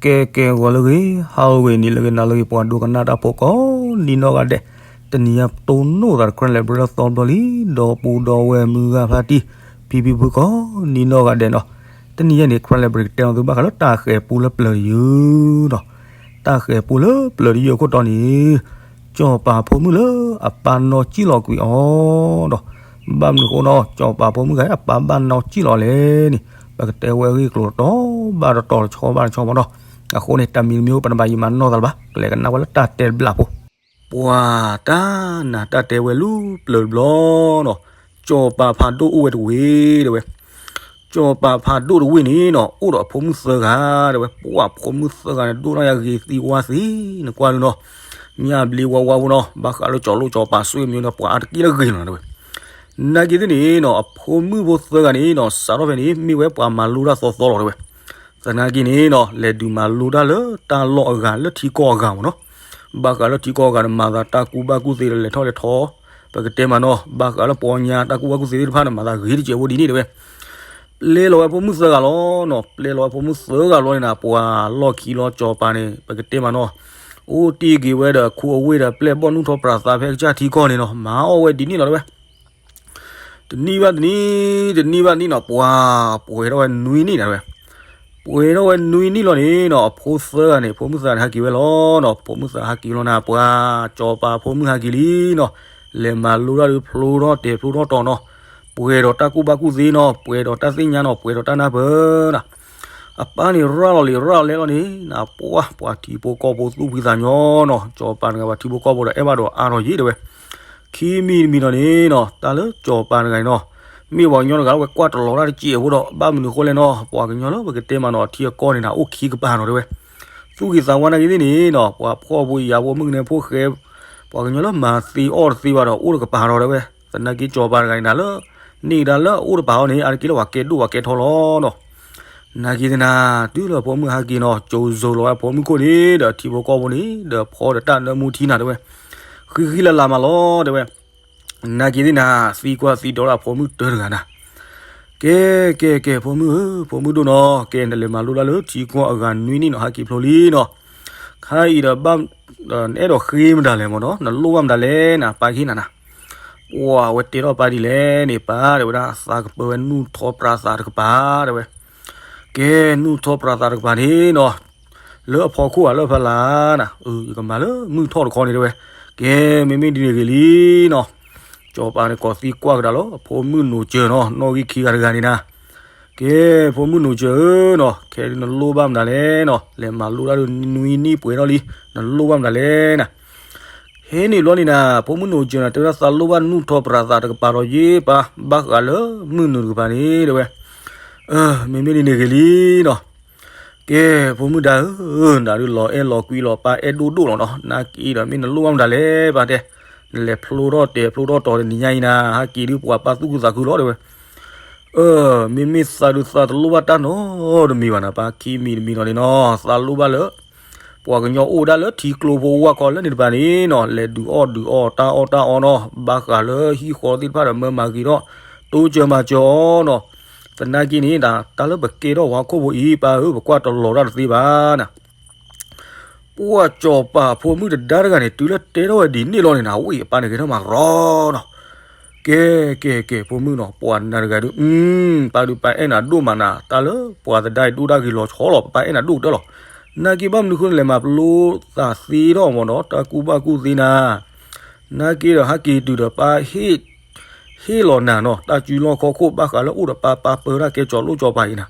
ကဲကဲ ဂီၤလၢအဂ့ၤ ဟါလၢအဂ့ၤ နံၤလၢအဂ့ၤ နၤလၢအဂ့ၤ ပှၤဒိကနၣ်တၢ်ဖိကိးဒ်နီၢ်ဂၤဒဲး, တနံၤညါပတိၢ်နီၣ်သးဒီး Karen Library လၢသီတဘျီလံ, ဒီပုၢ်ဒီဝဲၢ်မုၢ်ဂၤဖါတံၢ် ဖံဖံဖုကိးဒ်နီၢ်ဂၤဒဲးနီၤ. တနံၤညါန့ၣ် Karen Library ကတဲအီၤသုဘၣ်ဃးလၢတၢ်ဃဲၤပူလၢပျၢၤတယုၢ်နီၤ. တၢ်ဃဲၤပူလၢပျၢၤတယုၢ်အခိၣ်တီန့ၣ် ကၠီၤပၤဖိမုၣ်လၢအပၢ်နီၢ်ကံၣ်လီၤကွံာ်အီၤဒီး ဘၣ်မနုၤအဃိနီၤ ကၠီၤပၤဖိမုၣ်ဂၤအပၢ်ဘၣ်နီၢ်ကံၣ်လီၤလဲၣ်န့ၣ် ပကတဲဝဲအဂ့ၢ်အကျိၤတတီၤဘၣ်တတီၤ တဆီဘၣ်တဆီမ့ၢ်နီၤ. အဃိန့ၣ် တၢ်မံၤတမံၤအိၣ် ပနဘၣ်ယံာ်မၤနီၢ်သးလၢၤဘၣ် ကလဲၤကနၣ်ဝဲလၢတၢ်တဲတဘျီဖိ. ပှၤတၢ်နးတၢ်တဲဝဲလၢပျၢၤတဘျီနီၤ, ကၠီၤပၤဖးဒိၣ်အိၣ်ဝဲတဝ့ၢ်တဲဝဲ ကၠီၤပၤဖးဒိၣ်တဝ့ၢ်န့ၣ်နီၤ အိၣ်ဒီးအဖိမုၣ်သၢဂၤတဲဝဲ, ပှၤဖိမုၣ်သၢဂၤန့ၣ် ဒိၣ်ထီၣ်ယါဂ့ၤသံဝါသံ နကွၢ်ဒုနီၤ, ညၣ်ဘျ့ဝါဝါဖိနီၤ, ဘၣ်ဃးလၢကၠီၤလိၣ်ကၠီၤပၤ ဆွေမျိုး န့ၣ် ပှၤအါတက့ၢ်လၢဂ့ၤနီၤတဲဝဲ. နာ်က့သ့ၣ်န့ၣ်နီၤ အဖိမုၣ်ဖိသၢဂၤန့ၣ်နီၤ စးထီၣ်ဖဲန့ၣ် မ့ၢ်ဝဲပှၤမၤလိတၢ်သီသီလီၤတဲဝဲ. သနာ်က့န့ၣ်နီၤ လဲၤဒုးမၤလိတၢ်လၢတၢ်လီၢ်အဂၤ လၢထံကီၢ်အဂၤမ့ၢ်နီၤ. ဘၣ်ဃးလၢထံကီၢ်အဂၤန့ၣ် မၤသးတၢ်ကူၣ်ဘၣ်ကူၣ်သ့ဒီးလဲၤထီၣ်လဲၤထီ, ပကတဲမးနီၤ ဘၣ်ဃးလၢပှၤကညီတၢ်ကူၣ်ဘၣ်ကူၣ်သ့သ့ၣ်တဖၣ်န့ၣ် မၤသးဂ့ၤတစဲးဖိဒ်န့ၣ်တဲဝဲ. ပျဲလီၤဝဲဖိမုၣ်သၢဂၤလီၤနီၤ, ပျဲလီၤဝဲဖိမုၣ်သၢဂၤလီၤန့ၣ်နီၤ ပှၤလီၢ်ခံလီၤကၠီၤပၤန့ၣ် ပကတဲမးနီၤ အိၣ်တ့ၢ်က့ၤဝဲဒီးခူအဝ့ၢ်ဒီး ပျဲၢ်ဘီၣ်နုၢ်ထီၣ်ပြးသးဖဲကစၢ်ထံကီၢ်န့ၣ်နီၤ မၤအီၣ်ဝဲဒ်န့ၣ်လီၤတဲဝဲ. တနံၣ်ဘၣ်တနံၣ် တနံၣ်ဘၣ်တနံၣ်နီၤ ပှၤပှဲၤထီၣ်ဝဲနွံနံၣ်နီၤတဲဝဲ. ပှဲၤထီၣ်ဝဲနွံနံၣ်လီၤန့ၣ်နီၤ အဖိသၢဂၤန့ၣ် ဖိမုၣ်သၢဂၤန့ၣ် ဟဲက့ၤဝဲလီၤနီၤ. ဖိမုၣ်သၢဂၤဟဲက့ၤလီၤန့ၣ် ပှၤကၠီၤပၤဖိမုၣ်ဟဲက့ၤလံနီၤ, လဲၤမၤလိတၢ်ဒုးဖျိထီၣ်တဲာ်ဖျိထီၣ်တီၤနီၤ, ပှဲၤဒီးတၢ်ကူၣ်ဘၣ်ကူၣ်သ့နီၤ, ပှဲၤဒီးတၢ်သ့ၣ်ညါနီၤ, ပှဲၤဒီးတၢ်နၢ်ပၢၢ်နီၤ. အပၢ်န့ၣ်ရၤလီၤလံ ရၤလဲလီၤန့ၣ် နပှၤ ပှၤထံဖိကီၢ်ဖိသူၣ်ဖှံသးညီနီၤ, ကၠီၤပၤတဂၤ ပှၤထံဖိကီၢ်ဖိဒီးအဲၣ်ဘၣ်ဒီးအါထီၣ်ယံၤတဲဝဲ. ခံမံၤတမံၤဒီးန့ၣ်နီၤ တၢ်လၢကၠီၤပၤတဂၤန့ၣ်နီၤ မ့ၢ်ပှၤကညီတဂၤလၢဝဲကွၢ်တလီၤတၢ်တစဲးဖိဒီး ဘၣ်မနုၤအဃိလဲၣ်နီၤ ပှၤကညီလၢပကတဲမးနီၤ အထံအကီၢ်န့ၣ်နၤ အိၣ်ခံကပၤနီၤတဲဝဲ. သူၣ်ဂ့ၤသးဝါနာ်က့သ့ၣ်န့ၣ်နီၤ ပှၤဖှီၣ်ဖိယာ်ဖိ မုၣ်ကနဲဖိဃဲ ပှၤကညီလၢမၤသ့အီၣ်တသ့ဘၣ်ဒီး အိၣ်တကပၤဒီးတဲဝဲ. သနာ်က့ကၠီၤပၤတဂၤန့ၣ်နၤလၢ န့ၢ်ကဒါလၢအအိၣ်တပၤအီၤန့ၣ် အါတက့ၢ်လၢပှၤကဲဒိၣ်ပှၤကဲထီလီၤနီၤ. နာ်က့သ့ၣ်နၤ တုၤလၢဖိမုၣ်ဟဲက့ၤနီၤ ကၠိၤစိၤလီၤဝဲဖိမုၣ်ခိၣ်န့ၣ် ဒီးထံဖိကီၢ်ဖိန့ၣ် ဒီးဖီဒီးတၢ်နၢမူထံနၤတဲဝဲ. ဃံဃံလၤလၤမးလီၤတဲဝဲ. နာ်က့သ့ၣ်နၤ သံကွၢ်သံဒိးလၢအဖိမုၣ်တၢတဂၤနၤ ကဲ ကဲ ကဲ ဖိမုၣ်ဧၢ ဖိမုၣ်ဒိၣ်နီၤ ကဲ နလဲၤမၤလိတၢ်လၢထံကီၢ်အဂၤနွံနံၣ်နီၤ ဟဲက့ၤဖျိလံနီၤ. ခါအံၤဒီးဘၣ် နအဲၣ်ဒိးဃ့မတၤလဲၣ်မ့ၢ်နီၤ နလိၣ်ဘၣ်မတၤလဲၣ်နၤ ပၢ်ကဟ့ၣ်နၤနၤ. ပှၤဝဲတဲထီၣ်ပၢ်ဒ်လဲၣ်န့ၣ် ပၢ်တဲဝဲဒၣ် သးကပၢဝဲနုၢ်ထီၣ်ပြးသးတကပၤတဲဝဲ. ကဲ နုၢ်ထီၣ်ပြးသးတကပၤန့ၣ်နီၤ လၢအဖီခိၣ်ဧါလၢအဖီလာ်နၤ အၢ ယကမၤလၢမုၢ်ထီၣ်တခီန့ၣ်တဲဝဲ. ကဲ မ့မ့ၢ်ဒ်န့ၣ်ဂ့ၤလံနီၤ. ကၠီၤပၤန့ၣ်ကိးသံကွၢ်ကဒါလီၤ ဖိမုၣ်နိၣ်စၢၤနီၤ နီၣ်ဂံၢ်ခံဂၤတဂၤန့ၣ်နၤ. ကဲ ဖိမုၣ်နိၣ်စၢၤဧၢနီၤ ခဲဒုးနလိၣ်ဘၣ်မတၤလဲၣ်နီၤ လဲၤမၤလိတၢ်ဒုးနွံနံၣ်ပှဲၤထီၣ်လံ နလိၣ်ဘၣ်မတၤလဲၣ်နၤ. ဟဲန့ၣ်ဘျီန့ၣ်နၤ ဖိမုၣ်နိၣ်စၢၤနၤ တဲဝဲဒၣ်သးလိၣ်ဘၣ်နုၢ်ထီၣ်ပြးသးတကပၤဒီးယ့ပၢ် ဘၣ်ဃးလၢမုၢ်နုာ်တကပၤန့ၣ်တဲဝဲ. အၢ မ့မ့ၢ်ဒ်န့ၣ်ဂ့ၤလံနီၤ. ကဲ ဖိမုၣ်ဒါဧၢ နၤဒုးလီၤအဲၣ်လီၤကွံလီၤ ပၢ်အဲၣ်ဒိၣ်ဒိၣ်လီၤနီၤ နာ်က့ဒီးမ့ၢ်နလိၣ်ဘၣ်မတၤလဲၣ်ပၢ်တဲ နလဲၤဖျိထီၣ်တဲာ်ဖျိထီၣ်တီၤတနံၤညါအံၤနၤ ဟဲက့ၤဒုးပှၤပၢ်သူၣ်ခုသးခုလီၤတဲဝဲ. အၢ မ့မ့ၢ်သးဒုးသးတလိၣ်ဘၣ်တၢ်နီတမံၤဘၣ်နၤ ပၢ်ခံမံၤတမံၤဒီးန့ၣ်နီၤ သးလိၣ်ဘၣ်လၢ ပှၤကညီအိၣ်ဒၣ်လၢထံကျိဖိဝၢ်ခီလၢန့ၣ်တဖၣ်န့ၣ်နီၤ လဲၤဒုးအီၣ်ဒုးအီတၢ်အီၣ်တၢ်အီနီၤ ဘၣ်ဃးလၢဟံၣ်ဃီသ့ၣ်တဖၣ်ဒီးမၢမၤဂ့ၤထီၣ် တိစၢၤမၤစၢၤအီၤနီၤ. သနာ်က့န့ၣ် တၢ်လၢပကဲထီၣ်ပှၤဟီၣ်ခိၣ်ဖိအံၤ ပၢ်ဧၢ ပကွၢ်တလီၤတၢ်တသ့ဘၣ်နၤ. ပှၤကၠီၤပၤဖိမုၣ်တဒါတဂၤန့ၣ် တုၤလၢတဲထီၣ်ဝဲဒ်န့ၣ်လီၤန့ၣ်နၤ ဝံၣ်အပၢ်န့ၣ်ဂဲၤထီၣ်မၤရီနီၤ. ကဲ ကဲ ကဲ ဖိမုၣ်နီၤ ပှၤနၤတဂၤဒုး ပၢ်ဒုးပၢ်အဲၣ်နၤဒိၣ်မးနၤ တၢ်လၢပှၤသဒါအံၤဒိၣ်တၢ်ဂ့ၤလီၤဆီလီၤ ပၢ်အဲၣ်နၤဒိၣ်ကတၢၢ်လီၤ. နာ်က့ဘၣ်မနုၤဃိနလဲၤမၤပျိသးသ့ထီၣ်မ့ၢ်နီၤ တၢ်ကူၣ်ဘၣ်ကူၣ်သ့နၤ နာ်က့ဒီးဟဲက့ၤတုၤဒီးပၢ်ဟ့ၣ် ဟ့ၣ်လီၤနၤနီၤ တၢ်စုလီၢ်ခီၣ်ခိၣ်ဘၣ်ဃးလၢအိၣ်ဒီးပၢ်ပၢ်ပၢတၢ်ကဲကၠီၤလိၣ်ကၠီၤပၤအံၤနၤ.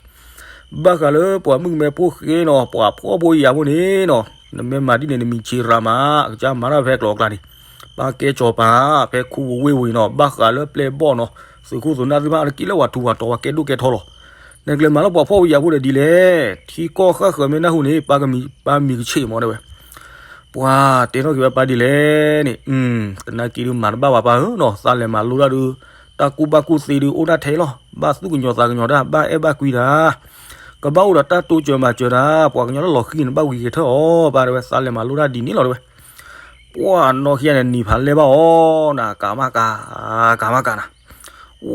ဘၣ်ဃးလၢပှၤမုၣ်ကမဲဖိဃဲနီၤ ပှၤဖှီၣ်ဖိယာ်ဖိန့ၣ်နီၤ နမ့ၢ်မၤဒ်န့ၣ် နမံၤဆံးရၤမး အကစၢ်မၤတၢ်ဖဲကျိၤအကျါန့ၣ် ပၢ်ကဲကၠီၤပၤ ဖဲခူဝ့ၢ်ဝ့ၢ်နီၤ ဘၣ်ဃးလၢပျဲၢ်ဘီၣ်နီၤ သုးခိၣ်သုးနၢ်သ့ၣ်တဖၣ် အါတက့ၢ်လၢပှၤထူးပှၤတီၤ ပှၤကဲဒိၣ်ကဲထီလီၤ. နကလဲၤမၤလၢပှၤဖှီၣ်ဖိယာ်ဖိဒီးဒ်လဲၣ် ထံကီၢ်ဃၣ်ဃၢၤမ့ၢ်နၢ်ဟူန့ၣ် ပၢ်ကမံၤ ပၢ်မံၤကဆ့ၣ်မးတဲဝဲ ပှၤတဲထီၣ်က့ၤဝဲပၢ်ဒ်လဲၣ်န့ၣ် သနာ်က့ဒုးမၤတဘၣ်ဘၣ်ပၢ်ဧၢနီၤ သးလဲၤမၤလိတၢ်ဒုး တၢ်ကူၣ်ဘၣ်ကူၣ်သ့ဒုးအိၣ်ဒၣ်ထဲလီၤ ဘၣ်သူၣ်ကညီၤသးကညီၤတၢ် ဘၣ်အဲၣ်ဘၣ်ကွံတၢ် ကဘၣ်အိၣ်ဒီးတၢ်တိစၢၤမၤစၢၤတၢ် ပှၤကညီလၢလီၤဃံၤန့ၣ် ဘၣ်ဝံၤက့ၤထၢၣ်အီၤ ပၢ်တဲဝဲ သးလဲၤမၤလိတၢ်ဒ်န့ၣ်လီၤတဲဝဲ. ပှၤနီၢ်ခံဂၤန့ၣ် နံၤဖးလဲၢ်ဘၣ်အီၤနၤ ကၤမၤကၤ ကၤမၤကၤနၤ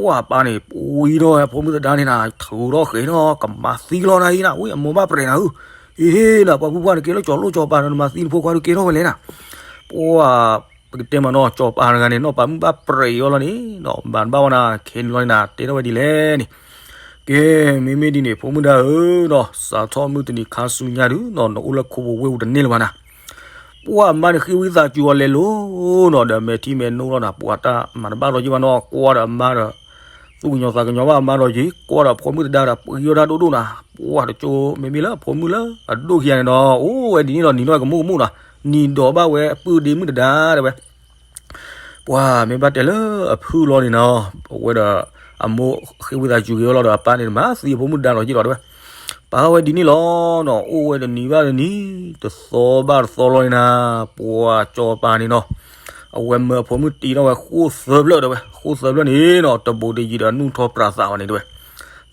ဝဲပၢ်န့ၣ် ဝံၤဒီးဖိမုၣ်သဒါန့ၣ်နၤ ထုးထီၣ်ဃဲၤနီၤ ကမၤသံလီၤနၤအံၤနၤ ဝံၤအမိၢ်ဘၣ်ပြဲးနၤဧၢ အ့ နၤ ပှၤမုၢ်ပှၢ်န့ၣ် ကဲလၢကၠီၤလိၣ်ကၠီၤပၤနီၤ, နမၤသံနဖိခွါဒုးကဲထီၣ်ဝဲလဲၣ်နၤ. ပှၤ ပကတဲမးနီၤ, ကၠီၤပၤတဂၤန့ၣ် နီၢ်ပၤမုၣ်ဘၣ်ပြဲးအီၤလီၤန့ၣ်နီၤ, ဘၣ်တဘၣ်ဝဲနၤ, ခဲန့ၣ်လီၤန့ၣ်နၤ တဲထီၣ်ဝဲဒ်လဲၣ်န့ၣ်. ကဲ, မ့မ့ၢ်ဒ်န့ၣ် ဖိမုၣ်ဒါဧၢနီၤ, စးထီၣ်မုၢ်တနံၤခါဆူညါဒုးနီၤ နအိၣ်လၢခိပူၤဝ့ၢ်ပူၤတန့ၢ်လၢၤဘၣ်နၤ. ပှၤမါန့ၣ်ဃ့ဝံသးစူၤအီၤလဲၤလိၤနီၤ, ဒီးမဲာ်ထံမဲာ်နိလီၤနၤ, ပှၤတၢ်မၤတဘၣ်လီၤယံၤဘၣ်နီၤ, ကွၢ်ဒီးအမါဒီး သူၣ်ကညီၤသးကညီၤဘၣ်အမါဒီးယံၤ, ကွၢ်ဒီးဖိမုၣ်သဒါဒီး ပှံၤအီၣ်တၢ်ဒိၣ်ဒိၣ်နၤ, ပှၤတကၠိမ့မ့ၢ်လၢအဖိမုၣ်လၢအဒိၣ်ခံဂၤန့ၣ်ဒီး အိၣ်ဝဲဒ်န့ၣ်ဒီး နံၤနီၢ်ကမူၣ်ကမူၣ်နီၤ, နံၤဒီးဘၣ်ဝဲအပုၢ်ဒ့မုၣ်သဒါတဲဝဲ. ပှၤမ့ၢ်ဘၣ်တဲလၢအဖုလီၤန့ၣ်နီၤ, အဝဲဒီး အမိၢ်ဃ့ဝံသးစူၤက့ၤအီၤလီၤဒီး အပၢ်န့ၣ်မၤသံအဖိမုၣ်သဒါလီၤယံၤလီၤတဲဝဲ. ပာ်ဝဲဒ်န့ၣ်လီၤနီၤ, အိၣ်ဝဲတနံၤဘၣ်တနံၤ, တသီဘၣ်တသီလီၤန့ၣ်နၤ, ပှၤကၠီၤပၤန့ၣ်နီၤ, အဝဲမၢအဖိမုၣ်တ့ထီၣ်ဝဲဃိၣ်သၢဖျၢၣ်တဲဝဲ, ဃိၣ်သၢဖျၢၣ်န့ၣ်နီၤ, တဘူးတယံၤဒီးနူၢ်ထီၣ်ပြးသးဘၣ်န့ၣ်တဲဝဲ.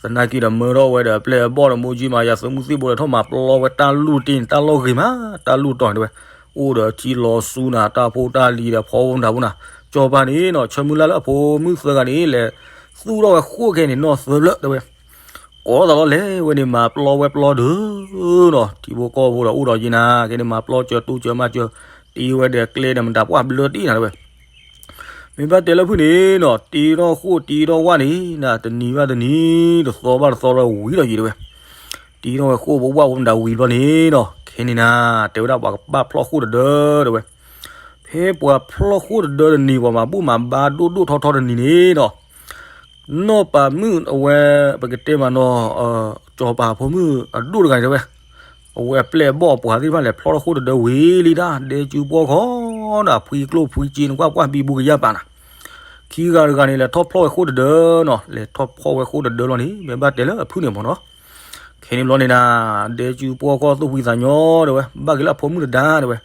သနာ်က့ဒီးမၢထီၣ်ဝဲဒီးအပျဲၢ်အဘီၣ်ဒီး မိၢ်ကၠံမၤယၤ သုးမုၢ်သံၣ်ဘိဒီးထီၣ်မၤပျီဝဲတၢ်လူၢ်တ့ၢ်န့ၣ် တၢ်လီၢ်ဂ့ၤမး, တၢ်လူၢ်တီၤန့ၣ်တဲဝဲ. အိၣ်ဒီးထံလီၤဆူနၤ, တၢ်ဖိတၢ်လံၤဒီးဖီဝဲမတၤဖိနၤ, ကၠီၤပၤန့ၣ်နီၤ, ဆၢမုၢ်လၢ်လၢအဖိမုၣ်သၢဂၤန့ၣ် လဲၤသူၣ်ထီၣ်ဝဲဃိၣ်ခဲန့ၣ် နီၢ်သၢဖျၢၣ်တဲဝဲ. ကိးသးလီၤလဲၤဝဲန့ၣ် မၤပျီဝဲပျီဒုးနီၤ, ထံဖိကီၢ်ဖိဒီးအိၣ်ဒီးယံၤနၤ, ကဲန့ၣ်မၤပျီစၢၤတူစၢၤမၤစၢၤ, တ့ဝဲဒီးကျဲဒီးမတၤပှၢ်ဘျၢတ့နၤတဲဝဲ. မ့ၢ်ဘၣ်တဲလၢဖုၣ်န့ၣ်နီၤ, တ့ထီၣ်ဃိၣ်တ့ထီၣ်ဝၣ်န့ၣ်နၤ, တနံၤဘၣ်တနံၤ, တသီဘၣ်တသီလီၤဝံၤဒီးယံၤတဲဝဲ. တ့ထီၣ်ဝဲဃိၣ်ပဝၣ်ဝဲမတၤဝံၤဘျီန့ၣ်နီၤ, ခဲန့ၣ်နၤ, တဲဝဲဒၣ်ပှၤကဘၣ်ဖျီၣ်ဃိၣ်တဒၢတဲဝဲ. ဖဲပှၤဖျီၣ်ဃိၣ်တဒၢတနံၤ ပှၤမၤဘူၣ်မၤဘါဒိၣ်ဒိၣ်ထီထီတနံၤန့ၣ်နီၤ, နီၢ်ပၤမုၣ်အဝဲ ပကတဲမးနီၤ, ကၠီၤပၤဖိမုၣ်အဒိၣ်တဂၤန့ၣ်တဲဝဲ, အဝဲအပျဲၢ်အဘီၣ်အပှၤသ့ၣ်တဖၣ်လဲၤဖျီၣ်ထီၣ်ဃိၣ်တဒၢဝံၤလံဒၣ်, ဒဲကၠူပှီၢ်ခီနၤ, ဖှံကျိၣ်ဖှံစ့နကွၢ်ကွၢ်ဘံဘူကယၢ်ပာ်နၤ. ခံဂၤတဂၤန့ၣ် လဲၤထီၣ်ဖျီၣ်ဝဲဃိၣ်တဒၢနီၤ, လဲၤထီၣ်ဖျီၣ်ဝဲဃိၣ်တဒၢလီၤန့ၣ် မ့ၢ်ဘၣ်တဲလၢအဖုၣ်န့ၣ်မ့ၢ်နီၤ. ခဲန့ၣ်ဘျီန့ၣ်နၤ, ဒဲကၠူပှီၢ်ခီသူၣ်ဖှံသးညီတဲဝဲ, ဘၣ်က့ၤလၢအဖိမုၣ်သဒါတဲဝဲ.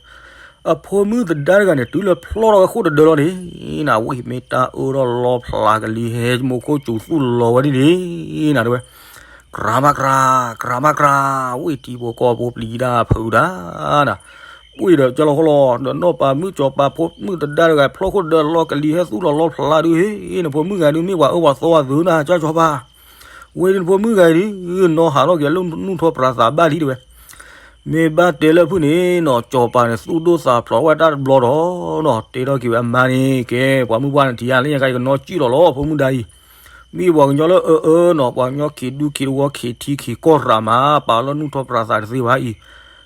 အဖိမုၣ်သဒါတဂၤန့ၣ် တုၤလၢဖျီၣ်ထီၣ်ဝဲဃိၣ်တဒၢလီၤန့ၣ်နၤ, ဝံၤမ့ၢ်တၢ်အၢထီၣ်လီဖျးကလံၤ ဟဲမိၢ်ခိၣ်စူၤသူၣ်လီၤဝဲဒ်န့ၣ်နၤတဲဝဲ. ကြၤဘၣ်ကြၤ, ကြၤဘၣ်ကြၤ, ဝံၤထံဖိကီၢ်ဖိပျံၤတၢ်ဖုးတၢ်နၤ, ပှ့ၤဒီးကၠီလီၤဃီလီၤ, ဒီးနီၢ်ပၤမုၣ်ကၠီၤပၤဖိမုၣ်သဒါတဂၤ ဖျီၣ်ဃိၣ်တဒၢလီၤ ကလံၤဟဲသူၣ်လီၤလီဖျးဒုး, ဟ့ၣ် နဖိမုၣ်ဂၤဒုး မ့ၢ်ပှၤအၢပှၤသီအသုးနၤ ကၠီကၠီၤပၤ ဝဲဒၣ်နဖိမုၣ်ဂၤအံၤဒုး နီၢ်ဟးထီၣ်က့ၤလၢနူၢ်ထီၣ်ပြးသးဘၣ်လံတဲဝဲ. မ့ၢ်ဘၣ်တဲလၢဖုၣ်န့ၣ်နီၤ ကၠီၤပၤန့ၣ် သူၣ်ဒိၣ်သးဖျိးဝဲတၢ်တဘျီဒီးနီၤ တဲထီၣ်က့ၤဝဲအမါန့ၣ် ကဲ ပှၤမုၢ်ပှၢ်န့ၣ် ထံၣ်ယၤလၢညါခါ ယကနီၢ်စံၣ်လီၤလီၤ ဖိမုၣ်ဒါအံၤ, မ့ၢ်ပှၤကညီလၢအအၢနီၤ ပှၤကညီခံးဒူခံးတဝီ ခံးထံခံးကီၢ်ရးမး ပာ်လၢနူၢ်ထီၣ်ပြးသးတသ့ဘၣ်အံၤ,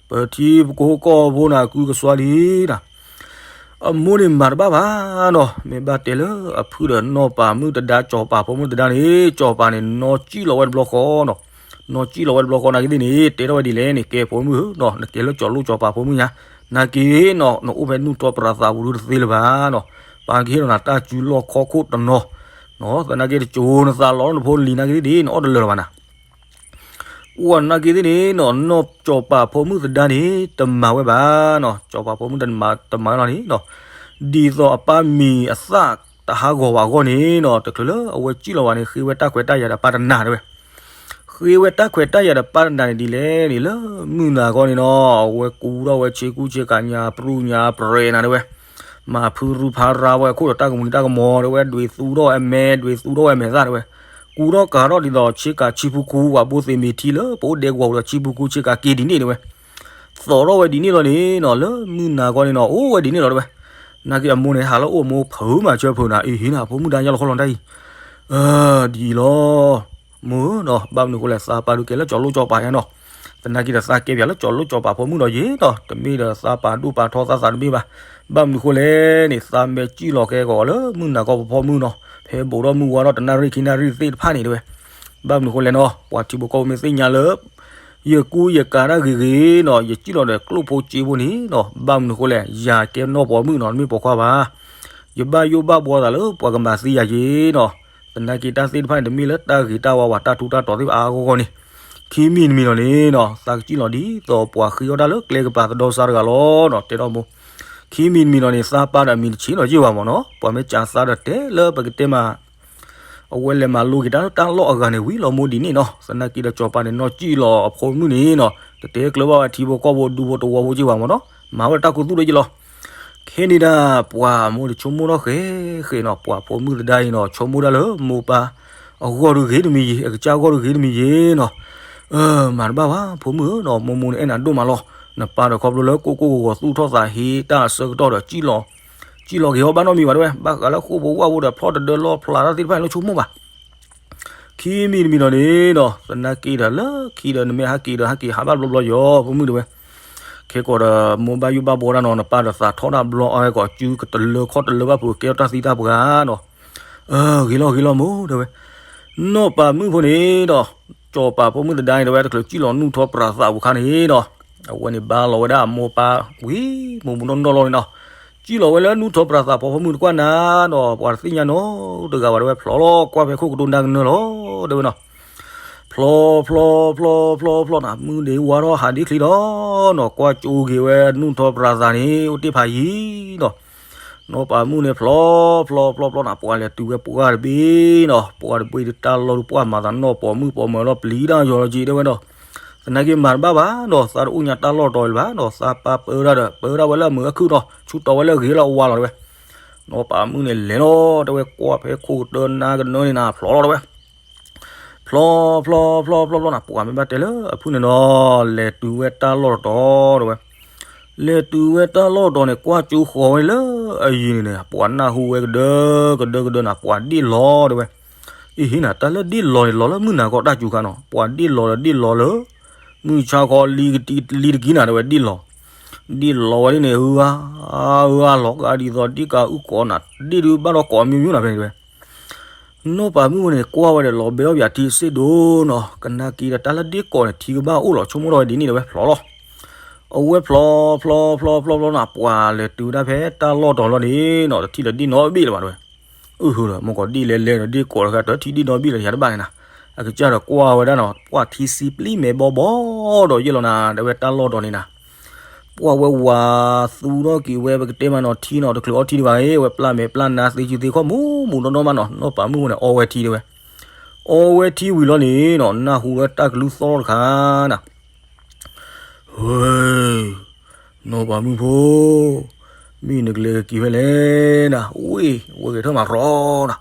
ပထံပကီၢ်ဖိန့ၣ် ကုကစွါလံနီၤ အမိၢ်န့ၣ်မၤတဘၣ်ဘၣ်နီၤ, မ့ၢ်ဘၣ်တဲလၢအဖုၣ်ဒီးနီၢ်ပၤမုၣ်သဒါ ကၠီၤပၤဖိမုၣ်သဒါန့ၣ် ကၠီၤပၤန့ၣ် နီၢ်စံၣ်လီၤဝဲတဘျီဃီနီၤ, နီၢ်စံၣ်လီၤဝဲတဘျီဃီနာ်က့သ့ၣ်န့ၣ် တဲထီၣ်ဝဲဒ်လဲၣ်န့ၣ် ကဲဖိမုၣ်ဧၢနီၤ နကဲလၢကၠီၤလိၣ်ကၠီၤပၤဖိမုၣ်ညါ, နာ်က့နီၤ နအိၣ်ဖဲနူၢ်ထီၣ်ပြးသးပူၤဒုတသ့လၢၤဘၣ်နီၤ, ပၢ်ကဟ့ၣ်လီၤနၤတၢ်စုလီၢ်ခီၣ်ခိၣ်တနီၤ, သနာ်က့တကၠိၤနသးလီၤလၢနဖိလံၤနာ်က့သ့ၣ်န့ၣ် နအီၣ်တလၢာ်လၢၤဘၣ်နၤ ပှၤနာ်က့သ့ၣ်န့ၣ်နီၤ နီၢ်ကၠီၤပၤဖိမုၣ်သဒါန့ၣ် တမၤဝဲဘၣ်နီၤ, ကၠီၤပၤဖိမုၣ်တမၤဝဲလီၤန့ၣ်နီၤ, ဒ်သိးအပၢ်မံၤအသၣ်တဟးဂီၤဘၣ်အဂီၢ်န့ၣ်နီၤ တချုးလၢအဝဲစံၣ်လီၤဘၣ်န့ၣ် ဃ့ဝဲတၢ်ခွဲးတၢ်ယာ်ဒီးပၢ်တနၤတဲဝဲ, ဃ့ဝဲတၢ်ခွဲးတၢ်ယာ်ဒီးပၢ်တနၤန့ၣ်ဒ်လဲၣ်န့ၣ် လၢမုၢ်နၤခီန့ၣ်နီၤ အဝဲကူထီၣ်ဝဲဆ့ကူဆ့ကၤညါပြူညါပြဲးနၤတဲဝဲ မၤဖုရူဖးရါဝဲအခိၣ်ဒီးတၢ်ကမှံၤတၢ်ကမီၤတဲဝဲ ဒွဲၣ်သူထီၣ်ဝဲအမဲ ဒွဲၣ်သူထီၣ်ဝဲအမဲာ်သၣ်တဲဝဲ, ကူထီၣ်ကၤထီၣ်ဒ်သိးဆ့ကၤဆံဖူကူ ပှၤဘိသ့ၣ်မ့ၢ်ထံလၢပအိၣ်ဒဲကဝီၤဒီးဆံဖူကူဆ့ကၤက့ၤဒ်န့ၣ်တဲဝဲ, သိးထီၣ်ဝဲဒ်န့ၣ်လီၤန့ၣ်နီၤ လၢမုၢ်နၤခီန့ၣ်နီၤ အိၣ်ဝဲဒ်န့ၣ်လီၤတဲဝဲ, နာ်က့အမိၢ်န့ၣ် ဟးလၢအိၣ်မိၢ်ဖုးမၤဆၢဖုးနၤ အံၤဟ့ၣ်နၤဖိမုၣ်ဒါညါလီၤခီလီၤတၢ်အံၤ ဒ်အံၤလီၤ မိၢ်ဧၢနီၤ ဘၣ်မနုၤဃိလဲၣ် သးပာ်ဒုးကဲလၢကၠီၤလိၣ်ကၠီၤပၤညါနီၤ, သနာ်က့ဒီးသးကဲပၠးလၢကၠီၤလိၣ်ကၠီၤပၤဖိမုၣ်ဒီးယ့ၤနီၤ, တမ့ၢ်ဒီးသးပာ်ဒိၣ်ပာ်ထီသးသးတမ့ၢ်ဘၣ်, ဘၣ်မနုၤဃိလဲၣ်န့ၣ် သးမဲာ်စံၣ်လီၤကဲကီးလၢမုၢ်နၤခီပဖီမုၣ်နီၤ, ဖဲဘူးထီၣ်မုၢ်ဝါထီၣ်တနၣ်ရံၣ်ခံနၣ်ရံၣ်သ့ၣ်တဖၣ်န့ၣ်တဲဝဲ, ဘၣ်မနုၤဃိလဲၣ်နီၤ ပှၤထံဖိကီၢ်ဖိမ့ၢ်သ့ၣ်ညါလၢ ယကူယကၤတၢ်ဂ့ၤဂ့ၤနီၤ ယစံၣ်လီၤဒီးကျိၣ်ဖိစ့ဖိန့ၣ်နီၤ ဘၣ်မနုၤဃိလဲၣ် ယၤကဲနီၢ်ပိာ်မုၣ်နီၤ တမ့ၢ်ပိာ်ခွါဘၣ် ယဘၣ်ယိၣ်ဘၣ်ဘှီသးလၢပှၤကမၤသံယၤက့ၤနီၤ, သနာ်က့တၢ်သ့ၣ်တဖၣ်န့ၣ် တမ့ၢ်လၢတၢ်ဂ့ၤတၢ်ဝါဘၣ် တၢ်ထူးတၢ်တီၤသ့ၣ်တဖၣ်အါအါဂီၢ်ဂီၢ်န့ၣ်, ခံမံၤတမံၤလီၤန့ၣ်နီၤ သးကစံၣ်လီၤဒ်သိးပှၤဃ့အီၣ်တၢ်လၢကျဲကပၤသဒီစါတဂၤလီၤနီၤ တဲထီၣ်မိၢ်, ခံမံၤတမံၤလီၤန့ၣ် သးပာ်ဒီးအမံၤတဆံးလီၤယ့ၢ်ဘၣ်မ့ၢ်နီၤ ပှၤမ့ၢ်ကးသးဒီးတဲလၢပကတဲမး အဝဲလဲၤမၤလိက့ၤတၢ်လၢတၢ်လီၢ်အဂၤန့ၣ်ဝံၤလီၤမိၢ်ဒ်န့ၣ်နီၤ, သနာ်က့ဒီးကၠီၤပၤန့ၣ် နီၢ်စံၣ်လီၤအဖိမုၣ်န့ၣ်နီၤ တတဲကျၢၤဘၣ်ဝဲထံဖိကီၢ်ဖိဒူဖိတဝီဖိက့ၤဘၣ်မ့ၢ်နီၤ, မၤဝဲတၢ်ခူသူၣ်လၢယ့ၢ်လီၤ. ခဲန့ၣ်ဒၣ် ပှၤမိၢ်တဆိကမိၣ်ထီၣ်ဃဲဃဲနီၤ ပှၤဖိမုၣ်သဒါအံၤနီၤ ဆိကမိၣ်ဒၣ်လၢမိၢ်ပၢ်အဂီၢ်ဒုးဂ့ၤတမံၤယံၤ အကစၢ်အဂီၢ်ဒုးဂ့ၤတမံၤယံၤနီၤ, မၤတဘၣ်ဘၣ် ဖိမုၣ်ဧၢနီၤ, မိၢ်မိၢ်န့ၣ်အဲၣ်နၤဒိၣ်မးလီၤ. နပၢ်ဒီးခီဖျိလၢကိၢ်ကိၢ်ဂီၤဂီၤသူၣ်ထီၣ်သးဟ့တၢ်အဆၢကတီၢ်ဒီး စံၣ်လီၤက့ၤအီၤဘၣ်နီတမံၤဘၣ်တဲဝဲ, ဘၣ်ဃးလၢဃိာ်ပဝၣ်ဖိဒီးဖျီၣ်တဒၢလီၤဖျးတၢ်သ့ၣ်တဖၣ်န့ၣ် လၢဆိကမိၣ်ဘၣ် ခံမံၤတမံၤဒီးန့ၣ်ဒီး သနာ်က့ဒီးလၢခံဒီး နမ့ၢ်ဟးက့ၤဒီး ဟးက့ၤဟးဘၣ်ဘျီဘျီယီၤ ဖိမုၣ်တဲဝဲ. ခဲကိာ်ဒီး မိၢ်ဘၣ်ယိၣ်ဘၣ်ဘှီဒၣ်နီၤ, နပၢ်ဒီးသးထီၣ်တၢ်ဘျီအီၤ ဟဲကိးစုကတလၢခီၣ်တလၢဘၣ်ဖုး ကဲထီၣ်တၢ်သံတၢ်ပှၢ်နီၤ. ဂ့ၤလီၤဂ့ၤလီၤမိၢ်တဲဝဲ. နီၢ်ပၤမုၣ်ဖိန့ၣ်ဒီး စီၤပၤဖိမုၣ်သဒါန့ၣ်တဲဝဲ တချုးစံၣ်လီၤနူၢ်ထီၣ်ပြးသးပူၤခါန့ၣ်ဒီး အဝဲန့ၣ်ဘါလီၤဝဲဒၣ်အမိၢ်ပၢ်ဝံၤ မိၢ်မူနီၢ်နီၢ်လီၤန့ၣ်နီၤ. စံၣ်လီၤဝဲလၢနူၢ်ထီၣ်ပြးသး ပှၤဖိမုၣ်တကွၢ်နၤဒီး ပှၤတသ့ၣ်ညါနီတဂၤဘၣ်တဲဝဲ, ဖျီလီၤကွၢ်ဖဲခိၣ်ကဒိနါကနၢလီၤတဲဝဲနီၤ. ဖျီဖျီဖျီဖျီဖျီနီၤ, မုၢ်ဒ့ဝါထီၣ်ဟးဒ်ချံလီၤနီၤ, ကွၢ်ကၠိဂ့ၤဝဲနူၢ်ထီၣ်ပြးသးန့ၣ် အိၣ်တ့ၢ်ဖးယံၤနီၤ. နီၢ်ပၤမုၣ်န့ၣ်ဖျီဖျီဖျီဖျီနီၤ, ပှၤလဲၤတုၤဝဲပှၢ်တဘ့ၣ်နီၤ, ပှၢ်တဘ့ၣ်ဒုးတၢ်လီၢ်ဒုးပှၢ်မၤသးနီၢ်ပိာ်မုၣ်ပိာ်မၢၤလီၤ ပျံၤတၢ်ယီၤလီၤက့ၤတဲဝဲဒီး သနာ်က့မၤတဘၣ်ဘၣ်ဒီး သးတအိၣ်ညါတၢ်လီၢ်တတီၤလၢၤဘၣ်ဒီး သးပၢ်ပၢဒၣ်ဒီး ပၢဒၣ်ဝဲလၢအမုာ်အခုၣ်ဒီး ဆူတီဝဲလၢအဂ့ၤလၢအဝါလီၤတဲဝဲ. နီၢ်ပၤမုၣ်န့ၣ်လဲၤလီၤတဲဝဲ, ကွၢ်ဖဲခိၣ်ကတၢနါကနၢန့ၣ်နၤ ဖျီလီၤတဲဝဲ. ဖျီဖျီဖျီဖျီဖျီနီၤ, ပှၤမ့ၢ်ဘၣ်တဲလၢအဖုၣ်န့ၣ်နီၤ, လဲၤတုၤဝဲတၢ်လီၢ်တတီၤတဲဝဲ. လဲၤတုၤဝဲတၢ်လီၢ်တတီၤန့ၣ် ကွၢ်ကၠိဃီၤဝဲလၢအယံၤန့ၣ်န့ၣ် ပှၤနၢ်ဟူဝဲကဒၢကဒၢကဒၢနၤ, ပှၤဒ့ၣ်လီၤတဲဝဲ. အ့ဟ့နၤ, တၢ်လၢဒ့ၣ်လီၤန့ၣ် လီၤလၢမုၢ်နၤကီၢ်တၢ်စူၤခါနီၤ, ပှၤဒ့ၣ်လီၤဒီးဒ့ၣ်လီၤလၢ မုၢ်ဆါခီလံကတံလံတကံနၤတဲဝဲ ဒ့ၣ်လီၤ. ဒ့ၣ်လီၤဝဲဒ်န့ၣ် အၢအါအၢအါလီၤကါဒ်သိးဒ့ၣ်ကးအုၣ်ကိးနၤ, ဒ့ၣ်ဒုးဘၣ်ဒီးကိးမံၤမံၤနၤဖဲန့ၣ်တဲဝဲ. နီၢ်ပၤမုၣ်ဝဲန့ၣ် ကွၢ်ဝဲဒီးလီၤဘဲအီၣ်ပၠးထံစ့ၢ်ဒိၣ်နီၤ, ကနၣ်က့ဒီးတၢ်လၢဒ့ၣ်ကိးန့ၣ် ထံကဘၣ်အိၣ်လီၤဆိကမိၣ်ထီၣ်ဝဲဒ်န့ၣ်တဲဝဲ ဖျီလီၤ. အဝဲဖျီဖျီဖျီဖျီဖျီဖျီနီၤ, ပှၤလဲၤတုၤဝဲဒၣ်ဖဲတၢ်လီၢ်တတီၤလီၤန့ၣ်နီၤ, တထံၣ်လၢဒ့ၣ်နီတဘ့ၣ်လၢၤဘၣ်တဲဝဲ. အၢ ဟၢဒီး မ့ၢ်ကီးဒ့ၣ်လဲၤလဲၤဒီးဒ့ၣ်ကိးတခါ တထံၣ်ဒ့ၣ်နီတဘ့ၣ်လၢၤ ယၤတဘၣ်န့ၣ်နၤ, အကစၢ်ဒီးကွၢ်ဝဲဒၣ်နီၤ, ပှၢ်ထံဆံပျံၤမဲာ်ဘီဘီဒီးယဲၢ်လီၤနၤ တဲဝဲတၢ်လီၢ်တတီၤန့ၣ်နၤ. ပှၢ်ဝဲဝးသူထီၣ်က့ၤဝဲ ပကတဲမးနီၤ ထံနီၤ တချုးအီထံဒံးဘၣ်အံၤ ဝဲပျၢ်မဲာ်ပျၢ်နါသ့ဆံသ့ခီၣ် မူမူနီၢ်နီၢ်မးနီၤ, နီၢ်ပၤမုၣ်ဝဲန့ၣ် အီဝဲထံတဲဝဲ. အီဝဲထံဝံၤလီၤန့ၣ်နီၤ, နၢ်ဟူဝဲတၢ်ကလုၢ်သီၣ်ထီၣ်တခါနၤ ဟ့, နီၢ်ပၤမုၣ်ဖိ, မ့ၢ်နကလဲၤက့ၤဖဲလဲၣ်နၤ, ဝ့ၢ် ဝဲဂဲၤထၢၣ်မးရီနၤ,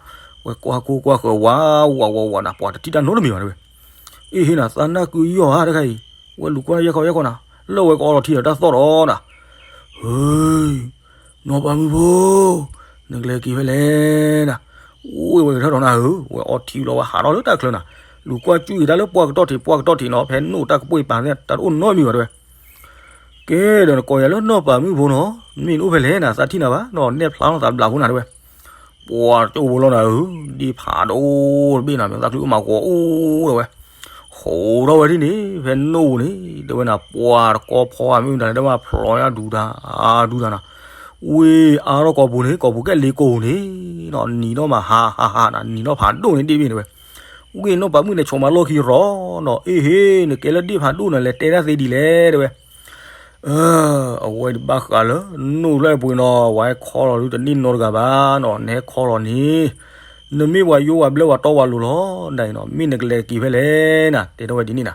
ဝဲကွၢ်ကိၢ်ကွၢ်ဃၢၤဝးဝးဝးဝးနၤ, ပှၤတထံၣ်တၢ်နီတမံၤဘၣ်တဲဝဲ. အ့ဟ့နၤ, သးနၢ်ကုယီၢ်ဧါတခါအံၤ, ဝဲလူၤကွၢ်ယဲၢ်ခီယဲၢ်ခီနၤ, လၢဝဲကအီလီၤထံဒီးတၢ်သီၣ်ဒီးနၤ ဟ့, နီၢ်ပၤမုၣ်ဖိ, နကလဲၤက့ၤဖဲလဲၣ်နၤ, ဝ့ၢ်ဝဲဂဲၤထၢၣ်ဒီးနၤဧၢ, ဝဲအီထံလီၤဝဲဟးထီၣ်လၢတၢ်ချၢနၤ, လူၤကွၢ်ကၠူၣ်အံၤတၢ်လၢပှၢ်ကတီၢ်ထံး ပှၢ်ကတီၢ်ထံးနီၤ, ဖဲနိၣ်တၢ်ကပှ့ၤပာ်သ့ၣ် တၢ်တအိၣ်နီတမံၤဘၣ်တဲဝဲ. ကဲဒီး နကိးယၤလၢနီၢ်ပၤမုၣ်ဖိနီၤ, မ့ၢ်နအိၣ်ဖဲလဲၣ်နၤ, သးထံၣ်နၤဘၣ်နီၤ, နဲၣ်ဖျါလီၤသးဘျးဖိနၤတဲဝဲ. ပှၤတအိၣ်ဘိလီၤနၤဧၢ, ဒ့ၣ်ဖးဒိၣ်တဘ့ၣ်နၤ မ့ၢ်သးချုးအိၣ်မးကီးအိၣ်တဲဝဲ. ဟိးထီၣ်ဝဲဒ်န့ၣ် ဖဲနိၣ်ပူၤန့ၣ် တဲဝဲနၤ, ပှၤတကီဖီအမ့ၢ်မတၤလဲၣ် တဲဝဲဖျိးယါဒူတၢ် ဒူတၢ်နၤ, ဝ့ၢ်အါထီၣ်ကိာ်ပူၤန့ၣ် ကိာ်ပူၤကဲလ့ကိာ်ပူၤန့ၣ်နီၤ, နံၤထီၣ်မးဟးဟးဟးနၤ, နံၤထီၣ်ဖးဒိၣ်န့ၣ်ဒ့ၣ်ဘ့ၣ်တဲဝဲ. ဝ့ၢ်နီၢ်ပၤမုၣ်န့ၣ် ဆိးမးလီၢ်ခံရီနီၤ, အ့ဟ့ နကဲလၢဒ့ၣ်ဖးဒိၣ်နၤ လဲၤတဲတၢ်သ့ဒ်လဲၣ်တဲဝဲ. အဝဲဒၣ်ဘၣ်ဃးလၢ နိၣ်လၢအပူၤနီၤ, ဝဲဟဲခီလီၤဒုတန့ၢ်နီတဂၤဘၣ်နီၤ, နဟဲခီလီၤန့ၣ် နမ့ၢ်ပှၤယိဝၤဘျၢဝၤတီဝၤလိၤလီၤ, နနီၤ မ့ၢ်နကလဲၤက့ၤဖဲလဲၣ်နၤ တဲထီၣ်ဝဲဒ်န့ၣ်နၤ.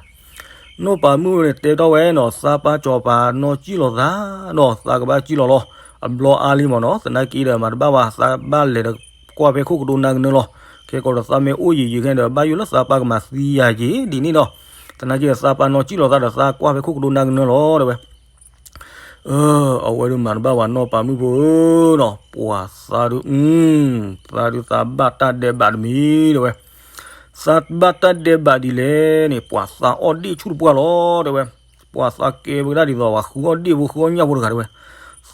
နီၢ်ပၤမုၣ်န့ၣ်တဲထီၣ်ဝဲနီၤ, သးပၢ်စီၤပၤနီၢ်စံၣ်လီၤသးနီၤ, သးကဘၣ်စံၣ်လီၤလီၤ, အဘျီအါလံမးနီၤ, သနာ်က့ဒီးမၤတဘၣ်ဘၣ်, သးဘၣ်လဲၤဒီးကွၢ်ဖဲခိၣ်ကဒိနါကနၢလီၤ. ခဲကိာ်ဒီးသးမ့ၢ်အိၣ်ယံာ်ယံာ်ခဲဒီး ဘၣ်ယိၣ်လၢသးပၢ်ကမၤသံယၤက့ၤဒ်န့ၣ်နီၤ, သနာ်က့ဒီးသးပၢ်နီၢ်စံၣ်လီၤသးဒီး သးကွၢ်ဖဲခိၣ်ကဒိနါကနၢလီၤတဲဝဲ. အဝဲဒုးမၤတဘၣ်ဝဲနီၢ်ပၤမုၣ်ဖိဧၢနီၤ, ပှၤသးဒုး, သးဒုးသးဘၣ်တၢ်ဒဲးဘးတမံၤတဲဝဲ. သးဘၣ်တၢ်ဒဲးဘးဒ်လဲၣ်န့ၣ် ပှၤသးအီၣ်ဒ့ၣ်ဆူၣ်တပှၢ်လီၤတဲဝဲ. ပှၤသးကဲဝဲဒၣ်ဒ်သိးပှၤဃုအီၣ်ဒ့ၣ်ဖိဃုအီၣ်ညၣ်ဖိတဂၤတဲဝဲ.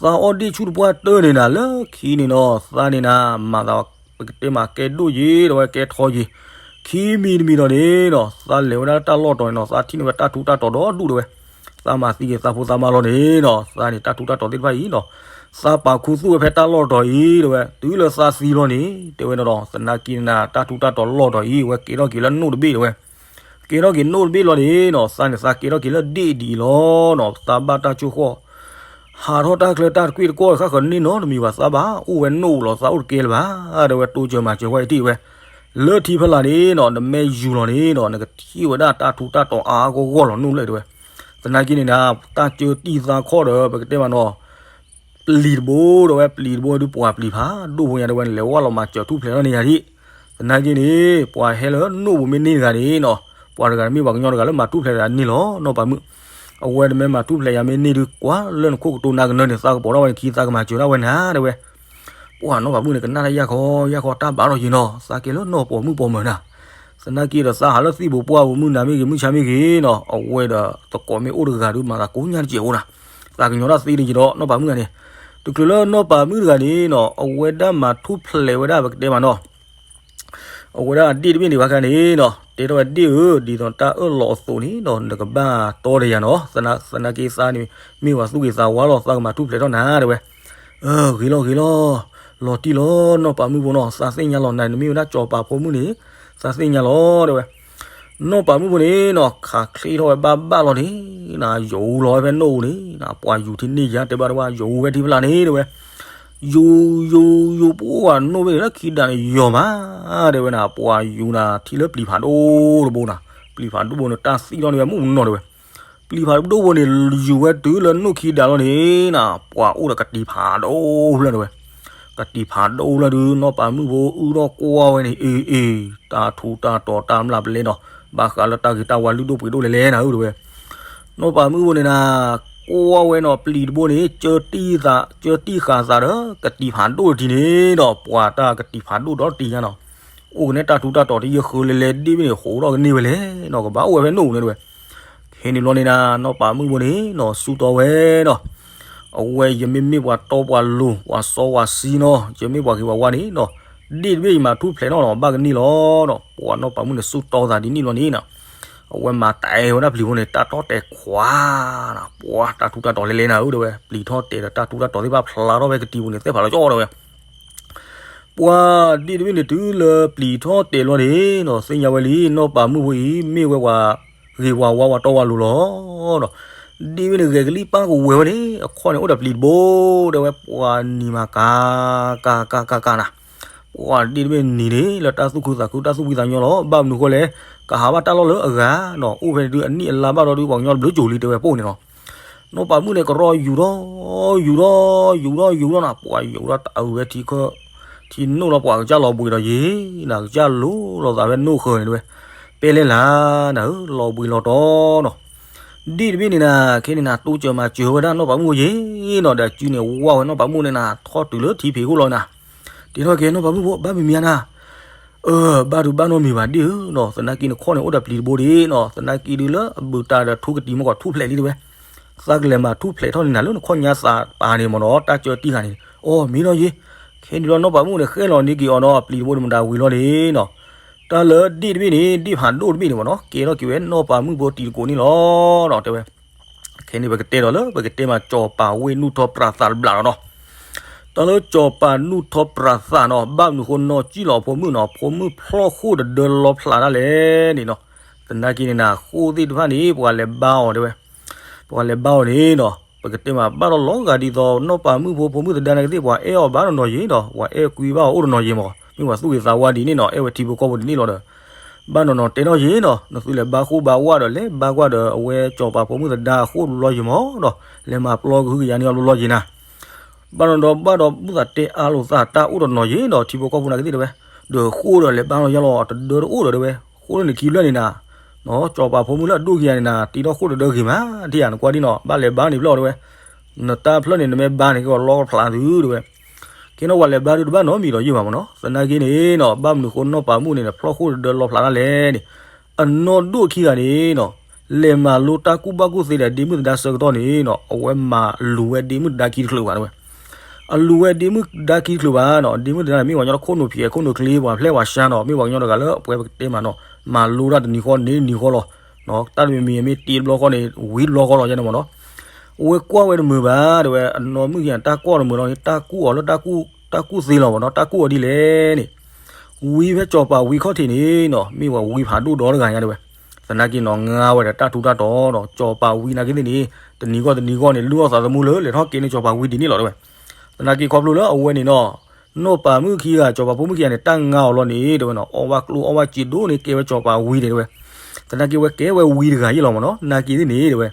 သးအီၣ်ဒ့ၣ်ဆူၣ်တပှၢ်တၢၢ်န့ၣ်နၤ လၢခံန့ၣ်နီၤ, သးန့ၣ်နၤ မၤသးပကတဲမးကဲဒိၣ်ယံၤတဲဝဲ ကဲထီယံၤ ခံမံၤတမံၤဒီးန့ၣ်နီၤ, သးလဲၤဝဲဒၣ်လၢတၢ်လီၢ်တီၤန့ၣ်နီၤ, သးထံၣ်န့ၢ်ဝဲတၢ်ထူးတၢ်တီၤဒီဒူၣ်တဲဝဲ. သးမၤသံက့ၤသးဖိသးမါလီၤန့ၣ်နီၤ, သးန့ၣ်တၢ်ထူးတၢ်တီၤသ့ၣ်တဖၣ်အံၤနီၤ, သးပာ်ခူသူၣ်ဝဲဖဲတၢ်လီၢ်တီၤအံၤတဲဝဲ, တုၤလၢသးသံလီၤန့ၣ် တဲဝဲနီၤဒီး သနာ်က့န့ၣ်နၤ တၢ်ထူးတၢ်တီၤလီၢ်တီၤအံၤ ဝဲကဲထီၣ်က့ၤလၢနိၣ်တဘ့ၣ်တဲဝဲ. ကဲထီၣ်က့ၤနိၣ်တဘ့ၣ်လီၤန့ၣ်နီၤ, သးန့ၣ်သးကဲထီၣ်က့ၤလၢဒ့ၣ်ဒ်အံၤလီၤနီၤ, သးဘၣ်တၢ်ဆိၣ်ဃီၣ် ဟးထီၣ်တၢ်ချၢတၢ်တကွ့ၢ်တကွီၢ်တခါဃၢၤန့ၣ်နီတမံၤဘၣ်, သးဘၣ်အိၣ်ဝဲနိၣ်လီၤ, သးအိၣ်တကဲလၢၤဘၣ်, တဲဝဲ တိစၢၤမၤစၢၤဝဲအံၤတ့ၢ်ဝဲ, လၢထံဖီလာ်န့ၣ်နီၤ နမ့ၢ်ယူၤလီၤန့ၣ်နီၤ နကထံၣ်ဝဲဒၣ်တၢ်ထူးတၢ်တီၤအါအါဂီၢ်ဂီၢ်လီၤ နိၣ်လၢတဲဝဲ. သနာ်က့န့ၣ်နၤ တၢ်ကၢတံၢ်သးခီၣ်ဒီး ပကတဲမးနီၤ ပျံၤတဘိဒီးဝဲ ပျံၤတဘိဒုးပှၤပျံၤဖးဒိၣ်ဖိညါတဲဝဲ နလဲၤဝဲလီၤမၤစၢၤထူၣ်ဖျဲးထီၣ်န့ၢ်ယၤဒံး. သနာ်က့န့ၣ် ပှၤဟဲလၢနိၣ်ပူၤမ့ၢ်န့ၢ်တဂၤန့ၣ်နီၤ ပှၤတဂၤန့ၣ်မ့ၢ်ပှၤကညီတဂၤလၢမၤထူၣ်ဖျဲးတၢ်န့ၣ်လီၤ. နီၢ်ပၤမုၣ်, အဝဲတမ့ၢ်မၤထူၣ်ဖျဲးယၤမ့ၢ်န့ၢ်ဒုး ကွၢ်လၢနခိၣ်ကတိၤနၤကနၢန့ၣ် သးကပီၤထီၣ်ဝဲနခံ သးကမၤစၢၤဒၣ်ဝဲနၤ တဲဝဲ. ပှၤနီၢ်ပၤမုၣ်န့ၣ် ကနၣ်တၢ်ယၢ်ခီယၢ်ခီ တၢ်ဘၣ်ထီၣ်ယံၤနီၤ, သးကဲလၢနီၢ်ပိာ်မုၣ်ပိာ်မၢၤနၤ, သနာ်က့ဒီးသးဟးလၢသံၣ်ဘိပှၢ်ဘိ မုၢ်နၤမ့ၢ်ဂ့ၤ မုၢ်ဆါမ့ၢ်ဂ့ၤနီၤ, အဝဲဒီးသကိးမ့ၢ်အိၣ်တဂၤဒုး မၤသးကိးညါတစဲးအိၣ်နၤ, သးကညီၤတၢ်သ့တယံၤဒီး နီၢ်ပၤမုၣ်ဂၤန့ၣ်, တချုးလၢနီၢ်ပၤမုၣ်တဂၤန့ၣ်နီၤ အဝဲဒၣ်မၤထူၣ်ဖျဲးဝဲဒၣ် ပကတဲမးနီၤ အဝဲဒၣ်ဒ့ၣ်တဘ့ၣ်န့ၣ်ဘၣ်ခါန့ၣ်နီၤ တဲထီၣ်ဝဲဒ့ၣ်ဧၢ, ဒ်သိးတၢ်အၢၣ်လီၤအသိးန့ၣ်ဒီး နကဘၣ်တီဒီးယၤနီၤ, သနာ်က့သးန့ၣ် မ့ၢ်ပှၤသူၣ်ဂ့ၤသးဝါလီၤ, သးကမၤထူၣ်ဖျဲးထီၣ်နၤ တဲဝဲ. ဂ့ၤလီၤဂ့ၤလီၤ, လီၤတံၢ်လီၤ နီၢ်ပၤမုၣ်ဖိနီၤ, သးသ့ၣ်ညါလီၤနၤ, နမ့ၢ်ဝဲဒၣ်စီၤပၤဖိမုၣ်န့ၣ် သးသ့ၣ်ညါလီၤ တဲဝဲ. နီၢ်ပၤမုၣ်ဖိန့ၣ်နီၤ ခးချ့ထီၣ်ဝဲဘၣ်ဘၣ်လီၤန့ၣ် နယူၤလီၤဝဲဖဲနိၣ်အူန့ၣ် ပှၤယူၤထံန့ၢ်ယၤ တဲဘၣ်တဘၣ် ယူၤဝဲထံဖျါန့ၣ် တဲဝဲ. ယူၤ ယူၤ ယူၤ ပှၤနိၣ်ဘ့ၣ်လၢခံဒးန့ၣ် ယီၤမး တဲဝဲနၤ, ပှၤယူၤနၤ ထံလၢပျံၤဖးဒိၣ်တဘိနၤ, ပျံၤဖးဒိၣ်ဘိန့ၣ် တၢ်သံထီၣ်န့ၢ်ဝဲမုၢ်နီၤ တဲဝဲ. ပျံၤဖးဒိၣ်ဘိန့ၣ် ယူၤဝဲတုၤလၢနိၣ်ခံဒးလီၤန့ၣ်နၤ, ပှၤအိၣ်ဒီးကတံၤဖးဒိၣ်ဖျၢၣ် တဲဝဲ. ကတံၤဖးဒိၣ်ဖျၢၣ်ဒုး နီၢ်ပၤမုၣ်ဖိအုၣ်ထီၣ်ကွၢ်ဝဲန့ၣ် အ့ အ့ တၢ်ထူးတၢ်တီၤတၢ်မျၢ်ပလဲနီၤ, ဘၣ်ဃးလၢတၢ်ဂ့ၤတၢ်ဝါလုၢ်ဒိၣ်ပှ့ၤဒိၣ်လဲၣ်လဲၣ်နၤဧၢ တဲဝဲ. နီၢ်ပၤမုၣ်ဖိန့ၣ်နၤ ကွၢ်ဝဲနီၤ ပျံၤတဘိန့ၣ် ကၢတံၢ်ဃာ်သးဒီး ကတံၤဖးဒိၣ်တထံးန့ၣ်ဒီး ပှၤတၢ်ကတံၤဖးဒိၣ်ဒီတထံးညါနီၤ, အိၣ်ကနဲတၢ်ထူးတၢ်တီၤတယၢၢ်ဃၢလၢလဲၤဒ့ၣ်ဘ့ၣ်န့ၣ် ဃိးထီၣ်ကန့ၢ်ဝဲလဲၣ်နီၤ, ကဘၣ်အိၣ်ဝဲဖဲနိၣ်အူန့ၣ် တဲဝဲ. ခဲန့ၣ်ဘျီန့ၣ်နၤ နီၢ်ပၤမုၣ်ဖိန့ၣ်နီၤ စူၢ်တီဝဲနီၤ, အဝဲယမ့ၢ်မ့ၢ်ပှၤတီပှၤလိၤ ပှၤစီပှၤဆှံနီၤ, ယမ့ၢ်ပှၤဂ့ၤပှၤဝါန့ၣ်နီၤ, ဒ့ၣ်တဘ့ၣ်ယမၤထူၣ်ဖျဲးထီၣ်နီၤ ဘၣ်ကန့ၢ်လီၤနီၤ, ပှၤနီၢ်ပၤမုၣ်န့ၣ် စူၢ်တီသးဒ်န့ၣ်ဘျီန့ၣ်နီၤ အဝဲမၤတဲဝဲဒၣ်ပျံၤဖိန့ၣ် တၢ်တီတဲာ်ခွါနၤ, ပှၤတၢ်ထူးတၢ်တီၤလဲၤလဲၤနၤဧၢ တဲဝဲ, ပျံၤထီၣ်တဲာ်ဒီးတၢ်ထူးတၢ်တီၤသ့ၣ်တဖၣ်ဖျါထီၣ်ဖဲကတံၤပူၤန့ၣ် သ့ၣ်ဖးလီၤကၠီတဲဝဲ. ပှၤဒ့ၣ်တဘ့ၣ်န့ၣ် တုၤလၢပျံၤထီၣ်တဲာ်လီၤန့ၣ်နီၤ သ့ၣ်ညါဝဲလံ နီၢ်ပၤမုၣ်ဖိအံၤ မ့ၢ်ဝဲပှၤဂ့ၤပှၤဝါပှၤတီပှၤလိၤလီၤနီၤ, ဒ့ၣ်တဘ့ၣ်န့ၣ် ဂဲၤကလံၣ်ပၢ်ကဝဲၤဝဲန့ၣ် အခီၣ်န့ၣ်အိၣ်ဒီးပျံၤတဘိ တဲဝဲ, ပှၤနံၤမးကၤ ကၤ ကၤ ကၤ ကၤနၤ ပှၤဒ့ၣ်တဘ့ၣ်နံၤန့ၣ် လၢတၢ်သူၣ်ခုသးခုတၢ်သူၣ်ဖှံသးညီလီၤ, ဘၣ်မနုၤဃိလဲၣ်, ကဟးဘၣ်တၢ်လီၢ်လၢအဂၤနီၤ, အိၣ်ဖဲန့ၣ်ဒုးအနံၣ်အလါဘၣ်ဒီးဒုး ပှၤကညီတဘျုးကၠိၤလံ တဲဝဲပိၢ်န့ၣ်လီၤ. နီၢ်ပၤမုၣ်န့ၣ် ကရီယူၤထီၣ် ယူၤထီၣ် ယူၤထီၣ် ယူၤထီၣ် ယူၤထီၣ်နၤ, ပှၤယူၤထီၣ်တအုးဝဲထံခၢၣ် ထံနိၣ်လီၤ ပှၤကစၢ်လီၤဘှံးဒီးယ့ၤနၤ, ကစၢ်လိၤလိာ်သးဖဲနိၣ်ဃၢၤန့ၣ် တဲဝဲ, ပဲလဲၣ်လၢနၤဧၢ လီၤဘှံးလီၤတီၤနီၤ. ဒ့ၣ်တဘ့ၣ်န့ၣ်နၤ ခဲန့ၣ်နၤ တိစၢၤမၤစၢၤဝဲဒၣ်နီၢ်ပၤမုၣ်ယ့ၤနီၤ, ဒီးအစုန့ၣ် ဝၢ်ဝဲနီၢ်ပၤမုၣ်န့ၣ်နၤ ထီၣ်တုၤလၢထံဖံးခိၣ်လီၤနၤ, တဲထီၣ်က့ၤနီၢ်ပၤမုၣ်ဖိ ဘၣ်မံၤမံၤဧါနၤ အၢ ဘၣ်ဒုးဘၣ်နီတမံၤဘၣ်ဒ့ၣ်ဧၢနီၤ, သနာ်က့နခီၣ်န့ၣ်အိၣ်ဒီးပျံၤတဘိဒ့ၣ်နီၤ, သနာ်က့ဒုးလၢအဘူးတၢ်ဒီးထူကတံၤမ့ၢ်ကီးထူၣ်ဖျဲးလံတဲဝဲ, သးကလဲၤမၤထူၣ်ဖျဲးထီၣ်န့ၣ်နၤလၢနခီၣ်ညါသးပာ်န့ၣ်မ့ၢ်နီၤ, တၢ်ကၢတံၢ်ဃာ်န့ၣ်, အိ မ့ၢ်နီၤယ့ၤ, ခဲန့ၣ်လီၤနီၢ်ပၤမုၣ်န့ၣ် ဃဲလီၤန့ၢ်က့ၤအီၤဒီးပျံၤတဘိန့ၣ်မတၤဝံၤလီၤန့ၣ်နီၤ, တၢ်လၢဒ့ၣ်တဘ့ၣ်န့ၣ် ဒ့ၣ်ဖးဒိၣ်တဘ့ၣ်န့ၣ်မ့ၢ်နီၤ ကဲထီၣ်က့ၤဝဲနီၢ်ပၤမုၣ်ဖိတံၤသကိးန့ၣ်လီၤနီၤ တဲဝဲ ခဲန့ၣ်ပကတဲဒီးလၢပကတဲမး စီၤပၤဝ့ၢ်နုာ်ထီၣ်ပြးသးတဘျးလီၤနီၤ, တၢ်လၢစီၤပၤနုာ်ထီၣ်ပြးသးနီၤ ဘၣ်မနုၤဃိနီၢ်ကံၣ်လီၤအဖိမုၣ်နီၤ အဖိမုၣ်ဖျီၣ်ဃိၣ်တဒၢလီဖျးဒၣ်လဲၣ်န့ၣ်နီၤ, သနာ်က့န့ၣ်နၤ ဃိၣ်သ့ၣ်တဖၣ်န့ၣ် ပှၤလဲၤဘါအီၤတဲဝဲ, ပှၤလဲၤဘါအီၤန့ၣ်နီၤ ပကတဲမး ဘၣ်ဒီးလီၤဂာ်ဒ်သိး နီၢ်ပၤမုၣ်ဖိဖိမုၣ်သဒါနာ်က့သ့ၣ် ပှၤအဲၣ်အီၤဘၣ်နီၢ်နီၢ်ယ့ၤနီၤ ပှၤအဲၣ်ကွံဘၣ်အီၤအိၣ်တနီၢ်ယ့ၤမး, မ့ၢ်ပှၤသူၣ်ဂ့ၤသးဝါဒ်န့ၣ်နီၤ အဲၣ်ဝဲထံဖိကီၢ်ဖိဒ်န့ၣ်လီၤဒီး ဘၣ်နီၢ်နီၢ်တဲနီၢ်ယ့ၤနီၤ နသုလဲၤဘါဃိၣ်ဘါဝၣ်ဒီး လဲၤဘါကွၢ်ဒီးအဝဲစီၤပၤဖိမုၣ်သဒါအဃိၣ်တဘျီယ့ၤမးဒီး လဲၤမၤပျီကဟုကယာ်န့ၢ်အီၤတဘျီယ့ၤနၤ ဘၣ်နီၢ်ဒီး ဘၣ်ဒီးဘူၣ်သးတဲအါလိာ်သးတၢ်အိၣ်တနီၢ်ယ့ၤဒီး ထံဖိကီၢ်ဖိနာ်က့သ့ၣ်တဲဝဲ, ဒီးဃိၣ်ဒီးလဲၤဘါနီၢ်ယါလီၤ တဒၢတအိၣ်ဒီးတဲဝဲ, ဃိၣ်လၢနခံဖျၢၣ်န့ၣ်နၤ, စီၤပၤဖိမုၣ်လၢအဒိၣ်ကယၤန့ၣ်နၤ တ့ထီၣ်ဃိၣ်တဒၢဂ့ၤမး ထံၣ်ယၤနကွၢ်ဒ်နီၤ ဘၣ်လဲၤဘါန့ၣ်ဖျၢၣ်အီၤတဲဝဲ, နတၢ်ဖျၢၣ်န့ၣ် နမ့ၢ်ဘါန့ၣ် ကလီကဖျးသုတဲဝဲ, ခဲနီၢ်ပှၤလဲၤဘါဒုးတဘၣ်နီတမံၤဒီးယ့ၢ်ဘၣ်မ့ၢ်နီၤ သနာ်က့န့ၣ်နီၤ ဘၣ်မနုၤဃိနီၢ်ပၤမုၣ်န့ၣ် ဖျီၣ်ဃိၣ်တဒၢလီဖျးဒၣ်လဲၣ်န့ၣ်, အနီၢ်ဒိၣ်ခံဂၤန့ၣ်နီၤ လဲၤမၤလိတၢ်ကူၣ်ဘၣ်ကူၣ်သ့ဒီးဒ့မုၣ်သဒါဆၢကတီၢ်န့ၣ်နီၤ အဝဲမၤလူၤဝဲဒ့မုၣ်သဒါခံတချုးဘၣ်တဲဝဲ, အလူၤဝဲဒ့မုၣ်သဒါခံတချုးဘၣ်နီၤ ဒ့မုၣ်သဒါန့ၣ်မ့ၢ်ပှၤကညီတခိၣ်နူာ်ဖံးခိၣ်နူာ်ချ့ ပှၤဖျဲၣ်ပှၤဆါနီၤ မ့ၢ်ပှၤကညီတဂၤလၢအပှဲၤပကတဲမးနီၤ မၤလိတၢ်တနံၤဃီန့ၣ်တနံၤဃီလီၤ, တၢ်တမံၤမံၤမ့ၢ်တ့တဘျီဃီန့ၣ် ဝံၤတဘျီဃီလီၤယဲန့ၣ်မ့ၢ်နီၤ အဝဲကွၢ်ဝဲတမုာ်ဘၣ်တဲဝဲ အနီၢ်မုၣ်ခံဂၤတၢ်ကွၢ်တမုာ်လီၤန့ၣ် တၢ်ကူၣ်အီၤလၢတၢ်ကူၣ်သ့လီၤမ့ၢ်နီၤ တၢ်ကူၣ်အီၤဒ်လဲၣ်န့ၣ်, ဝံဖဲစီၤပၤဝံခီၣ်ထံးန့ၣ်နီၤ မ့ၢ်ပှၤဝံဖးဒိၣ်ဒီတဂၤညါတဲဝဲ, သနာ်က့နီၤ ငါဝဲဒီးတၢ်ထူးတၢ်တီၤနီၤ စီၤပၤဝံနာ်က့သ့ၣ်န့ၣ် တနံၤဂီၢ်တနံၤဂီၢ်န့ၣ် လုၢ်အီၣ်သးသမူလၢလဲၤထီၣ်က့ၤန့ၢ်စီၤပၤဝံဒ်န့ၣ်လီၤတဲဝဲ, သနာ်က့ခီဖျိလၢအဝဲန့ၣ်နီၤ နီၢ်ပၤမုၣ်ခံဂၤ စီၤပၤဖိမုၣ်ခံဂၤန့ၣ် တၢ်ငါအီၤလီၤန့ၣ်တဲဝဲနီၤ အီၣ်ဘၣ်ကျိၣ်အီၣ်ဘၣ်စ့ဒိၣ်န့ၣ် ကဲဝဲစီၤပၤဝံန့ၣ်တဲဝဲ, သနာ်က့ဝဲကဲဝဲဝံတဂၤယ့ၢ်လီၤမ့ၢ်နီၤ နာ်က့သ့ၣ်န့ၣ်တဲဝဲ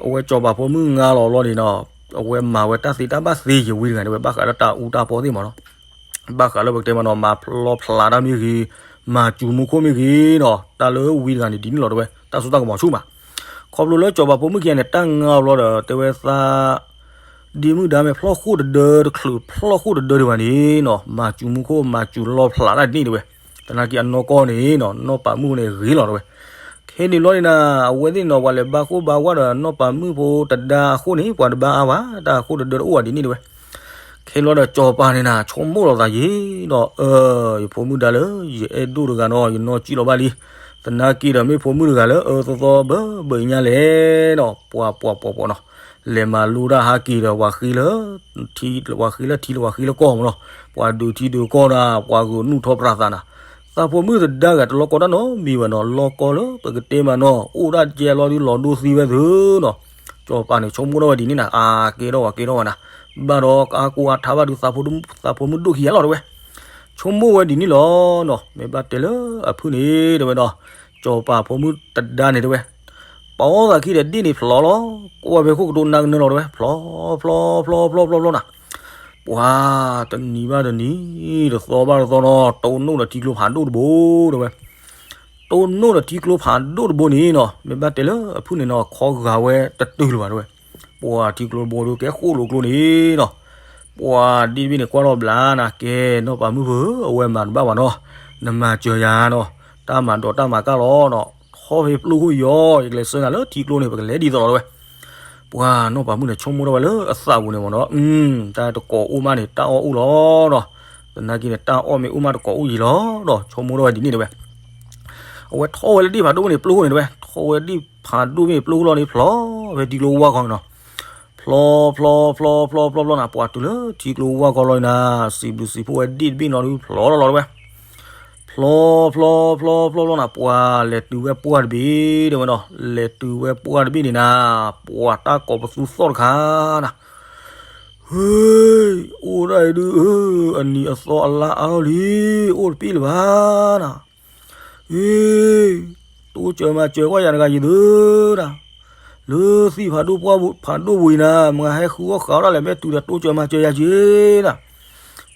အဝဲစီၤပၤဖိမုၣ်ငါလီၤလီၤန့ၣ်နီၤ အဝဲမၤဝဲတၢ်သ့တၢ်ဘၣ်သ့ယံၤဝံတဂၤန့ၣ်ဝဲ ဘၣ်ဃးလၢတၢ်အူတၢ်ပီသ့ၣ်မ့ၢ်နီၤ, ဘၣ်ဃးလၢပကတဲမ့ၢ်နီၤ မၤပျီဖျးတၢ်မ့ၢ်ဂ့ၤ, မၤစူၤမူခိၣ်မ့ၢ်ဂ့ၤနီၤ, တၢ်လၢဝံတဂၤန့ၣ်ဒ်န့ၣ်လီၤတဲဝဲ, တၢ်စိတၢ်ကမီၤဆူၣ်မး. ခီဖျိလၢစီၤပၤဖိမုၣ်ခံဂၤန့ၣ် တၢ်ငါအဘျီဒီး တဲဝဲသး ဒ့မုၣ်ဒါမ့ၢ်ဖျီၣ်ဃိၣ်တဒၢ တချုးဖျီၣ်ဃိၣ်တဒၢဒံးဘၣ်န့ၣ်နီၤ, မၤစူၤမူခိၣ် မၤစူၤလီၤဖျးတၢ်ဒ်န့ၣ်တဲဝဲ. သနာ်က့အနီၢ်ကီၢ်န့ၣ်နီၤ နီၢ်ပၤမုၣ်န့ၣ်ဂ့ၤလီၤတဲဝဲ. ခဲန့ၣ်ဘျီန့ၣ်နၤ အဝဲသ့ၣ်န့ၣ်နီၤ ပှၤလဲၤဘါဃိၣ်ဘါဝါဒီးနီၢ်ပၤမုၣ်ဖိတဒါအဃိန့ၣ် ပှၤတဘါအါဘၣ်, တၢ်ဃိၣ်တဒၢတအိၣ်ဘၣ်ဒ်န့ၣ်တဲဝဲ. ခဲန့ၣ်ဘျီဒီးစီၤပၤန့ၣ်နၤ ဆိကမိၣ်လီၤသးယံာ်ဒီး အၢ ယဖိမုၣ်ဒါလၢ ယအဲၣ်ဒိၣ်တဂၤနီၤ ယနီၢ်ကံၣ်လီၤဘၣ်လံ. သနာ်က့ဒီးမ့ၢ်ဖိမုၣ်တဂၤလၢအၢသီသီဘၢဘၢညါလဲၣ်နီၤ, ပှၤပှၤပှၤပှၤနီၤ, လဲၤမၤလိတၢ်ဟးက့ၤဒီးပှၤဃ့လၢ ထံ ပှၤဃ့လၢထံလၢပှၤဃ့လၢကီၢ်မးနီၤ, ပှၤဒုးထံဒုးကီၢ်နၤ ပှၤဂုာ်နုာ်ထီၣ်ပြးသးနၤ, သးဖိမုၣ်တဒါဂၤတလီၢ်ကီတၢ်နီတမံၤဘၣ်နီၤ, လီၢ်ကီလၢပကတဲမးနီၤ အိၣ်ဒၣ်ကဲလီၤဒုးလီၤဒိသံဝဲသုနီၤ. စီၤပၤန့ၣ်ဆိကမိၣ်ထီၣ်ဝဲဒ်န့ၣ်နၤ အါကဲထီၣ်ဝဲကဲထီၣ်ဝဲနၤ, ဘၣ်ဒီးကအါကိးအါထါဘၣ်ဒုး သးဖိမုၣ်ဒိၣ်ခံဂၤလီၤတဲဝဲ. ဆိကမိၣ်ဝဲဒ်န့ၣ်လီၤနီၤ, မ့ၢ်ဘၣ်တဲလၢအဖုၣ်န့ၣ်တဲဝဲဒီး စီၤပၤဖိမုၣ်တဒါန့ၣ်တဲဝဲ ပီသးခံဒီးဒ့ၣ်န့ၣ်ဖျိးလီၤ, ကွၢ်ဝဲဖဲခိၣ်ကတိၤနးကနၢလီၤတဲဝဲ, ဖျိးဖျိးဖျိးဖျိးဖျိးနၤ, ပှၤတနံၤဘၣ်တနံၤ တသီဘၣ်တသီနီၤ တိၢ်နီၣ်ဒီးထံကျိဖးဒိၣ်တဘိတဲဝဲ. တိၢ်နီၣ်ဒီးထံကျိဖးဒိၣ်တဘိန့ၣ်နီၤ မ့ၢ်ဘၣ်တဲလၢအဖုၣ်န့ၣ်နီၤ ခီဂာ်ဝဲတတုၤလၢၤဘၣ်တဲဝဲ. ပှၤထံကျိတဘိဒီးကဲဃိၣ်လိာ်ကျိန့ၣ်နီၤ ပှၤဒ့ၣ်တဘ့ၣ်န့ၣ်ကွၢ်ထီၣ်ဘျးနၤ ကဲနီၢ်ပၤမုၣ်ဖိဧၢ အဝဲမၤတဘၣ်ဘၣ်နီၤ, နမၤစၢၤယၤနီၤ, တၢ်မၤဒိးတၢ်မၤကၢ်လီၤနီၤ, ထီၣ်ဖဲပျိၢ်ခိၣ်ယီၤ ယကလဲၤဆှၢနၤလၢထံကျိန့ၣ် ပကလဲၤဒ်သိးလီၤတဲဝဲ. ပှၤနီၢ်ပၤမုၣ်န့ၣ်ဆိကမိၣ်ထီၣ်ဝဲလၢအသးပူၤန့ၣ်မးနီၤ, တၢ်တကိးအိၣ်မးန့ၣ် တၢ်အီၣ်အိၣ်လီၤနီၤ, သနာ်က့န့ၣ် တၢ်အီၣ်မ့ၢ်အိၣ်မးတကိးအိၣ်ယံာ်လီၤဒီး ဆိကမိၣ်ထီၣ်ဝဲဒ်န့ၣ်တဲဝဲ. အဝဲထီၣ်ဝဲလၢဒ့ၣ်ဖးဒိၣ်န့ၣ် ပျိၢ်ခိၣ်န့ၣ်တဲဝဲ, ထီၣ်ဝဲဒ့ၣ်ဖးဒိၣ်မ့ၢ်ပျိၢ်ခိၣ်လီၤန့ၣ် ဖျိးဖဲထံကျိဝါခီန့ၣ်နီၤ, ဖျိးဖျိးဖျိးဖျိးဖျိးဖျိးနၤ ပှၤတုၤလၢထံကျိဝါခီလီၤန့ၣ်နၤ, စံးဘျုးစံးဖှိၣ်ဝဲဒ့ၣ်တဘ့ၣ်နီၤဒုးဖျိးလီၤလီၤတဲဝဲ. ဖျိးဖျိးဖျိးဖျိးဖျိးနၤ ပှၤလဲၤတုၤဝဲပှၢ်တဘ့ၣ်တဲဝဲနီၤ, လဲၤတုၤဝဲပှၢ်တဘ့ၣ်န့ၣ်နၤ, ပှၤတၢ်ကိးပသူသီၣ်တခါနၤ ဟ့, အိၣ်ဒၣ်အံၤဒုး, အနံၤအသီအလါအါထီၣ်လံ, အိၣ်တပ့ၢ်လၢၤဘၣ်နၤ, ဟ့, တိစၢၤမၤစၢၤကွၢ်ယၤတဂၤယံၤသုနၤ, လၢသံၣ်ဖးဒိၣ်ပှၢ်ဖးဒိၣ်ပူၤအံၤနၤ, မၤဟဲဃုအီၣ်ဃုအီၣ်ဒၣ်လဲာ် မ့ၢ်တုၤဒီးတိစၢၤမၤစၢၤယၤက့ၤနၤ,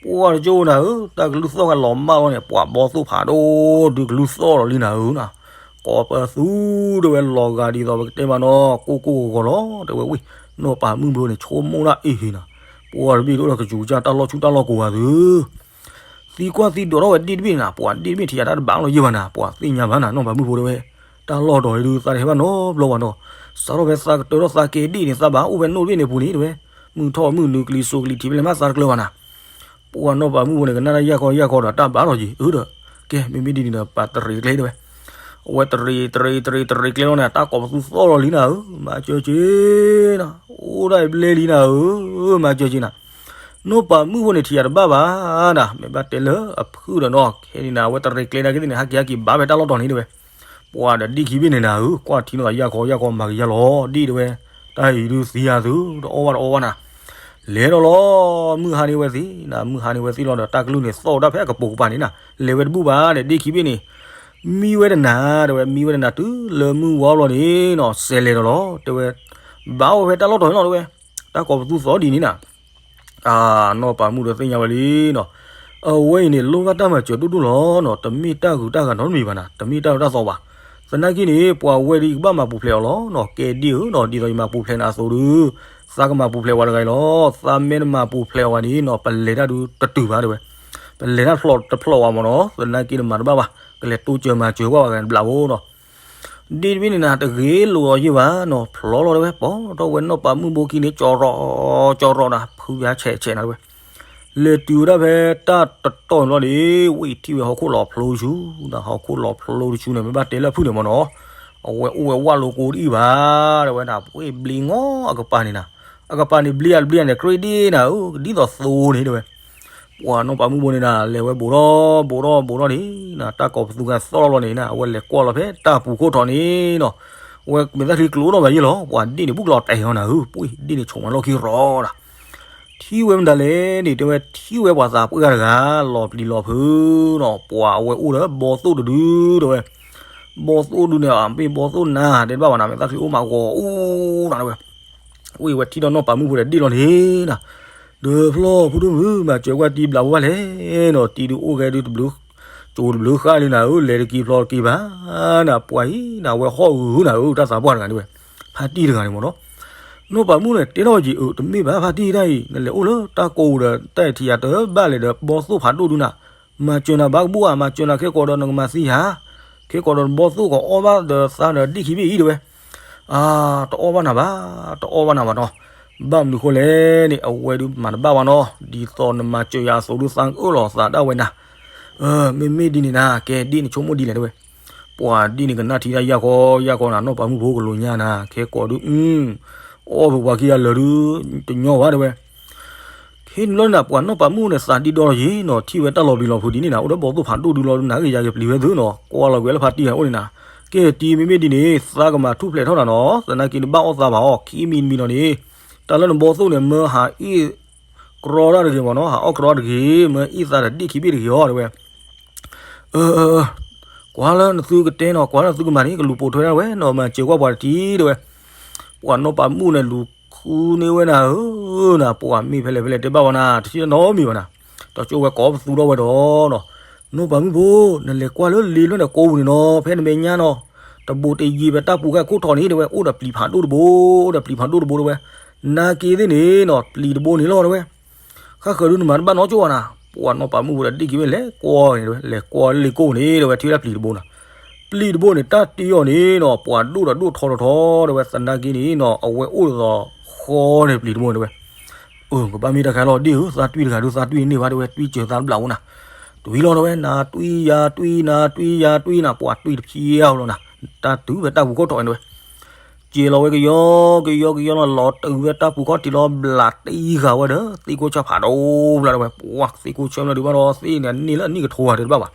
ပှၢ်တကၠိနၤဧၢ, တၢ်ကလုၢ်သီၣ်ဂၤလီၤမၢ်လီၤန့ၣ် ပှၤဘီသိၣ်ဖးဒိၣ်ဒုးကလုၢ်သီၣ်လီၤလံနၤဧၢနၤ, ကိးပသူတဲဝဲလီၤဂာ်ဒ်သိးပကတဲမးနီၤ ကိၢ်ကိၢ်ဂီၤဂီၤလီၤ တဲဝဲဝံၤ, နီၢ်ပၤမုၣ်ဘိန့ၣ် ဆိကမိၣ်ဒၣ်အ့ၣ်ဟ့နၤ, ပှၢ်တဘ့ၣ်တအိၣ်ဒီးကယူၤကၢ်တၢ်လီၢ်ဆူၣ်တၢ်လီၢ်ကိးဂၤသု သံကွၢ်သံဒိးထီၣ်ဝဲဒ့ၣ်တဘ့ၣ်န့ၣ်နၤ, ပှၤဒ့ၣ်တဘ့ၣ်ထံၣ်ယၤတၢ်တဘၣ်လီၤယံာ်ဘၣ်နၤ, ပှၤသ့ၣ်ညါဘၣ်နၤ နီၢ်ပၤမုၣ်ဖိတဲဝဲ, တၢ်လီၢ်တီၤအံၤဒုး သးတဟဲဘၣ်နီတဘျီဘၣ်နီၤ, စးထီၣ်ဖဲသးကတၢၢ်ထီၣ်သးကဲဒ့ၣ်န့ၣ် သးဘၣ်အိၣ်ဖဲနိၣ်တဘ့ၣ်န့ၣ်ပူၤန့ၣ်တဲဝဲ, မုၢ်ထီၣ်မုၢ်နုာ်ကလံၤစိးကလံၤထံးဖဲလဲၣ်မးသးတကျၢၤဘၣ်နၤ ပှၤနီၢ်ပၤမုၣ်ဖိန့ၣ် ကနၣ်တၢ်ယၢ်ခီယၢ်ခီဒီးတၢ်ဘၣ်လီၤယံာ်အၢဒီး, ကဲ မ့မ့ၢ်ဒ်န့ၣ်ဒီး ပာ်တရံးကျဲတဲဝဲ, အဝဲတရံးတရံးတရံးတရံးကျဲလီၤန့ၣ် တၢ်ကိးပသူသီၣ်လီၤလံနၤဧၢ, မၤစၢၤက့ၤနၤ, အိၣ်ဒၣ်အံၤဘျဲလံနၤဧၢ, မၤစၢၤက့ၤနၤ, နီၢ်ပၤမုၣ်ဖိန့ၣ်ထံၣ်ယၤတဘၣ်ဘၣ်နၤ, မ့ၢ်ဘၣ်တဲလၢအဖုၣ်ဒီးနီၤ, ခဲန့ၣ်နၤ အဝဲတရံးကျဲနာ်က့သ့ၣ်န့ၣ် ဟးက့ၤဟးက့ၤဘၣ်ဖဲတၢ်လီၢ်တီၤန့ၣ်တဲဝဲ ပှၤဒီးဒ့ၣ်ခံဘ့ၣ်န့ၣ်နၤဧၢ, ကွၢ်ထံနီၤသးယၢ်ခီယၢ်ခီ မၤကယၤလီၤဒ့ၣ်တဲဝဲ, တၢ်အံၤဒုးသံယၤသု တအီၣ်ဘၣ်တအီၣ်ဘၣ်နၤ, လဲၤဒီးလီၤ, မုၢ်ဟါန့ၣ်ဝဲသ့ၣ်နၤ, မုၢ်ဟါန့ၣ်ဝဲသ့ၣ်လီၤဒီး တၢ်ကလုၢ်န့ၣ်သီၣ်ဒၣ်ဖဲအကပိာ်ကပၤန့ၣ်နၤ, လဲၤဝဲတဘူၣ်ဘၣ်ဒီး ဒ့ၣ်ခံဘ့ၣ်န့ၣ် မံဝဲတနၤတဲဝဲ, မံဝဲတနၤတုၤလၢမုၢ်ဝါဘျီန့ၣ်နီၤ စဲးလဲၤဒီးလီၤတဲဝဲ, ဘၣ်အိၣ်ဝဲဖဲတၢ်လီၢ်တီၤန့ၣ်လီၤတဲဝဲ, တၢ်ကိးပသူသီၣ်ဒ်န့ၣ်နၤ အနီၢ်ပၤမုၣ်ဒီးသ့ၣ်ညါဝဲလံနီၤ, အဝဲအံၤန့ၣ် လိၣ်ဘၣ်တၢ်မၤစၢၤဒိၣ်ဒိၣ်လီၤနီၤ, တမ့ၢ်တၢ်ဂုၤတၢ်ဂၤနီတမံၤဘၣ်နၤ, တမ့ၢ်တၢ်အၢတၢ်သီဘၣ်, သနာ်က့န့ၣ် ပှၤဝဲဒၣ်ကဘၣ်မၤပူၤဖျဲးအီၤလီၤနီၤ, ကဲဒ့ၣ်ဧၢနီၤ, ဒ်သိးယမၤပူၤဖျဲးနၤအသိးဒုး, သးကမၤပူၤဖျဲးဝဲတဂၤအံၤလီၤ, သးမ့ၢ်တမၤပူၤဖျဲးအီၤဘၣ်န့ၣ်နီၤ ပလဲၤတၢ်ဒုးတတုၤဘၣ်တဲဝဲ, ပလဲၤတၢ်တဖျိးတဖျိးဘၣ်မးနီၤ, သနာ်က့နမၤတဘၣ်ဘၣ်, ကလဲၤတိစၢၤမၤစၢၤကွၢ်ဘၣ်ဂၤဘျးဖိနီၤ ဒ့ၣ်တဘ့ၣ်န့ၣ်နၤ တဂ့ၤလိာ်အီၤယဲၢ်ဘၣ်နီၤ, ဖျိးလီၤတဲဝဲ, ပိာ်ထီၣ်ဝဲနီၢ်ပၤမုၣ်ဘိခံန့ၣ် ကၠီရီၤ, ကၠီရီၤနၤ, ဖုဘၣ်ဆဲးဆဲးနၤတဲဝဲ, လဲၤတုၤဝဲဒၣ်ဖဲတၢ်တတီၢ်န့ၣ်လီၤန့ၣ်, ဝံၤထံၣ်ဝဲဟီၣ်ခိၣ်လီၤဖျိတဆူ, ဟီၣ်ခိၣ်လီၤဖျိတဆူန့ၣ် မ့ၢ်ဘၣ်တဲလၢအဖုၣ်န့ၣ်မးနီၤ, အဝဲအိၣ်ဝဲဝၣ်လိကိတအံၣ်ဘၣ်, တဲဝဲဒၣ်, ပှ့ၤဘျံးငီအကပၤန့ၣ်နၤ, အကပၤန့ၣ်ဘျံးအဘျံးန့ၣ် ကြ့ဒ့ၣ်နၤဧၢ, ဒ်သိးသိန့ၣ်တဲဝဲ ပှၤနီၢ်ပၤမုၣ်ဘိန့ၣ်နၤ လဲၤဝဲဘူးထီၣ်ဘူးထီၣ်ဘူးထီၣ်န့ၣ်, တၢ်ကိးပသူသီၣ်လီၤလီၤန့ၣ်နၤ, အဝဲလဲၤကွၢ်လီၤဖဲတၢ်ပူၤခိၣ်ထီၣ်န့ၣ်နီၤ, အဝဲမဲာ်သၣ်ချံကျိနီၣ်ဘၣ်ယဲၢ်လီၤ, ပှၤဒ့ၣ်န့ၣ် ဘူးကလီၤတဲာ်အီၤနၤဧၢ, ပှ့ၤဒ့ၣ်န့ၣ် ဆိးမၤလီၢ်ခံရီၤနၤ, ထံၣ်ဝဲမတၤလဲၣ်န့ၣ် တဲဝဲ ထံၣ်ဝဲပှၤသးပှၢ်တဂၤ လီၤပျံၤလီၤဖုးနီၤ, ပှၤအဝဲအိၣ်ဒီးဘီသိၣ်တဒုတဲဝဲ, ဘီသိၣ်ဒုန့ၣ် မ့ၢ်ဘီသိၣ်နၤ တဲတဘၣ်ဘၣ်နၤ, မဲာ်သၣ်ချံအိၣ်မးဂီၤအူနၤတဲဝဲ ဝံၤဝဲထံၣ်ဒီးနီၢ်ပၤမုၣ်ဖိဒီးဒ့ၣ်လီၤန့ၣ်နၤ, ဒီးဖျီၣ်ဖုဒိၣ်မုၣ် မၤစၢၤကွၢ်တံၤဘျးဖိဘၣ်လဲၣ်နီၤ, တံၤဒုအိၣ်ဂဲၤဒုတဘျုး, တ ကၠိတဘျုးဃၣ်လံနၤဧၢ, လဲၤတက့ၤဖျီတက့ၤဘၣ်နၤ, ပှၤအံၤနၤ အဝဲဟီၣ်ဂုာ်နၤဧၢ, တၢ်သးပှၢ်တဂၤဒ်ဝဲ, ဖါတံၢ်တဂၤန့ၣ်မ့ၢ်နီၤ. နီၢ်ပၤမုၣ်န့ၣ် တဲထီၣ်က့ၤ အၢ တမ့ၢ်ဘၣ် ဖါတံၢ်တၢ်အံၤ နလဲၤအိၣ်လၢတၢ်ကိးပူၤဒီး တၢ်အဲၣ်ထံယၤတဘၣ်လဲၣ်ဒီး ဘီသိၣ်ဖးဒိၣ်ဒုနၤ, မၤစၢၤနၤဘၣ်ကဘူၣ်ဧါ, မၤစၢၤနၤခဲကိာ်ဒီးနကမၤသံယၤ, ခဲကိာ်ဒီးဘီသိၣ်ကအိၣ်ဘၣ်ဒီးသးဒီး ဒ့ၣ်ခံဘ့ၣ်အံၤဒ်ဝဲ အါ, တအီၣ်ဘၣ်နၤဘၣ်, တအီၣ်ဘၣ်နၤဘၣ်နီၤ. ဘၣ်မနုၤဃိလဲၣ်န့ၣ် အဝဲဒုးမၤတဘၣ်ဘၣ်နီၤ, ဒ်သိးနမၤစၢၤယၤအသိးဒုး သးကအၢၣ်လီၤသးဒၣ်ဝဲနၤ. မ့မ့ၢ်ဒ်န့ၣ်နၤ ကဲဒ်န့ၣ်ဆိကမိၣ်ဒ်လဲၣ်တဲဝဲ, ပှၤဒ်န့ၣ်ကနၣ်ထံတၢ်ယၢ်ခီယၢ်ခီနၤ, နီၢ်ပၤမုၣ်ဖိကလိာ်ညါနၤ, ခဲကိာ်ဒုး အီၣ်ပပှၤခံဂၤလၢာ်ဒုး တညီဘၣ်တဲဝဲ. ခဲန့ၣ်ဘျီနၤ ပှၤနီၢ်ပၤမုၣ်န့ၣ် သးဒံဒီလီၤယံၤနီၤ, ထံၣ်ဝဲတၢ်လီၤဘံၤလီၤဖုးဒ်န့ၣ်နၤ, အိၣ်ဒီးဘီသိၣ်ဖးဒိၣ်ဒုးလီၤဒုး နၤက့ၤယၤက့ၤပျံၤဝဲသုနီၤ, ကွၢ်လီၤကွံာ်လၢဖါတံၢ်အအိၣ်န့ၣ်နၤ, ကဲတံၤ မ့မ့ၢ်ဒ်န့ၣ် သးကမၤထူၣ်ဖျဲးထီၣ်နၤနီၤ, သနာ်က့နဘၣ်အီၣ်သးဘၣ်အီၤ ခံမံၤတမံၤနီၤန့ၣ်, တၢ်လၢနဘီသိၣ်န့ၣ် မၢဟးအ့ၣ်ကြီတၢ်တဂ့ၤမ့ၢ်နီၤ, ဟးအီၣ်ကြီတဂ့ၤ, မၢအ့ၣ်သးဒီးဒ့ၣ်ခံဘ့ၣ်တဂ့ၤအီၤတဲဝဲ. အၢ ကွၢ်လၢနသုကတဲနီၤ, ကွၢ်လၢနသုကမၤန့ၣ် ကလူၤပိာ်ထွဲဒၣ်ဝဲနီၤ, မၤစၢၤကွၢ်ပှၤတထံၣ်တဲဝဲ. ပှၤနီၢ်ပၤမုၣ်န့ၣ် လူၤဃုန့ၢ်ဝဲနၤဧၢ, နၤ ပှၤမ့ၢ်ဖဲလဲၣ်ဖဲလဲၣ်တဲဘၣ်ဝဲနၤ, တထံၣ်နီတမံၤဘၣ်နၤ, ဒီးကၠိဝဲကိးပသူထီၣ်ဝဲဒီးနီၤ, နီၢ်ပၤမုၣ်ဖိ, နလဲၤကွၢ်လၢလ့လွဲၢ်န့ၣ်ကိးပူၤန့ၣ်နီၤ, ဖဲနမဲာ်ညါနီၤ, တဘိးတယံၤဖဲတၢ်ပူၤဃာ်ခိၣ်ထီၣ်န့ၣ်တဲဝဲ, အိၣ်ဒီးပျံၤဖးဒိၣ်တဘိ, အိၣ်ဒီးပျံၤဖးဒိၣ်တဘိတဲဝဲ. နာ်က့သ့ၣ်န့ၣ်နီၤ ပျံၤတဘိန့ၣ်လီၤတဲဝဲ. ဃၣ်ဃၢၤဒုးနမၤတဘၣ်နီတကၠိဘၣ်နၤ, ပှၤနီၢ်ပၤမုၣ်ဖိဒီးဒ့ၣ်ခံဘ့ၣ်လဲၤကွၢ်န့ၣ်တဲဝဲ, လဲၤကွၢ်လၢလ့ကိၣ်န့ၣ်တဲဝဲ ထံၣ်ဝဲဒၣ်ပျံၤတဘိနၤ. ပျံၤတဘိန့ၣ် တၢ်တ့အီၤန့ၣ်နီၤ ပှၤဒိၣ်ဒီးဒိၣ်ထီထီထီတဲဝဲ, သနာ်က့န့ၣ်နီၤ အဝဲအိၣ်ဒ်သိးဃီန့ၣ်ပျံၤတဘိန့ၣ်တဲဝဲ. အၢ ကဘၣ်မ့ၢ်တၢ်ခါလီၤဒ့ၣ်ဧၢ, သးတွံၢ်တဂၤဒုးသးတွံၢ်န့ၢ်ဘၣ်တဲဝဲ, တွံၢ်စၢၤသးတဘျးအိၣ်နၤ. တွံၢ်လီၤတဲဝဲ, နတွံၢ်ယၤတွံၢ်နၤတွံၢ်ယၤတွံၢ်နၤ ပှၤတွံၢ်တဖျဲလီၤနၤ, တၢ်တုၤဖဲတၢ်ပူၤခိၣ်ထီၣ်န့ၣ်တဲဝဲ. က့ၤလီၤဝဲကယီကယီကယီလီၤ လီၤတုၤဝဲတၢ်ပူၤခီၣ်ထံးလီၤ ဘျးတံၢ်ဃာ်ဝဲဒီး သ့ၣ်ကိၢ်ဆၣ်ဖးဒိၣ်ဘျီတဲဝဲ, ပှၤသ့ၣ်ကိၢ်ဆၣ်မ့ၢ်ဒုးဘၣ်ဒီး သ့ၣ်န့ၣ်န့ၢ်လၢအနံၣ်ကထိဂၤတဲတဘၣ်ဘၣ်.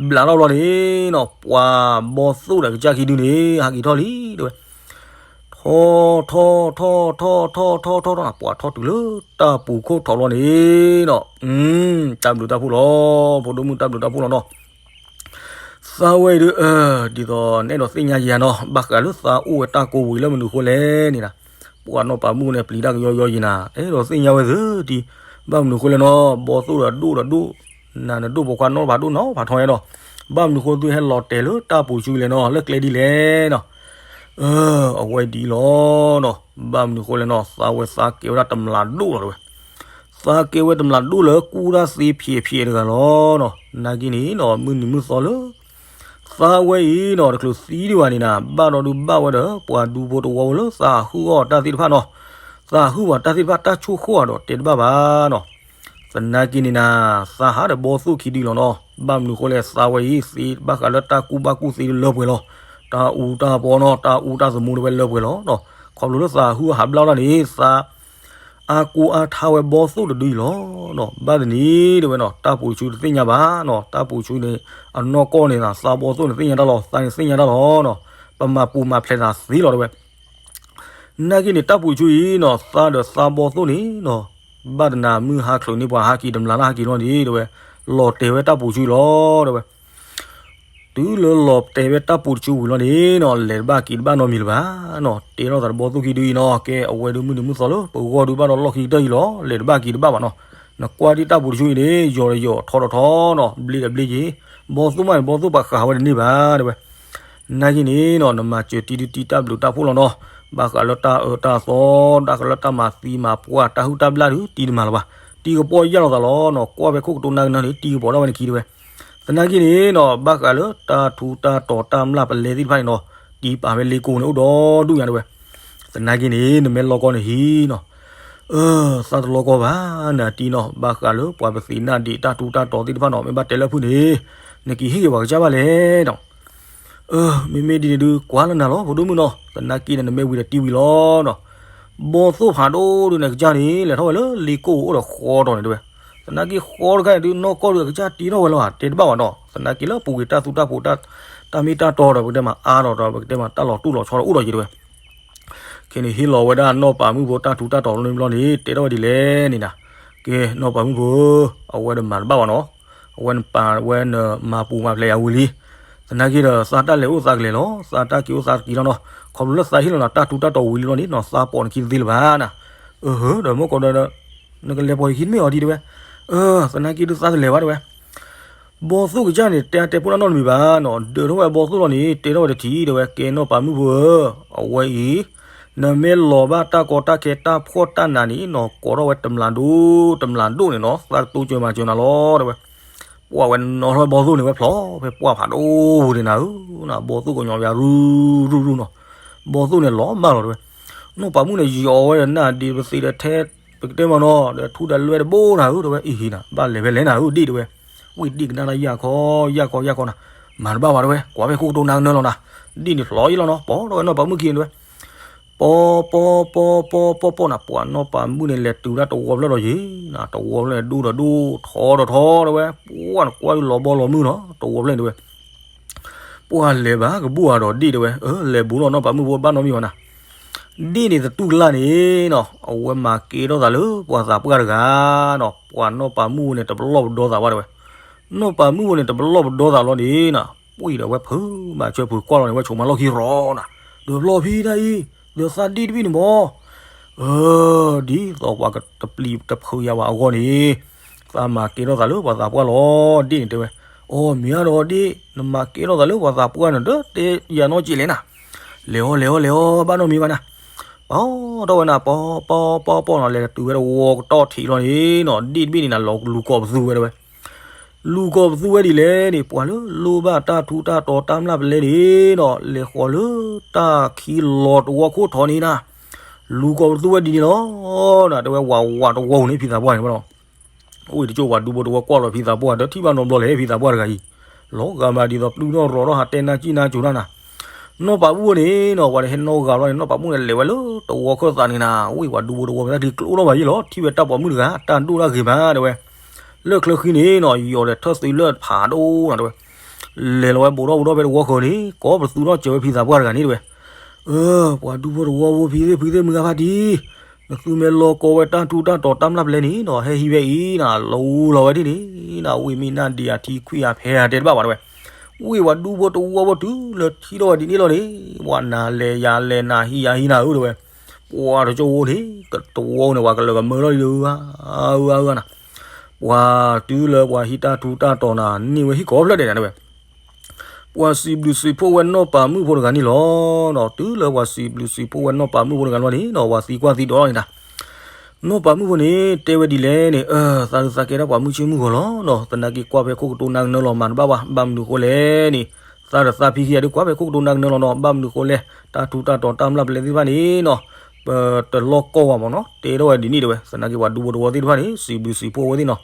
ဘျးထီၣ်ဘျီန့ၣ်နီၤ ပှၤဘီသိၣ်ဒီးကစၢ်ခံဒုန့ၣ် ဟးက့ၤထီၣ်လံတဲဝဲ. ထီၣ်ထီၣ်ထီၣ်ထီၣ်ထီၣ်ထီၣ်ထီၣ်ထီၣ်ထီၣ်ထီၣ်နၤ ပှၤထီၣ်တုၤလၢတၢ်ပူၤခိၣ်ထီၣ်လီၤန့ၣ်နီၤ, တၢ်ဘျုးတၢ်ဖှိၣ်လီၤ, ဖိဒိၣ်မုၣ်တၢ်ဘျုးတၢ်ဖှိၣ်လီၤနီၤ. သးဝဲအံၤဒုး ဒ်သိးနအဲၣ်ဒိးသ့ၣ်ညါယၤနီၤ ဘၣ်ဃးလၢသးအိၣ်ဝဲတၢ်ကိးဝံၤလၢမနုၤအဃိလဲၣ်န့ၣ်နၤ, ပှၤနီၢ်ပၤမုၣ်န့ၣ် ပျံၤတၢ်ကယီယီယံၤနၤ အဲၣ်ဒိးသ့ၣ်ညါဝဲသုတံၢ်, ဘၣ်မနုၤအဃိလဲၣ်နီၤ ဘီသိၣ်ဒီးဒိၣ်ဒီးဒိၣ်, နၤနဒိၣ်ပိာ်ခွါနီၢ်ပၤဒိၣ်နီၤ ဖးထီညါဒီး, ဘၣ်မနုၤအဃိသုဟဲလီၤတဲာ်လၢတၢ်ပူၤဆူလဲၣ်နီၤ လၢကျဲဒ်လဲၣ်နီၤ. အၢ အဝဲဒ်အံၤလီၤနီၤ, ဘၣ်မနုၤအဃိလဲၣ်နီၤ သးဝဲသးကဲဝဲဒၣ်တမျးဒိၣ်လီၤတဲဝဲ. သးကဲဝဲတမျးဒိၣ်လၢကူၣ်တၢ်သ့ဖျဲးဖျဲးတဂၤလီၤနီၤ. နာ်က့န့ၣ်နီၤ မုၢ်နံၤမုၢ်သီလၢ သးဝဲအံၤနီၤ တချုးသံဒံးဘၣ်န့ၣ်နၤ ဘၣ်ဒီးဒုးဘၣ်ဝဲဒီး ပှၤဒူဖိတဝီဖိလၢသးဟုၣ်အီၣ်တၢ်သ့ၣ်တဖၣ်နီၤ. သးဟုၣ်ပှၤတၢ်သ့ၣ်တဖၣ် တၢ်ဆိၣ်ဃိၣ်အီၤဒီးတဲတဘၣ်ဘၣ်နီၤ. သနာ်က့န့ၣ်နၤ သးဟးဒီးဘီသိၣ်ခံဒုလီၤနီၤ. ဘၣ်မနုၤအဃိလဲၣ် သးဝဲအံၤသ့ဘၣ်ဃးလၢတၢ်ကူၣ်ဘၣ်ကူၣ်သ့ဒုးလၢပှဲၤလီၤ. တၢ်အူတၢ်ပီနီၤ တၢ်အူတၢ်သမူဒၣ်ဝဲလၢပှဲၤလီၤနီၤ. ခီဖျိလၢသးဟုၣ်ဟးဘျါလီၤန့ၣ် သး အါကူအါထါဝဲဘီသိၣ်တဒုအံၤလီၤနီၤ. ဘၣ်တနံၤတဲဝဲနီၤ တၢ်ပူၤတဆူတသ့ၣ်ညါဘၣ်နီၤ. တၢ်ပူၤတဆူန့ၣ် အနီၢ်ကီၢ်န့ၣ် သးဘီသိၣ်န့ၣ်သ့ၣ်ညါတၢ်လီၤ သးန့ၣ်သ့ၣ်ညါတၢ်လီၤနီၤ. ပမၤပူၤမၤဖျဲးသးသ့လီၤတဲဝဲ. နာ်က့န့ၣ် တၢ်ပူၤတဆူအံၤနီၤ သးဒီးသးဘီသိၣ်န့ၣ်နီၤ ဘၣ်တနၤမုၢ်ဟါချုးန့ၢ်ပှၤဟးက့ၤတမျးလၢ်ဟးက့ၤလီၤန့ၣ်တဲဝဲ လီၤတဲာ်ဝဲတၢ်ပူၤတဆူအံၤလီၤတဲဝဲ. တုၤလၢလီၤတဲာ်ဝဲတၢ်ပူၤတဆူဝံၤလီၤန့ၣ်နီၤ လဲၤတဘၣ်က့ၤတဘၣ်နီတမံၤလၢၤဘၣ်နီၤ. တဲထီၣ်သးတဘီသိၣ်ခံဒုအံၤနီၤ ကဲအဝဲဒုးမုၢ်နံၤမုၢ်သီလၢ ပဂီၢ်ဒုးဘၣ်ဒီးလီၢ်ခံကတၢၢ်အံၤလီၤ လဲၤတဘၣ်က့ၤတဘၣ်ဘၣ်နီၤ. နကွၢ်ဒံးတၢ်ပူၤတဆူအံၤန့ၣ် ယီၤဒီးယီၤထီဒီးထီနီၤ ဘျ့ဒီးဘျ့က့ၤ ဘီသိၣ်မးန့ၣ် ဘီသိၣ်ပာ်ဃာ်ဝဲတန့ၢ်ဘၣ်တဲဝဲ. နာ်က့န့ၣ်နီၤ နမၤစၢၤတံၤဒုးတံၤ တၢ်ဘျုးတၢ်ဖှိၣ်လီၤနီၤ. ဘၣ်ဃးလၢတၢ်အၢတၢ်သီ ဘၣ်ဃးလၢတၢ်မၤသံမၤပှၢ် တၢ်ဟုၣ်တၢ်ဘျၣ်ဒုး တံၤတမၤလၢၤဘၣ်. တံၤကပီၢ်ယၢ်လီၤသးလီၤနီၤ. ကွၢ်ဖဲခိၣ်ကတိၤနၢ်ကနၢန့ၣ် တံၤကပီၤဒၣ်ဝဲနခံတဲဝဲ. သနာ်က့န့ၣ်နီၤ ဘၣ်ဃးလၢတၢ်ထူးတၢ်တီၤတၢ်မျၢ်ပလဲသ့ၣ်တဖၣ်န့ၣ်နီၤ တံၤပာ်ဖဲလ့ကိန့ၣ်အိၣ်ဒီဒူၣ်ညါတဲဝဲ. သနာ်က့န့ၣ် နမ့ၢ်လီၢ်ကီၢ်န့ၣ်ဟံးနီၤ အၢ သးတလီၢ်ကီၢ်ဘၣ် နတံၤနီၤ ဘၣ်ဃးလၢပှၤပသ့ၣ်နၢ်ဒံးတၢ်ထူးတၢ်တီၤသ့ၣ်တဖၣ်နီၤ မ့ၢ်ဘၣ်တဲလၢဖုၣ်န့ၣ် နက့ၤဟ့ၣ်ဂ့ၤပှၤကစၢ်ဘၣ်လဲၣ်နီၤ. အၢ မ့မ့ၢ်ဒ်န့ၣ်ဒုး ကွၢ်လၢနၤလီၤ ဖိဒိၣ်မုၣ်နီၤ သနာ်က့န့ၣ် နမ့ၢ်ဝံၤဒီးတံၤဝံၤလီၤနီၤ. ဘီသိၣ်ဖးဒိၣ်ဒုးန့ၣ် ကစၢ်န့ၣ် လဲၤထီၣ်ဝဲလၢလ့ကိအိၣ်ဒီးဃီတီၤန့ၣ်တဲဝဲ. သနာ်က့ဃီတခါန့ၣ်ဒုး နီၢ်ကီၢ်ဒုးအကစၢ်တ့ထီၣ်ဝဲလီၤ တဲတဘၣ်ဘၣ်နီၤ. သနာ်က့လၢပူၤကွံာ်တၢ်သူတၢ်ပိး တၢ်မ့ၢ်တၢ်တီဒီး ပကတဲမးအါဒီး ပကတဲမးတၢ်လီၤတူၢ်လီၤဆီဒီးအိၣ်ဒီးယံၤတဲဝဲ. ခဲန့ၣ်ဟ့ၣ်လီၤဝဲဒၣ်နီၢ်ပၤမုၣ်ဖိတၢ်ထူးတၢ်တီၤလီၤန့ၣ်ဘျီန့ၣ် တဲထီၣ်ဝဲဒ်လဲၣ်န့ၣ်နၤ, ကဲနီၢ်ပၤမုၣ်ဖိဧၢ, အဝဲတမၤတဘၣ်ဘၣ်နီၤ, အဝဲနပာ်ဝဲနမၤပူၤမၤဖျဲးယၤဝံၤလံ. သနာ်က့ဒီး သးတၢ်လဲၤအိၣ်သးကလဲၤလီၤ, သးတၢ်က့ၤအိၣ်သးက့ၤလီၤနီၤ, ခီဖျိလၢသးဟ့ၣ်လီၤနၤတၢ်ထူးတၢ်တီၤဝံၤလံဘျီန့ၣ်နီၤ သးပိာ်နခံတသ့လၢၤဘၣ်နၤ. အၢ ဒီးမ့ၢ်ကီးဒီး နကလဲၤပိာ်ယခံတမ့ၢ်အီၤဒံးတဲဝဲ. အၢ သနာ်က့ဒုးသးတလဲၤဘၣ်တဲဝဲ. ဘီသိၣ်ကစၢ်န့ၣ် တဲအတဲဖိတၢ်နီတမံၤဘၣ်နီၤ, ဒုးထီၣ်ဝဲဘီသိၣ်လီၤန့ၣ် တဲထီၣ်ဝဲတထံၣ် တဲဝဲ ကဲနီၢ်ပၤမုၣ်ဖိဧၢ, အဝဲအံၤ နမ့ၢ်လီၤဘၣ်တၢ်ကီတၢ်ခဲတၢ်ဖှီၣ်တၢ်နးန့ၣ်နီၤ ကိးထီၣ်ဝဲတမျးဒိၣ်တမျးဒိၣ်န့ၣ်နီၤ သးကတိၤစၢၤမၤစၢၤနၤလီၤ တဲဝဲ. ပှၢ်ဝဲနီၤထီၣ်ဝဲဘီသိၣ်န့ၣ် ဝဲဖျိးဖဲပှၢ်ဖးဒိၣ်ပူၤန့ၣ်နၤဧၢ, ဘီသိၣ်ကညီဘၣ်ရူရူရူနီၤ, ဘီသိၣ်န့ၣ်လီၤမၢ်လီၤ တဲဝဲ. နီၢ်ပၤမုၣ်န့ၣ် ယီၤဝဲဒီးနၢ်ဒံးပသ့ဒီးထဲ ပကတဲမနီၤ ဒီးထူဒီးလွဲၢ်တဘိနၤဧၢ တဲဝဲ. အံၤဟံၤနၤ ဘၣ်လဲၤဖဲလဲၣ်နၤဧၢ ဒ့ၣ် တဲဝဲ. ဝံၣ်ဒ့ၣ်ကနၣ်တၢ်ယၢ်ခီ ယၢ်ခီ ယၢ်ခီနၤ, မၤတဘၣ်ဘၣ် တဲဝဲ, ကွၢ်ဖဲခိၣ်ကတိၤနၤကနၢလီၤနၤ, ဒ့ၣ်န့ၣ်ဖျိးအံၤလီၤနီၤ ပိာ်ထီၣ်ဝဲနီၢ်ပၤမုၣ်ခံန့ၣ် တဲဝဲ. ပီပီပီပီပီပီနၤ ပှၢ်နီၢ်ပၤမုၣ်န့ၣ် လဲၤတုၤဒၣ်တဝီဖျၢၣ်ဒီးယံၤနၤ, တဝီဖျၢၣ်န့ၣ် ဒိၣ်ဒီးဒိၣ် ထီဒီးထီ တဲဝဲ, ပှၢ်နကွၢ်ဒုးလီၤဘီလီၤမုၢ်နီၤ တဝီဖျၢၣ်န့ၣ် တဲဝဲ. ပှၢ်လဲၤဘၣ်ကဘူၣ်အါဒီးဒ့ၣ် တဲဝဲ, အၢ လဲၤဘူးလီၤနီၢ်ပၤမုၣ်ဖိ ဘၣ်နီတမံၤဘၣ်နၤ. ဒ့ၣ်န့ၣ်သတူၢ်ကလာ်န့ၣ်နီၤ အဝဲမၤကဲထီၣ်သးလၢပှၤသးပှၢ်တဂၤနီၤ, ပှၢ်နီၢ်ပၤမုၣ်ဖိန့ၣ် တပလီၢ်ပဒီသးဘၣ် တဲဝဲ. နီၢ်ပၤမုၣ်ဖိန့ၣ် တပလီၢ်ပဒီသးလီၤန့ၣ်နီၤ, ပှၢ်ဒီးဝဲဖုးမၤစၢၤဖုးကွၢ်လီၤန့ၣ် ဝဲဆိးမၤလီၢ်ခံရီနၤ, ဒီးပျီဖံတၢ်အံၤ ဒီးသးဒ့ၣ်တဘ့ၣ်န့ၣ်မီၤ အၢ ဒ်သိးပှၤတပျံၤတဖုးယၤဘၣ်အဂီၢ်န့ၣ်, သးမၤကဲထီၣ်သးလၢပှၤသးပှၢ်လီၤ ဒ့ၣ်န့ၣ် တဲဝဲ. အိ မ့ၢ်အါဒီးဒ့ၣ် နမၤကဲထီၣ်သးလၢပှၤသးပှၢ်န့ၣ် ဒီးတဲယၤနီတစဲးလဲၣ်နၤ, လဲၤအီၤ လဲၤအီၤ လဲၤအီၤ ဘၣ်နီတမံၤဘၣ်နၤ. ပီထီၣ်ဝဲနၤ ပီပီပီပီနီၤ လဲၤတုၤဝဲတဝီကတီၢ်ထံးလီၤန့ၣ်နီၤ ဒ့ၣ်တဘ့ၣ်န့ၣ်နၤ လီၤလူၤကိးပသူဝဲ တဲဝဲ. လူၤကိးပသူဝဲဒ်လဲၣ်န့ၣ် ပှၤလၢလိၣ်ဘၣ်တၢ်ထူးတၢ်တီၤတၢ်မျၢ်ပလဲန့ၣ်နီၤ လဲၤဃီၤလၢတၢ်ခံလီၤတဝီခိၣ်ထီန့ၣ်နၤ, လူၤကိးပသူဝဲဒ်န့ၣ်လီၤ. တဲဝဲ ဝးဝးတဝီန့ၣ် ဖံသးပှၢ်န့ၣ်ဘၣ်နီၤ. အိၣ်တကၠိၢ်ပှၤဒူဖိတဝီကွၢ်လီၤဖံသးပှၢ် ဒီးထံၣ်ဘၣ်နီတဘျီလဲၣ် ဖံသးပှၢ်တဂၤအံၤ, လီၤဂာ်မးဒ်သိးပျုၢ်ထီၣ်ရီၤထီၣ် ဟးတဲနၢ်ကံၣ်နၢ်ကိၤတၢ်နၤ. နီၢ်ပၤမုၣ်ဖိန့ၣ်နီၤ ပှၤတဟဲနီတဂၤဘၣ်န့ၣ် နီၢ်ပၤမုၣ်န့ၣ် လဲၤဝဲလၢတဝီခၢၣ်သးန့ၣ်နၤ, ဝံၣ်ပှၤဒူဖိတဝီ မ့ၢ်တၢ်ဒ်ကျိၣ်ထီၣ်ဘၣ်ယံၤလီၤ ထံၣ်ဝဲတၢ်ပိာ်မုၣ်တဂၤ တၢ်ဒိၣ်တၢ်ဂ့ၤမး တဲဝဲ. လၢချၢဃံန့ၣ်နီၤ ယီၤဒီးထၢၣ်သုးလၢဖးဒိၣ်နၤ တဲဝဲ. လဲၤလီၤဝဲဘူးထီၣ်ဘူးထီၣ်ဖဲတဝီဃၢၤန့ၣ် ကိးပသူထီၣ်စၢၤဝဲဖံသးပှၢ်တဂၤန့ၣ် တဲဝဲ. အၢ ပှၤဒူဖိတဝီဖိ ဖံသ့ၣ်ဖုသ့ၣ်မုၢ်ဂၤဖါတံၢ်, နသုမ့ၢ်လီၤကိးဝဲတၢ်ထူးတၢ်တီၤတၢ်မျၢ်ပလဲန့ၣ်နီၤ ဟဲဟံးဝဲအံၤနၤ လီၤအူလီၤဝဲဒ်န့ၣ်နၤ ဝံၣ်မ့ၢ်နၢ်ဒံးအထံခွံၣ်အဖဲအတဲတဘၣ်ဘၣ် တဲဝဲ. ဝံၣ်ပှၤဒူဖိတဝီဖိတုၤလၢထံၣ်ထီၣ်ဝဲဒ်န့ၣ်လီၤန့ၣ် ပှၤနၤလဲၤယၤလဲၤ နၤဟံးယၤဟံးနၤဧၢ တဲဝဲ. ပှၤတကၠိၢ်ဝဲန့ၣ် တဝီန့ၣ် ပှၤကလၢၤကမၢထီၣ်လံဒီး အၢ အၢ အၢ နၤ ပှၤတုၤလၢပှၤဟံးတၢ်ထူးတၢ်တီၤနၤ န့ၢ်ဝဲဟံၣ်ကိးဖျၢၣ်ဒဲးနၤ တဲဝဲ. ပှၤစံးဘျုးစံးဖှိၣ်ဝဲနီၢ်ပၤမုၣ်ဖိတဂၤန့ၣ်လီၤ. တုၤလၢပှၤစံးဘျုးစံးဖှိၣ်ဝဲနီၢ်ပၤမုၣ်ဖိတဂၤလီၤန့ၣ်နီၤ ပှၤသံကွၢ်သံဒိးထီၣ်န့ၣ်နၤ နီၢ်ပၤမုၣ်ဖိန့ၣ် တဲဝဲဒ်လဲၣ်န့ၣ် အၢ သးဒုးသးကဲထီၣ်ပှၤမုၣ်ဆ့ၣ်မုၣ်ဂီၤလီၤနီၤ သနာ်က့ကွၢ်ဖဲခိၣ်ကတိၤနၢ်ကနၢလီၤ မၤတဘၣ်ဘၣ် ဘၣ်မနုၤဃိလဲၣ်န့ၣ် သးဒီးသးဖံခံဂၤဒုးကွၢ်ဖဲခိၣ်ကတိၤနၢ်ကနၢလီၤနီၤ ဘၣ်မနုၤဃိလဲၣ် တၢ်ထူးတၢ်တီၤတၢ်မျၢ်ပလဲသ့ၣ်တဖၣ်န့ၣ်နီၤ ပတလီၢ်ကီၢ်ဘၣ်မးနီၤ တဲထီၣ်ဝဲဒ်န့ၣ်တဲဝဲ သနာ်က့ပှၤဒူဖိတဝီသ့ၣ်တဖၣ်န့ၣ် စံးဘျုးစံးဖှိၣ်ဝဲသ့ၣ်နီၤ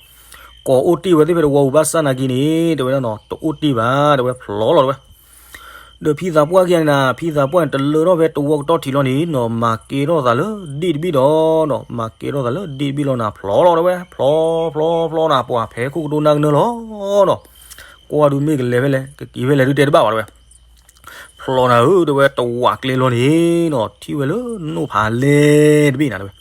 ကိးအိၣ်တ့ၢ်ဝဲသ့ၣ်ဖဲတဝီပူၤ ဘၣ်ဆၣ်သနာ်က့န့ၣ် တဲဝဲဒၣ်နီၤ တအိၣ်တ့ၢ်ဘၣ် တဲဝဲ ဖျိးလီၤတဲဝဲ ဒီးဖံသးပှၢ်ခံဂၤန့ၣ်နၤ ဖံသးပှၢ်န့ၣ် တလၢထီၣ်ဖဲတဝီကတီၢ်ထံးလီၤန့ၣ်နီၤ မၤကဲထီၣ်သးလၢဒ့ၣ်တဘ့ၣ်ဒီးနီၤ မၤကဲထီၣ်သးလၢဒ့ၣ်တဘ့ၣ်လီၤနၤ ဖျိးလီၤတဲဝဲ ဖျိးဖျိးဖျိးနၤ ပှၤဖဲခိၣ်ကတိၤနၢ်ကနၢလီၤနီၤ ကွၢ်ဒုးမ့ၢ်ကလဲၤဖဲလဲၣ် ကက့ၤဖဲလဲၣ်ဒုးတဲတဘၣ်ဘၣ်တဲဝဲ ဖျိးနၤဧၢ တဲဝဲ တဝးကျဲလီၤန့ၣ်နီၤ ထံၣ်ဝဲလၢနိၣ်ဖးလဲၢ်တဘ့ၣ်နၤတဲဝဲ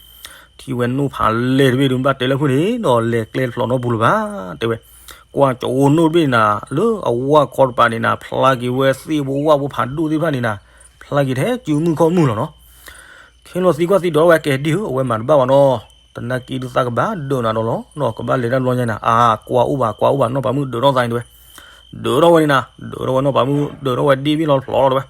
ထံၣ်ဝဲနိၣ်ဖးလဲၢ်တဘ့ၣ်ဒုး ဘၣ်တဲလၢဖုၣ်န့ၣ်နီၤ လဲၤကျဲတဖျိးနီတပူၤလၢၤဘၣ် တဲဝဲ ကွၢ်ကၠိနိၣ်တဘ့ၣ်န့ၣ်နၤ လၢအဝၣ်ခီတပၤန့ၣ်နၤ ဖျါက့ၤဝဲသ့ၣ်ဖိဝၣ်ဖိဖးဒိၣ်သ့ၣ်တဖၣ်န့ၣ်နၤ ဖျါက့ၤထဲစုမုၢ်ခီၣ်မုၢ်လီၤနီၤ ခဲလီၤသံကွၢ်သံဒိးဝဲကဲဒ်ဧၢ အဝဲမၤတဘၣ်ဘၣ်နီၤ သနာ်က့ဒုးသးကဘၣ်ဒၢးနၤဒီးလီၤနီၤ ကဘၣ်လဲၤတၢ်ဘျီညါနၤ အါ ကွၢ်အိၣ်ဘၣ် ကွၢ်အိၣ်ဘၣ် နီၢ်ပၤမုၣ်ဒၢးထီၣ်သးန့ၣ်တဲဝဲ ဒၢးထီၣ်ဝဲန့ၣ်နၤ ဒၢးထီၣ်ဝဲနီၢ်ပၤမုၣ် ဒၢးထီၣ်ဝဲဒ့ၣ်တဘ့ၣ်လီၤဖျိးလီၤတဲဝဲ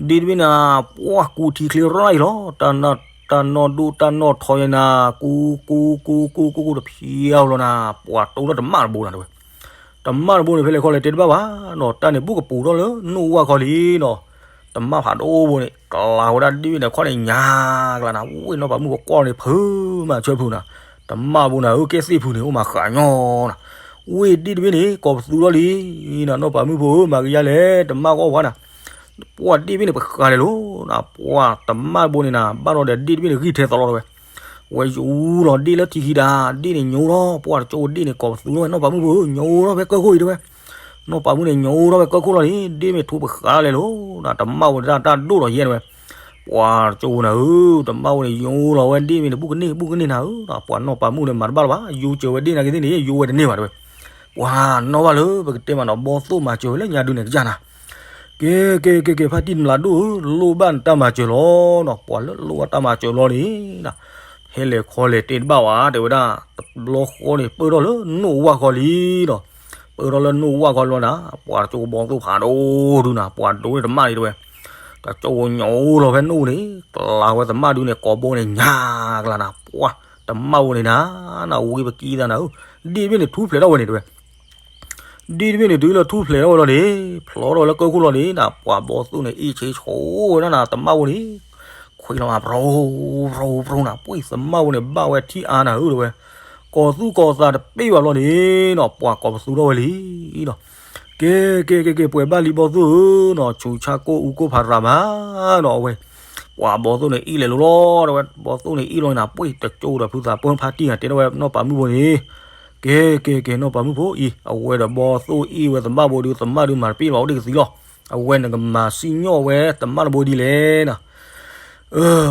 ဒ့ၣ်တဘ့ၣ်နၤ ပှၢ်ကူထံချ့ရၣ်အံၤလီၤ တၢ်နီၢ်ဒိၣ်တၢ်နီၢ်ထီယဲနၤ ကူကူကူကူကူကူတဖျိးလီၤနၤ ပှၤတိလီၤတမၣ်တဘိနၤတဲဝဲ တမၣ်တဘိန့ၣ် ဖဲလဲၣ်ခီလဲၣ်တဲတဘၣ်ဘၣ်နီၤ တၢ်န့ၣ်ဘူးကပူၤထီၣ်လၢနိၣ်ဝၣ်ခီလံနီၤ တမၣ်ဖးဒိၣ်ဘိန့ၣ် ကလၤဝဲဒၣ်ဒ့ၣ်တဘ့ၣ်န့ၣ်ခီန့ၣ်ညါကလၤနၤ ဝ့ၢ်နီၢ်ပၤမုၣ်ကကွၢ်န့ၣ် ဖုးမၤစၢၤဖုးနၤ တမၣ်ဘိနၤဧၢ ကဲသ့ၣ်ဖုးန့ၣ် အိၣ်မၤဃးညီနၤ ဝ့ၢ်ဒ့ၣ်တဘ့ၣ်န့ၣ် ကိးပသူထီၣ်လံနၤ နီၢ်ပၤမုၣ်ဖိဧၢ မၤကယါလဲၣ် တမၣ်ကီၢ်ဝါနၤ ပှၢ်ဒ့ၣ်တဘ့ၣ်န့ၣ် ပဃးလဲၣ်လီၤနၤ ပှၢ်တမၣ်ဘိန့ၣ်နၤ ဘၣ်ဒီးဒ့ၣ်တဘ့ၣ်န့ၣ် ဂံၢ်ထဲသိးလီၤတဲဝဲ ဝဲယူၤလီၤဒ့ၣ်လၢထံခံဒၣ် ဒ့ၣ်န့ၣ်ညိလီၤ ပှၢ်တကၠိဒ့ၣ်န့ၣ် ကိးပသူထီၣ်ဝဲ နီၢ်ပၤမုၣ်ဖိဧၢ ညိလီၤဖဲကၢၢ်ခိၣ်အံၤတဲဝဲ နီၢ်ပၤမုၣ်န့ၣ် ညိလီၤဖဲကၢၢ်ခိၣ်လီၤန့ၣ် ဒ့ၣ်မ့ၢ်ထူပဃးလဲၣ်လီၤနၤ တမၣ်ဝဲဒၣ်တၢ်ဒိၣ်လီၤယဲၢ်တဲဝဲ ပှၢ်တကၠိနၤဧၢ တမၣ်ဝဲန့ၣ် ညိလီၤဝဲဒ့ၣ်မ့ၢ်န့ၣ် ဘူၣ်ကန့ၢ် ဘူၣ်ကန့ၢ်နၤဧၢ ပှၢ်နီၢ်ပၤမုၣ်န့ၣ် မၤတဘၣ်လၢၤဘၣ် ယူၤစၢၤဝဲဒ့ၣ်နၤက့သ့ၣ်န့ၣ် ယူၤဝဲတန့ၢ်ဘၣ်တဲဝဲ ပှၢ်နီၢ်ဘၣ်လၢပကတဲမးနီၤ ဘီသိၣ်မၤစၢၤဝဲလၢညါဒုးန့ၣ်ကစၢ်နၤ ကဲ ကဲ ကဲ ကဲ ဖါတံၢ်မျးဒိၣ်ဧၢ လိၣ်ဘၣ်နတၢ်မၤစၢၤလီၤနီၤ ပှၤလၢလိၣ်ဘၣ်တၢ်မၤစၢၤလီၤန့ၣ် ဟဲလဲၤခီလဲၤတဲတဘၣ်ဝဲ တဲဝဲဒၣ် တဘျီဃီန့ၣ် ပၢၢ်ထီၣ်လၢနိၣ်ဝၣ်ဃီလံနီၤ ပၢၢ်ထီၣ်လၢနိၣ်ဝၣ်ခီလီၤနၤ, ပှၤတကၠိဘီသိၣ်ဖးဒိၣ်ဒုနၤ, ပှၤဒိၣ်န့ၢ်တမၣ်ဒံးတဲဝဲ, တကၠိညိလီၤဖဲနိၣ်န့ၣ်, ကျးဝဲသမၣ်ဒုန့ၣ် ကိးဘိန့ၣ် ညါကလးနၤ, ပှၤတမၣ်ဝဲန့ၣ်နၤ, နဝံပကံသးနၤဧၢ, ဒ့ၣ်တဘ့ၣ်န့ၣ်ထူၣ်ဖျဲးထီၣ်ဝဲန့ၣ်တဲဝဲ ဒ့ၣ်တဘ့ၣ်န့ၣ်တုၤလၢထူၣ်ဖျဲးထီၣ်ဝဲလီၤန့ၣ်, ဖျိထီၣ်ဝဲလၢကၢၢ်ခိၣ်လီၤန့ၣ်နၤ, ပှၤဘီသိၣ်န့ၣ် အ့ၣ်ဆ့ဆိဝဲဒၣ်နၤ, သမၣ်ဝဲန့ၣ် ခွံလီၤမး ပြိ ပြိ ပြိနၤ, ပှၤသမၣ်ဝဲန့ၣ် ဘၣ်ဝဲထံၣ်အါနၤဧၢတဲဝဲ, ကိးသူၣ်ကိးသးတပ့ၢ်ဘၣ်ဘျီန့ၣ်နီၤ, ပှၤကိးပသူထီၣ်ဝဲလံနီၤ. ကဲ ကဲ ကဲ ကဲ ပှဲၤဘၣ်လံဘီသိၣ်ဧၢနီၤ, ဆူးဆါကိၢ်အူကိၢ်ဖးရၤမးနီၤ, အဝဲ ပှၤဘီသိၣ်န့ၣ်အ့ၣ်လဲၤလိၤလီၤတဲဝဲ, ဘီသိၣ်န့ၣ်အ့ၣ်လီၤနၤ, ပှၤတကၠိဒီးဖုသးပှၢ်ဖါတံၢ်ဂၤတဲထီၣ်ဝဲနီၢ်ပၤမုၣ်ဖိန့ၣ်, ကဲ ကဲ ကဲ နီၢ်ပၤမုၣ်ဖိအံၤ, အဝဲဒီးဘီသိၣ်အ့ၣ်ဝဲသမၣ်ဘိဒုး, သမၣ်ဒုးမၤတပ့ၢ်ဘၣ်အိၣ်ဒံးကသံလီၤ, အဝဲနကမၤစံၣ်ညီၣ်ဝဲသမၣ်တဘိဒ်လဲၣ်နီၤ.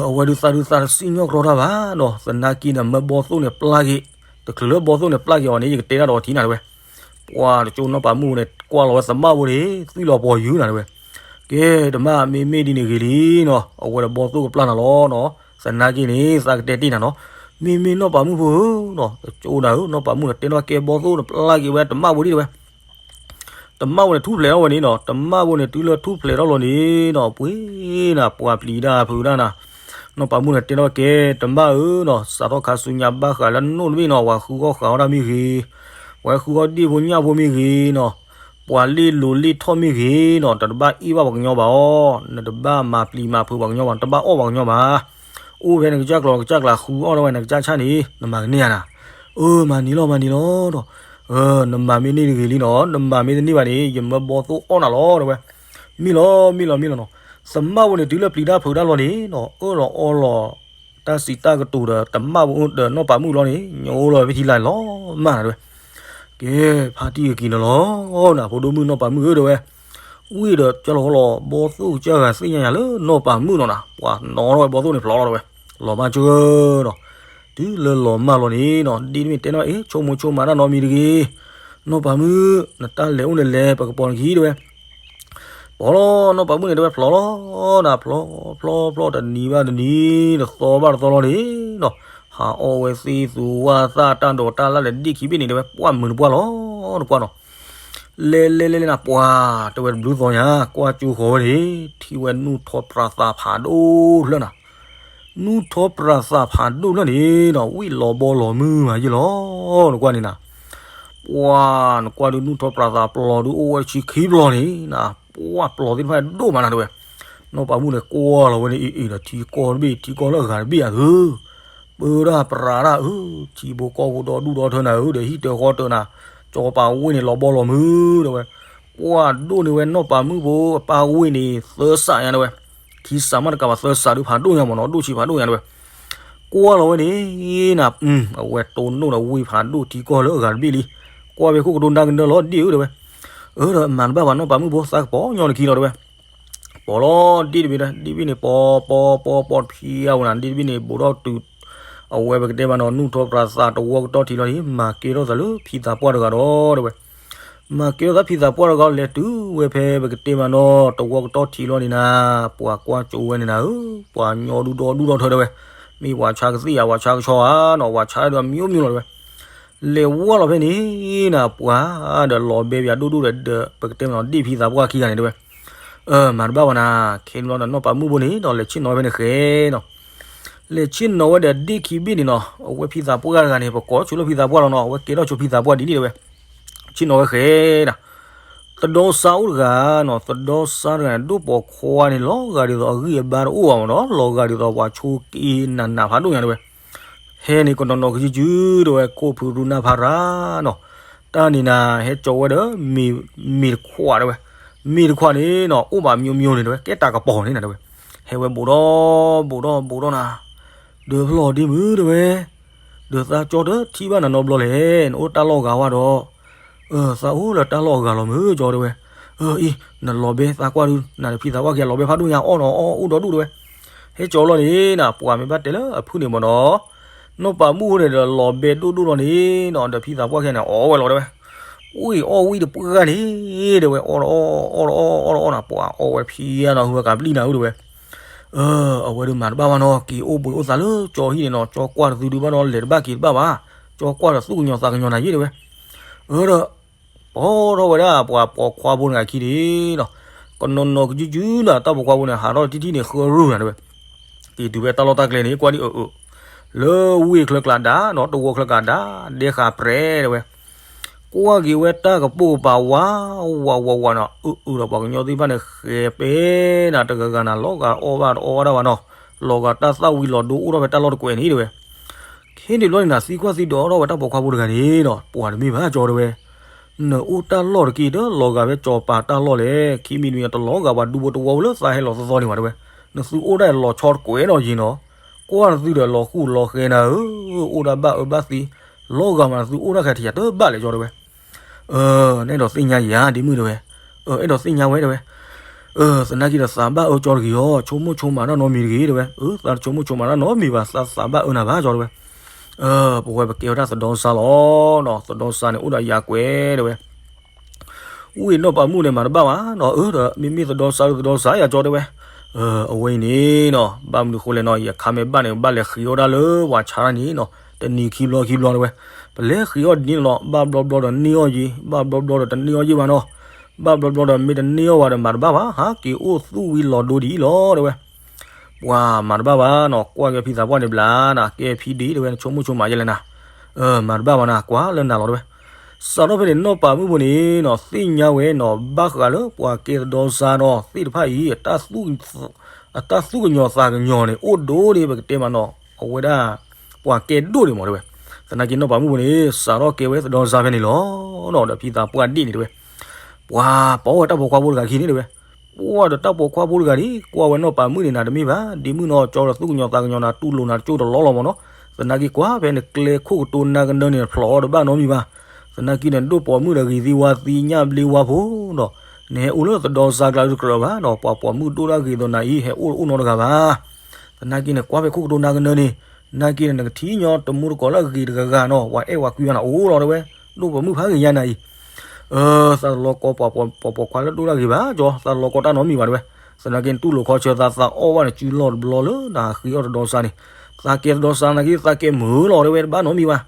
အဝဲဒုးသးဒုးသးတစံၣ်ညီၣ်ကြီတၢ်ဘၣ်နီၤ, သနာ်က့န့ၣ် မၢဘီသိၣ်န့ၣ်ပျၢ်က့ၤ, တချုးလၢဘီသိၣ်န့ၣ်ပျၢ်က့ၤအီၤန့ၣ် ယကတဲတၢ်ဒီးအီၤထံၣ်နၤတဲဝဲ, ပှၤတကၠိနီၢ်ပၤမုၣ်န့ၣ် ကွၢ်လီၤဝဲသမၣ်ဘိန့ၣ် သွံၣ်လီၤပှီၤယုၤနၤတဲဝဲ, ကဲ တမၣ်မ့မ့ၢ်ဒ်န့ၣ်ဂ့ၤလံနီၤ, အဝဲဒီးဘီသိၣ်ကပျၢ်နၤလီၤနီၤ, သနာ်က့န့ၣ် သးကတဲတ့ၢ်နၤနီၤ, မ့မ့ၢ်နီၢ်ပၤမုၣ်ဖိဧၢနီၤ, တကၠိနၤဧၢ, နီၢ်ပၤမုၣ်န့ၣ်တဲနီၢ်ကဲဘီသိၣ်န့ၣ်ပျၢ်က့ၤဝဲသမၣ်ဘိဒ်တဲဝဲ သမၣ်ဝဲန့ၣ်ထူၣ်ဖျဲးထီၣ်ဝဲန့ၣ်နီၤ, သမၣ်ဝဲန့ၣ်တုၤလၢထူၣ်ဖျဲးထီၣ်လီၤန့ၣ်နီၤ, ပှ့ၤနၤ ပှၤပျံၤတၢ်ဖုးတၢ်နၤ, နီၢ်ပၤမုၣ်န့ၣ်တဲထီၣ်ကဲ တမၣ်ဧၢနီၤ, စးထီၣ်ခါဆူညါဘၣ်ဃးလၢနိၣ်တဘ့ၣ်နီၤ, ပှၤဃုအီၣ်ဃာ်အီၣ်တၢ်မ့ၢ်ဂ့ၤ, ပှၤဃုအီၣ်ဒ့ၣ်ဖိညၣ်ဖိမ့ၢ်ဂ့ၤနီၤ, ပှၤလ့ၣ်လိၤလ့ၣ်ထီၣ်မ့ၢ်ဂ့ၤနီၤ, တဘၣ်အ့ၣ်ဘၣ်ပှၤကညီဘၣ်အီၤ, နတဘၣ်မၤပျံၤမၤဖုးပှၤကညီဘၣ်, နတဘၣ်အီၣ်ပှၤကညီဘၣ် အိၣ်ဖဲနကစၢ်ကျိၤကစၢ်ကျးဃုအီၣ်ထီၣ်ဝဲနကစၢ်ဆၣ်န့ၣ် နမၤကန့ၢ်ဧါနၤ, အၢ မၤန့ၢ်လီၤ မၤန့ၢ်လီၤဒီး, နမၤမ့ၢ်န့ၢ်တဂ့ၤလံနီၤ, နမၤမ့ၢ်တန့ၢ်ဘၣ်န့ၣ် ယမၢဘီသိၣ်အီၣ်နၤလီၤတဲဝဲ, မ့ၢ်လီၤ မ့ၢ်လီၤ မ့ၢ်လီၤနီၤ, သမၣ်ဝဲန့ၣ်တုၤလၢပျံၤတၢ်ဖုးတၢ်လီၤန့ၣ်နီၤ, အၢၣ်လီၤအီလီၤ တၢ်စံးတၢ်ကတိၤဒီး သမၣ်ဝဲဒီးနီၢ်ပၤမုၣ်လီၤန့ၣ် ညိလီၤဖဲထံလၢ်လီၤမၢ်နၤတဲဝဲ ကဲ ဖါတံၢ်ကက့ၤနၤလီၤနၤ, ဖိဒိၣ်မုၣ်နီၢ်ပၤမုၣ်ဧၢတဲဝဲ, ဝံၤဒီးကၢ်လီၤဃီလီၤ ဘီသိၣ်ကစၢ်ဂၤသ့ၣ်ညါယၤလၢနီၢ်ပၤမုၣ်နီၤနၤ, ပှၤနီၤထီၣ်ဝဲဘီသိၣ်န့ၣ်ဖျိးလီၤတဲဝဲ, လီၤမၢ်ကၢၢ်ဒီး, တုၤလၢလီၤမၢ်လီၤန့ၣ်နီၤ, ဒ့ၣ်တမ့ၢ်တဲနီၤ အ့ ဆိကမိၣ်ဆိကမးတၢ်နီတမံၤတဂ့ၤ, နီၢ်ပၤမုၣ် နတၢ်လဲၤအိၣ်န့ၣ်လဲၤ ပကပိာ်နခံတဲဝဲ ပိာ်လီၤ နီၢ်ပၤမုၣ်န့ၣ်တဲဝဲ ဖျိးလီၤနၤ, ဖျီ ဖျီ ဖျီ တနံၤဘၣ်တနံၤ တသီဘၣ်တသီလီၤန့ၣ်နီၤ, ဟးအီၣ်ဝဲသ့ၣ်သူဝၣ်သၣ်တၢ်ဒိးတၢ်လၢ်လၢဒ့ၣ်ခံဘ့ၣ်န့ၣ်တဲဝဲ ပှၢ်မုာ်တပှၢ်လီၤ တပှၢ်နီၤ, လဲၤလဲၤလဲၤလဲၤနၤ ပှၤ တဲဝဲတဘျုးသီညါ ကွၢ်ကၠိဃီၤဝဲန့ၣ် ထံၣ်ဝဲနူၢ်ထီပြးသးဖးဒိၣ်ဖျၢၣ်နၤ နူၢ်ထီပြးသးဖးဒိၣ်ဖျၢၣ်န့ၣ်နီၤ ဝံၣ်လီၤဘီလီၤမုၢ်မးယ့ၢ်လီၤ, နကွၢ်န့ၣ်နၤ, ပှၤ နကွၢ်ဒုးနူၢ်ထီပြးသးပျီၤဒုးအိၣ်ဝဲဆံခံပျီၤန့ၣ်နၤ, ပှၤပျီၤသ့ၣ်တဖၣ်ဒိၣ်မးနၤတဲဝဲ, နီၢ်ပၤမုၣ်န့ၣ်ကွၢ်လီၤဝဲန့ၣ် အ့ၣ်အ့ၣ်ဒီးထံကီၢ်တဘ့ၣ် ထံကီၢ်လၢအဂၤတဘ့ၣ်ဧါသု ပၢဒၣ်ပြးဒၣ်ဧၢ, ထံဖိကီၢ်ဖိဒီဒူၣ်ဒီထၢနၤဧၢ, ဒီးဟံၣ်တၢၤဃီတၢၤနၤ, ကၠီပာ်ဝ့ၢ်န့ၣ်လီၤဘီလီၤမုၢ်တဲဝဲ, ပှၤဒိၣ်န့ၢ်ဝဲနီၢ်ပၤမုၣ်ဖိအပၢ်ဝ့ၢ်န့ၣ် သၢစးညါတဲဝဲ, ခံစးမးတကးဘၣ်သၢစးဒုးဖးဒိၣ်ညါမးနီၤ ဒိၣ်ဆံးဖးဒိၣ်ညါတဲဝဲ, ကွၢ်လီၤဝဲန့ၣ်နၤ, အဝဲတိၢ်နီၣ်ဒီးဝ့ၢ်ဖးဒိၣ်ထံကီၢ်လၢအဂၤတဘ့ၣ်လံ, ကွၢ်ဖဲခိၣ်ကဒိနၢ်ကနၢလီၤဒ့ၣ်ဧၢတဲဝဲ, အၢ ဒီးမၤတဘၣ်ဘၣ်နီၢ်ပၤမုၣ်ဖိသးကပီၤညီနခံလီၤတဲဝဲ ပိာ်လီၤဒ့ၣ်တဘ့ၣ်ဒီး ဒ့ၣ်တဘ့ၣ်န့ၣ် ပီၤပီၤပီၤပီၤတဖံးအဝဲနၤ ဒ့ၣ်တဘ့ၣ်န့ၣ် ဘူးထီၣ်တုၤ အဝဲပကတဲမးနီၤ နူၢ်ထီပြးသးတဝီကတီၢ်ထံးလီၤန့ၣ် မၤကဲထီၣ်သးလၢဖံသးပှၢ်တဂၤဒီးတဲဝဲ, မၤကဲထီၣ်သးဖံသးပှၢ်တဂၤလဲၤတုၤဝဲဖဲပကတဲမးနီၤ တဝီကတီၢ်ထံးလီၤန့ၣ်နၤ, ပှၤကွၢ်ကၠိဝဲန့ၣ်နၤဧၢ, ပှၤညီဒူၣ်ဒီဒူၣ်ဒီထၢတဲဝဲ, မ့ၢ်ပှၤဆါကသ့ၣ်ဧါ ပှၤဆါကဆီဧါနီၤ ပှၤဆါဒီးမံၤမံၤလီၤတဲဝဲ လဲၤဝဲလီၤဖဲန့ၣ်နၤ ပှၤဒီးလီၤဘဲပယၤဒိၣ်ဒိၣ်ဒီး ပကတဲမးနီၤ ဒ့ၣ်ဖံသးပှၢ်ခံဂၤန့ၣ်တဲဝဲ, မၤတဘၣ်ဘၣ်နၤ, ခဲန့ၣ်လီၤဒီးနီၢ်ပၤမုၣ်ဖိန့ၣ်နီၤ လဲၤဆ့ၣ်နီၤဝဲဖဲန့ၣ်ဃဲနီၤ, လဲၤဆ့ၣ်နီၤဝဲဒီးဒ့ၣ်ခံဘ့ၣ်န့ၣ်နီၤ အဝဲဖံသးပှၢ်တဂၤန့ၣ် ပကိးဆိလၢဖံသးပှၢ်လီၤနီၤ အဝဲကဲထီၣ်ဆိဖံသးပှၢ်ဒ်န့ၣ်တဲဝဲ, ဆ့ၣ်နီၤဝဲဃဲနီၤ သဒီစါအိၣ်တဂၤနီၤ သဒီစါတဂၤန့ၣ် ဒိၣ်ပိာ်ခွါန့ၣ် လီၤဂာ်ဒ်သိးအဂံၢ်အဘါတအိၣ်ဘၣ်မးနီၤ လီၤဂာ်ဒ်သိးပှၤဆိက့နးနးဖးဒိၣ်ညါတဲဝဲ, ဟဲန့ၣ်ကနီၤနီၤကစုကစုတဲဝဲ ခိၣ်ဖုရူနၢ်ဖးရၤနီၤ, တၢ်န့ၣ်နၤ ဟဲကၠီဝဲဒီး မ့ၤတခွးတဲဝဲ, မ့ၤတခွးန့ၣ်နီၤ အိၣ်ဘၣ်မံၤမံၤန့ၣ်တဲဝဲ ကဲတၢ်ကပီၤန့ၣ်နၤတဲဝဲ, ဟဲဝဲဘူးဒီး ဘူးဒီး ဘူးဒီးနၤ, ဒီးဖျီၣ်ဒ့ၣ်မုၣ်တဲဝဲ ဒီးသးကၠီတထံၣ်ဘၣ်နၤနီတဘျီလဲၣ်, နအိၣ်တၢ်လီၢ်ဂၤဝဲဒီး, သးအိၣ်လၢတၢ်လီၢ်အဂၤလီၤမုၢ်ကၠီတဲဝဲ, အံၤ နလီၤဘဲသးကွၢ်ဒုး နၤဒီးဖံသးပှၢ်ခံဂၤလီၤဘဲဖးဒိၣ်ညါအီၣ်နီၤအီၣ်အိၣ်ဒီဒူၣ်တဲဝဲ, ဟဲကၠီလီၤန့ၣ်နၤ ပှၤမ့ၢ်ဘၣ်တဲလၢအဖုၣ်န့ၣ်မးနီၤ, နီၢ်ပၤမုၣ်န့ၣ်ဒီးလီၤဘဲဒိၣ်ဒိၣ်လီၤန့ၣ်နီၤ ဒီးဖံသးပှၢ်ခံဂၤန့ၣ် အီၣ်ဝဲလီၤတဲဝဲ, အံၤအီၣ်ဝံၣ်တပှၢ်န့ၣ် တဲဝဲ အီၣ်တအီၣ် အီၣ်တအီၣ် အီၣ်တအီၣ်နၤ ပှၤအီၣ်ဝဲဖံယါနီၤ ဟူးဝဲကးပျံၢ်နၤဧၢတဲဝဲ အဝဲဒုးမၤတဘၣ်ဘၣ်နီၤ က့ၤအိၣ်ဘှံးအိၣ်သးလၢကၠီဟံၣ်န့ၣ်နီၤ ကၠီကွၢ်တသုဒုးဘၣ်နီၤ လဲၤတဘၣ်က့ၤတဘၣ်ဘၣ်, ကၠီကွၢ်ဒီးသူၣ်ကညီၤသးကညီၤနၤယ့ၢ်တဲဝဲ, အၢဒီး ပိာ်ထီၣ်ဝဲဒၣ်ပှၤပိာ်ခွါဖိတဂၤခံန့ၣ်နီၤ, ကနီၤနီၤကစုကစုနီၤ တၢ်ပိာ်ခွါဖိန့ၣ် ဟးထီၣ်တထံၣ်န့ၣ် ဃုရူၢ်နၤတဲဝဲ, က့ၤတုၤဖဲတၢ်လီၢ်တၢ်ကျဲန့ၣ် ကွၢ်ဒ်အၢအၢ လၢဝ့ၢ်ချၢကျါဒါနီၤ တဝီချၢကျါဒါ ဒဲဃာပြဲတဲဝဲ, ကွၢ်က့ၤဝဲတၢ်ကပိာ်ကပၤဝး ဝးဝးဝးနီၤ အၢအၢဒီးပှၤကညီသ့ၣ်တဖၣ်န့ၣ် ဃဲၤပဲနၤတဂၤဂၤနၤ လီၤဂာ်အီၣ်ဘၣ်တအီၣ်ဘၣ်ဒၣ်ဘၣ်နီၤ, လီၤဂာ်တၢ်သၣ်ဝံၤလီၤဒိအိၣ်ထီၣ်ဖဲတၢ်လီၢ်တကွဲးန့ၣ်တဲဝဲ ခဲန့ၣ်ဘျီန့ၣ်နၤ သံကွၢ်သံဒိးထီၣ်ဝဲတၢ်ပိာ်ခွါဖိတဂၤန့ၣ်နီၤ ပှၤတမ့ၢ်ဘၣ်ကၠီတဲဝဲ, နအိၣ်တၢ်လီၢ်တက့ၢ် တလီၤဂာ်ဖဲကၠီၤပၤတၢ်လီၢ်လဲၣ်, ခံမံၤတမံၤတလီၤဂာ်ပှၤဒူဖိတဝီဖိလၢသးဟဲလီၤသီသီန့ၣ်ဘၣ်တဲဝဲ, နသုအိၣ်ဒၣ်လီၤဆီတကွဲးနီၤယံၤနီၤ, ကွၢ်နသုဒီးလီၤဃူလီၤဃဲနၤဧၢ, အိၣ်ဒၣ်ဘၣ်အၢဘၣ်သီ, လီၤဂာ်မးနသုအိၣ်ဒၣ်ခဲထံးယၤတဘၣ်လဲၣ်ကၠီတဲဝဲ နအဲၣ်ဒိးသ့ၣ်ညါယၤဒ်မုၣ်တဲဝဲ, အဲၣ်ဒိးသ့ၣ်ညါဝဲတဲဝဲ, သနာ်က့ဒီးသးဘၣ်အၢကၠီတဂ့ၤအီၤ ဆိကမိၣ်ဆိကမးတၢ်နီတမံၤတဂ့ၤတဲဝဲ, သးတဆိကမိၣ်ဆိကမးတၢ်နီတမံၤဘၣ် သးသးဘၣ်အၢနၤဘၣ်ကၠီတဲဝဲ, ပဝဲပကဲဝဲဒၣ်သဒီစါလီၤ, သဒီစါန့ၣ်အိၣ်ဒီးယၤကွဲးတဲဝဲ ဝံၤနီၢ်ပၤမုၣ်န့ၣ်မၤတဘၣ်ဘၣ်နီၤ, အၢဒီးမ့မ့ၢ်သဒီစါဒီးသဒီစါယၤကၠီတဲဝဲ, အဝဲအံၤန့ၣ်နီၤ ဘၣ်မနုၤဃိလဲၣ်နီၤ ယခါမ့ၢ်ဘၣ်န့ၣ် ဘၣ်လဲၤဃ့အီၣ်ဒၣ်လၢပှၤဆါတၢ်န့ၣ်နီၤ, တနံၤခံဘျီခံဘျီတဲဝဲ, ပလဲၤဃ့အီၣ်ဒ်န့ၣ်လီၤ ဘၣ်ဘျီဘျီဒီးန့ၢ်အီၣ်ယံၤ ဘၣ်ဘျီဘျီဒီးတန့ၢ်အီၣ်ယံၤဘၣ်နီၤ, ဘၣ်ဘျီဘျီဒီးမ့ၢ်တန့ၢ်အီၣ်ဘၣ်ဒီးမၤတဘၣ်ဘၣ် ဟးက့ၤအိၣ်သူၣ်ဝံၤလီၤဒိဒ်အံၤလီၤတဲဝဲ ပှၤမၤတဘၣ်ဘၣ်နီၤ, ကွၢ်က့ၤဖံသးပှၢ်န့ၣ်ဘျါနၤ ကဲဖံဒ့တဲဝဲ နဆိကမိၣ်ဆိကမးယဲလဲၣ်နၤ, မၤတဘၣ်ဘၣ်နၤ ကွၢ်လၢနၤလီၤတဲဝဲ, စးထီၣ်ဖဲန့ၣ် နီၢ်ပၤမုၣ်ဖိန့ၣ်နီၤ သ့ၣ်ညါဝဲနီၤ ဘၣ်ဃးလၢပှၤကဲသဒီစါနီၤ သ့ၣ်တဖၣ်အံၤ အတၢ်သူၣ်ကညီၤသးကညီၤန့ၣ် အိၣ်ဒိၣ်ဒံး ပကတဲမးနီၤ အဝဲဒၣ် ပှၤကဲဒိၣ်ဒံးမးတဲဝဲ, သနာ်က့နီၢ်ပၤမုၣ်ဖိန့ၣ် စးထီၣ်ကဲဝဲသဒီစါဖဲန့ၣ်လီၤနီၤ ဒီးဖံသးပှၢ်ဒ့ၣ်န့ၣ်တဲဝဲ ပှၤပိာ်ဝဲတၢ်ပိာ်ခွါဖိတဂၤခံန့ၣ်တဲဝဲ, ပှၤဒီးတၢ်ပိာ်ခွါဖိတဂၤန့ၣ် ကွၢ်ဝဲနီၢ်ပၤမုၣ်န့ၣ် နၤတမ့ၢ်ဘၣ် ဒ့မုၣ်နီၤ ကၠီဒီးသူၣ်ကညီၤသးကညီၤနၤ တူၢ်လိာ်နၤတကၠိၢ်တလီလီၤမးနီၤ, သနာ်က့ကွၢ်ဖဲနကျဲခိၣ်ကတိၤနၤကနၢန့ၣ် ဖျိးအီၤတဘၣ်နီတမံၤဘၣ်, သနာ်က့န့ၣ် ဒိၣ်ပိာ်မုၣ်ဒီးဂ့ၤသံဝါသံညၣ်ဘျ့ဝါဖိဒီး နဟဲအိၣ်လၢသဒီစါကျါတကြၢးဘၣ်ဒီး ပှၤပိာ်မုၣ်ဒိၣ်တၢ်ဂ့ၤဒီးနၤအံၤ ဟဲအိၣ်တအိၣ်နီတဂၤဘၣ် သနာ်က့န့ၣ် ကွၢ်ဖဲခိၣ်ကတိၤနၤကနၢန့ၣ်, သနာ်က့န့ၣ် နကထံၣ်ညီတမူတကိးလၢအဂ့ၤတဂၤဂၤနီၤ ပှၤအဲၣ်ပှၤကွံဘၣ်နၤအိၣ်လီၤတဲဝဲ, ဒိၣ်ပိာ်မုၣ်ဖးဂ့ၤညါနၤအံၤ, သးတလီၤကီပှၤပိာ်ခွါလၢဒိၣ်တၢ်ဂ့ၤဘၣ်ကၠီ, သးတလီၤကီတၢ်နီတမံၤဘၣ်တဲဝဲ, သနာ်က့နတူၢ်လိာ်ခီဆၢသး သးအီၣ်ဘၣ်နစုလီၢ်တဘျီလၢနဟးဃ့အီၣ်သဒီစါန့ၣ်, သးကဲသဒီစါသနာ်က့ သးကဲမုာ်လီၤတဲဝဲ တဘၣ်နီတမံၤဘၣ်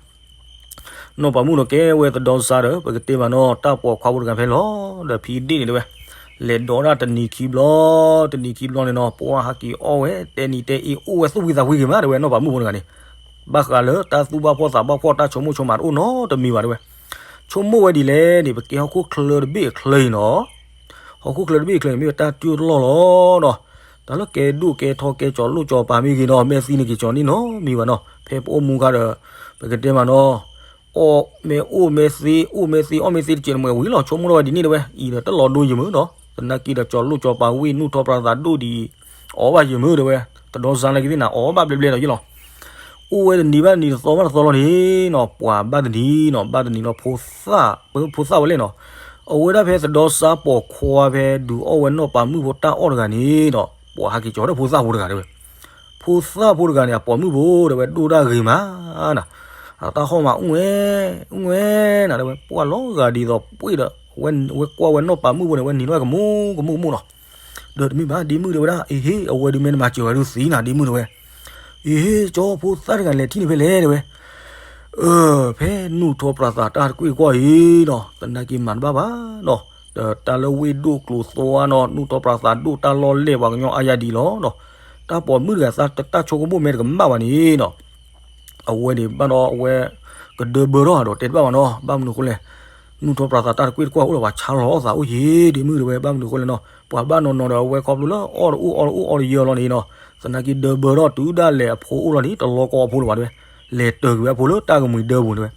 နီၢ်ပၤမုၣ်ဒီးကဲဝဲသဒီစါဒီး ပကတဲမးနီၤ တၢ်ပိာ်ခွါဖိတဂၤဖဲလီၤ, ဒီးဖံဒ့ၣ်န့ၣ်တဲဝဲ, လဲၤဒိးဒၣ်တနံၤခံဘျီ, တနံၤခံဘျီန့ၣ်နီၤ ပှၤဟးက့ၤအီၣ်ဝဲ တဲနံၤတဲအ့ အိၣ်ဝဲသူၣ်ဖှံသးဖှံဂ့ၤမး တဲဝဲနီၢ်ပၤမုၣ်ဖိတဂၤန့ၣ်, ဘၣ်ဃးလၢတၢ်သူၣ်ဘၣ်ဖှီၣ်သးဘၣ်ဖှီၣ် တၢ်ဆိကမိၣ်ဆိကမးတအိၣ်နီတမံၤဘၣ်တဲဝဲ, ဆိကမိၣ်ဝဲဒ်လဲၣ်န့ၣ် ပကဲဟီၣ်ခိၣ်ချၢတဘ့ၣ်အချၢအံၤနီၤ ဟီၣ်ခိၣ်ချၢတဘ့ၣ်အချၢန့ၣ် မ့ၢ်ဝဲတၢ်တၢၢ်တလီၢ်လီၤနီၤ, တၢ်လၢကဲဒိၣ်ကဲထီကဲကၠီၤလိၣ်ကၠီၤပၤမ့ၢ်ဂ့ၤနီၤ မဲာ်သံန့ၣ်က့ၤကၠီၤန့ၢ်နီတမံၤဘၣ်နီၤ ဖဲပအိၣ်မူခါဒီး ပကတဲမးနီၤ အီၣ်မ့ၢ်အိၣ်မ့ၢ်သ့ အိၣ်မ့ၢ်သ့အီၣ်မ့ၢ်သ့တကဲးန့ၣ်မ့ၢ်ဝံၤလီၤ ဆိကမိၣ်ထီၣ်ဝဲဒ်န့ၣ်တဲဝဲ အံၤဒီးတလီၤဒိယံာ်မုၢ်နီၤ သနာ်က့ဒီးကၠီၤလိၣ်ကၠီၤပၤဝံၣ်နူၢ်ထီၣ်ပြးသးဒိၣ်ဒံး အီၣ်ဘၣ်ယံာ်မုၢ်တဲဝဲ သဒီစါနာ်က့သ့ၣ်နၤ အီၣ်ဘၣ်ဘျဲဘျဲဒီးယံာ်လီၤ အိၣ်ဝဲတနံၤဘၣ်တနံၤတသီဘၣ်တသီလီၤန့ၣ်နီၤ ပှၤဘၣ်တနံၤနီၤ ဘၣ်တနံၤလီၤ ဖိသၣ် ဖိသၣ်ဝဲလဲၣ်နီၤ အဝဲဒၣ်ဖဲသဒီစါပိာ်ခွါဖဲဒုးအီၣ်ဝဲနီၢ်ပၤမုၣ်ဖိတၢ်အီၣ်တဂၤန့ၣ်ဒီး ပှၤဟးက့ၤကၠီၤဒီးဖိသၣ်ဖိတဂၤတဲဝဲ ဖိသၣ်ဖိတဂၤန့ၣ် အပိာ်မုၣ်ဖိတဲဝဲ ဒိၣ်တၢ်ဂ့ၤမးနၤ အတၢ်ဟီၣ်မး အူဝဲ အူဝဲနၤတဲဝဲ ပှၤလီၤဂာ်ဒ်သိးပှ့ၢ်ဒီး ဝဲကွၢ်ဝဲနီၢ်ပၤမုၣ်ဖိန့ၣ် ဝဲနံၤလီၤကမူကမူကမူနီၤ ဒီးတမ့ၢ်ဘၣ် ဒ့မုၣ်တဲဝဲဒၣ် အ့ဟ့ အဝဲဒုးမ့ၢ်နမၤစၢၤဝဲဒုးသံနၤ ဒ့မုၣ်တဲဝဲ အ့ဟ့ ကၠီဖိသၣ်တဂၤလဲၤထံၣ်န့ၣ်ဖဲလဲၣ်တဲဝဲ ဖဲနူၢ်ထီၣ်ပြးသးတၢ်တကွ့ၢ်တကွီၢ်အံၤနီၤ သနာ်က့မၤတဘၣ်ဘၣ်နီၤ ဒီးတၢ်လၢဝ့ၢ်ဒိၣ်ကျိၤသွါနီၤ နူၢ်ထီၣ်ပြးသးဒိၣ်တၢ်လီၢ်လဲၢ်ပှၤကညီအါယၤဒံးလီၤနီၤ တၢ်ပိာ်မုၣ်တဂၤသးတၢ်ဆိကမိၣ်မဲာ်တကမၣ်ဘၣ်န့ၣ်နီၤ အဝဲန့ၣ်ဘၣ်ဒီးအဝဲ ကဒၢဘၢထီၣ်ဒီးတဲတဘၣ်ဘၣ်နီၤ ဘၣ်မနုၤအဃိလဲၣ် နူၢ်ထီၣ်ပြးသးတၢ်တကွ့ၢ်တကွီၢ်အိၣ်ဒီးပှၤဆါလီၤသးအိၣ်ယံာ် ဒ့မုၣ်တဲဝဲ ဘၣ်မနုၤအဃိလဲၣ်နီၤ ပှၤဘၣ်နီၢ်နီၢ်ဒီးအဝဲခီဖျိလၢအီၣ်တအိၣ်အီတအိၣ်အီတယၢလီၤန့ၣ်နီၤ သနာ်က့ဒၢဘၢထီၣ်တုၤဒၣ်လဲာ်အဖိအိၣ်လီၤန့ၣ် တလီၤကီအဖိလၢၤဘၣ်တဲဝဲ လဲၤတၢၤက့ၤဝဲအဖိလၢတၢ်ကမှံၤဒၢပူၤတဲဝဲ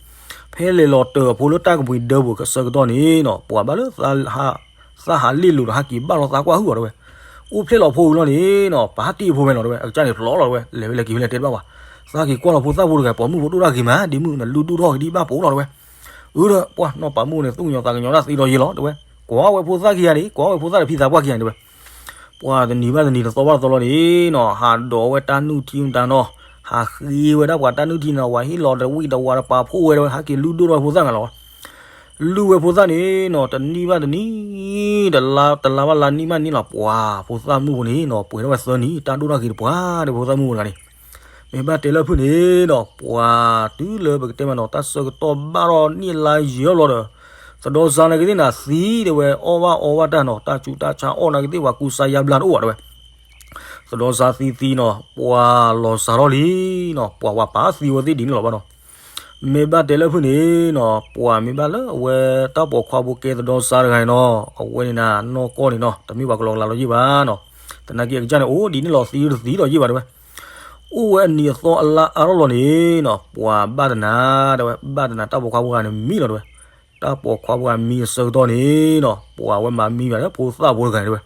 ဖဲလဲၤလီၤတၢၤအဖိလၢတၢ်ကမှံၤဒၢပူၤအဆၢကတီၢ်န့ၣ်နီၤ ပှၤဘၣ်လၢ သးဟးလ့ၣ်လိၤဒီးဟးက့ၤဘၣ်လီၤသးကွၢ်ဟုၣ်အီၤတဲဝဲ အိၣ်ဖျဲၣ်လီၤဖိဝံၤလီၤန့ၣ်နီၤ ပဟးတ့ၢ်အဖိဖဲလီၤတဲဝဲ အကစၢ်န့ၣ်ဖျိးလီၤတဲဝဲ လဲၤဝဲလဲၤက့ၤဖဲလဲၣ်တဲတဘၣ်ဘၣ် သးက့ၤကွၢ်လီၤဖိသၣ်ဖိတဂၤ ပိာ်မုၣ်ဖိဒိၣ်တၢ်ဂ့ၤမး ဒ့မုၣ်နလူၢ်ဒိၣ်ထီၣ်ကဒံဘၣ်ပိာ်လီၤတဲဝဲ အၢဒီးပှၤနီၢ်ပၤမုၣ်န့ၣ် သူၣ်ကညီၤသးကညီၤတၢ်သ့ဒီးယံာ်လီၤတဲဝဲ ကွၢ်ဝဲဖိသၣ်ခံဂၤန့ၣ် ကွၢ်ဝဲဖိသၣ်ဒီးဖံသးပှၢ်ခံဂၤန့ၣ်တဲဝဲ ပှၤတနံၤဘၣ်တနံၤတသီဘၣ်တသီလီၤန့ၣ်နီၤ ဟးဒိးဝဲတၢ်နုၢ်ထံမတၤနီၤ ဟးဃ့ဝဲဒၣ်ပှၤတၢ်နုၢ်ထံနီၤ ဝဲဟ့ၣ်လီၤတဝံၣ်တဝါတပာ်ဖှိၣ်ဝဲဒီး ဟးက့ၤလုၢ်ဒိၣ်ထီၣ်ဖိသၣ်ဂၤလီၤ လုၢ်ဝဲဖိသၣ်န့ၣ်နီၤ တနံၣ်ဘၣ်တနံၣ် တလါ တလါဘၣ်လါ နံၣ်ဘၣ်နံၣ်လီၤ ပှၤဖိသၣ်မုၣ်ဖိန့ၣ်နီၤ ပှဲၤထီၣ်ဝဲသၢနံၣ် တၢ်ဒိၣ်တၢ်ဂ့ၤတပှၤဒီးဖိသၣ်မုၣ်ဖိတဂၤန့ၣ် မ့ၢ်ဘၣ်တဲလၢဖုၣ်န့ၣ်နီၤ ပှၤတုၤလၢပကတဲမးနီၤ တၢ်ဆၢကတီၢ်ဘၣ်ထီၣ်နံၣ်လါယံာ်လီၤဒီး သဒီစါနာ်က့သ့ၣ်နၤသံတဲဝဲ, အီၣ်ဘၣ်အီဘၣ်တၢ်နီၤ, တၢ်ဆူးတၢ်ဆါအီၣ်နာ်က့သ့ၣ် ပှၤကူစါယါဘျါတအိၣ်ဘၣ်တဲဝဲ. သဒီစါသံသံနီၤ, ပှၤလီၤစၢ်ထီၣ်လံနီၤ, ပှၤဝဲပာ်သံဝဲသ့ၣ်ဒ်န့ၣ်လီၤဘၣ်နီၤ. မ့ၢ်ဘၣ်တဲလၢဖုၣ်န့ၣ်နီၤ, ပှၤမ့ၢ်ဘၣ်လၢအဝဲတၢ်ပိာ်ခွါဖိကဲသဒီစါတဂၤန့ၣ်နီၤ, အဝဲန့ၣ်နၤနီၢ်ကီၢ်န့ၣ်နီၤ, တမ့ၢ်ပှၤကလီကလးလီၤယံၣ်ဘၣ်နီၤ. သနာ်က့အကစၢ်န့ၣ် အိၣ်ဒ်န့ၣ်လီၤသံတသံလီၤယံၣ်ဘၣ်တဲဝဲ. အိၣ်ဝဲအနံၤအသီအလါအါထီၣ်လီၤန့ၣ်နီၤ, ပှၤဘၣ်တနၤတဲဝဲ, ဘၣ်တနၤတၢ်ပိာ်ခွါဖိတဂၤန့ၣ်မံလီၤတဲဝဲ. တၢ်ပိာ်ခွါဖိတဂၤမံအဆၢကတီၢ်န့ၣ်နီၤ, ပှၤဝဲမၤမံဘၣ်လၢဖိသၣ်ဖိတဂၤန့ၣ်တဲဝဲ.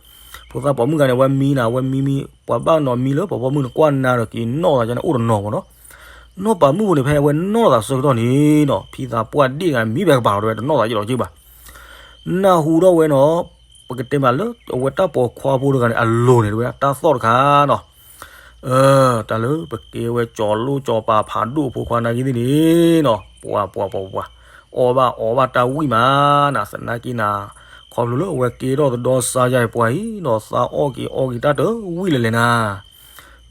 ဖိသၣ်ပိာ်မုၣ်တဂၤန့ၣ် အဝဲမံနၤ, အဝဲမံမံ, ပှၤဘၣ်နီၤမံလၢပှၤပိာ်မုၣ်န့ၣ် ကွၢ်နၤဒီးက့ၤနီၣ်သးန့ၣ် အိၣ်တနီၤမ့ၢ်နီၤ. နီၢ်ပၤမုၣ်ဖိန့ၣ် ဖဲအဝဲနီၣ်သးဆၢကတီၢ်န့ၣ်နီၤ, ဖံသးပှၢ်ဒ့ၣ်တဂၤမံဖဲကပၤလီၤတဲဝဲ, တနီၣ်သးယံာ်လီၤက့ဘၣ်. နၢ်ဟူထီၣ်ဝဲနီၤ, ပကတဲမးလၢအဝဲတၢ်ပိာ်ခွါဖိတဂၤန့ၣ် အလိၤန့ၣ်တဲဝဲ တၢ်သီၣ်တခါနီၤ. တၢ်လၢပကဲဝဲကၠီၤလိၣ်ကၠီၤပၤဖးဒိၣ်အဖိခွါနာ်က့သ့ၣ်န့ၣ်နီၤ, ပှၤပှၤပှၤပှၤ, အီၣ်ဘၣ်အီဘၣ်တၢ်ဝံၣ်မးနၤ, သနာ်က့နၤ, ခီဖျိလၢအဝဲကဲထီၣ်သဒီစါယါအံၤပှၤအံၤနီၤ, သးအီၣ်က့ၤအီက့ၤတၢ်တဝံၣ်လၢလဲၣ်နၤ.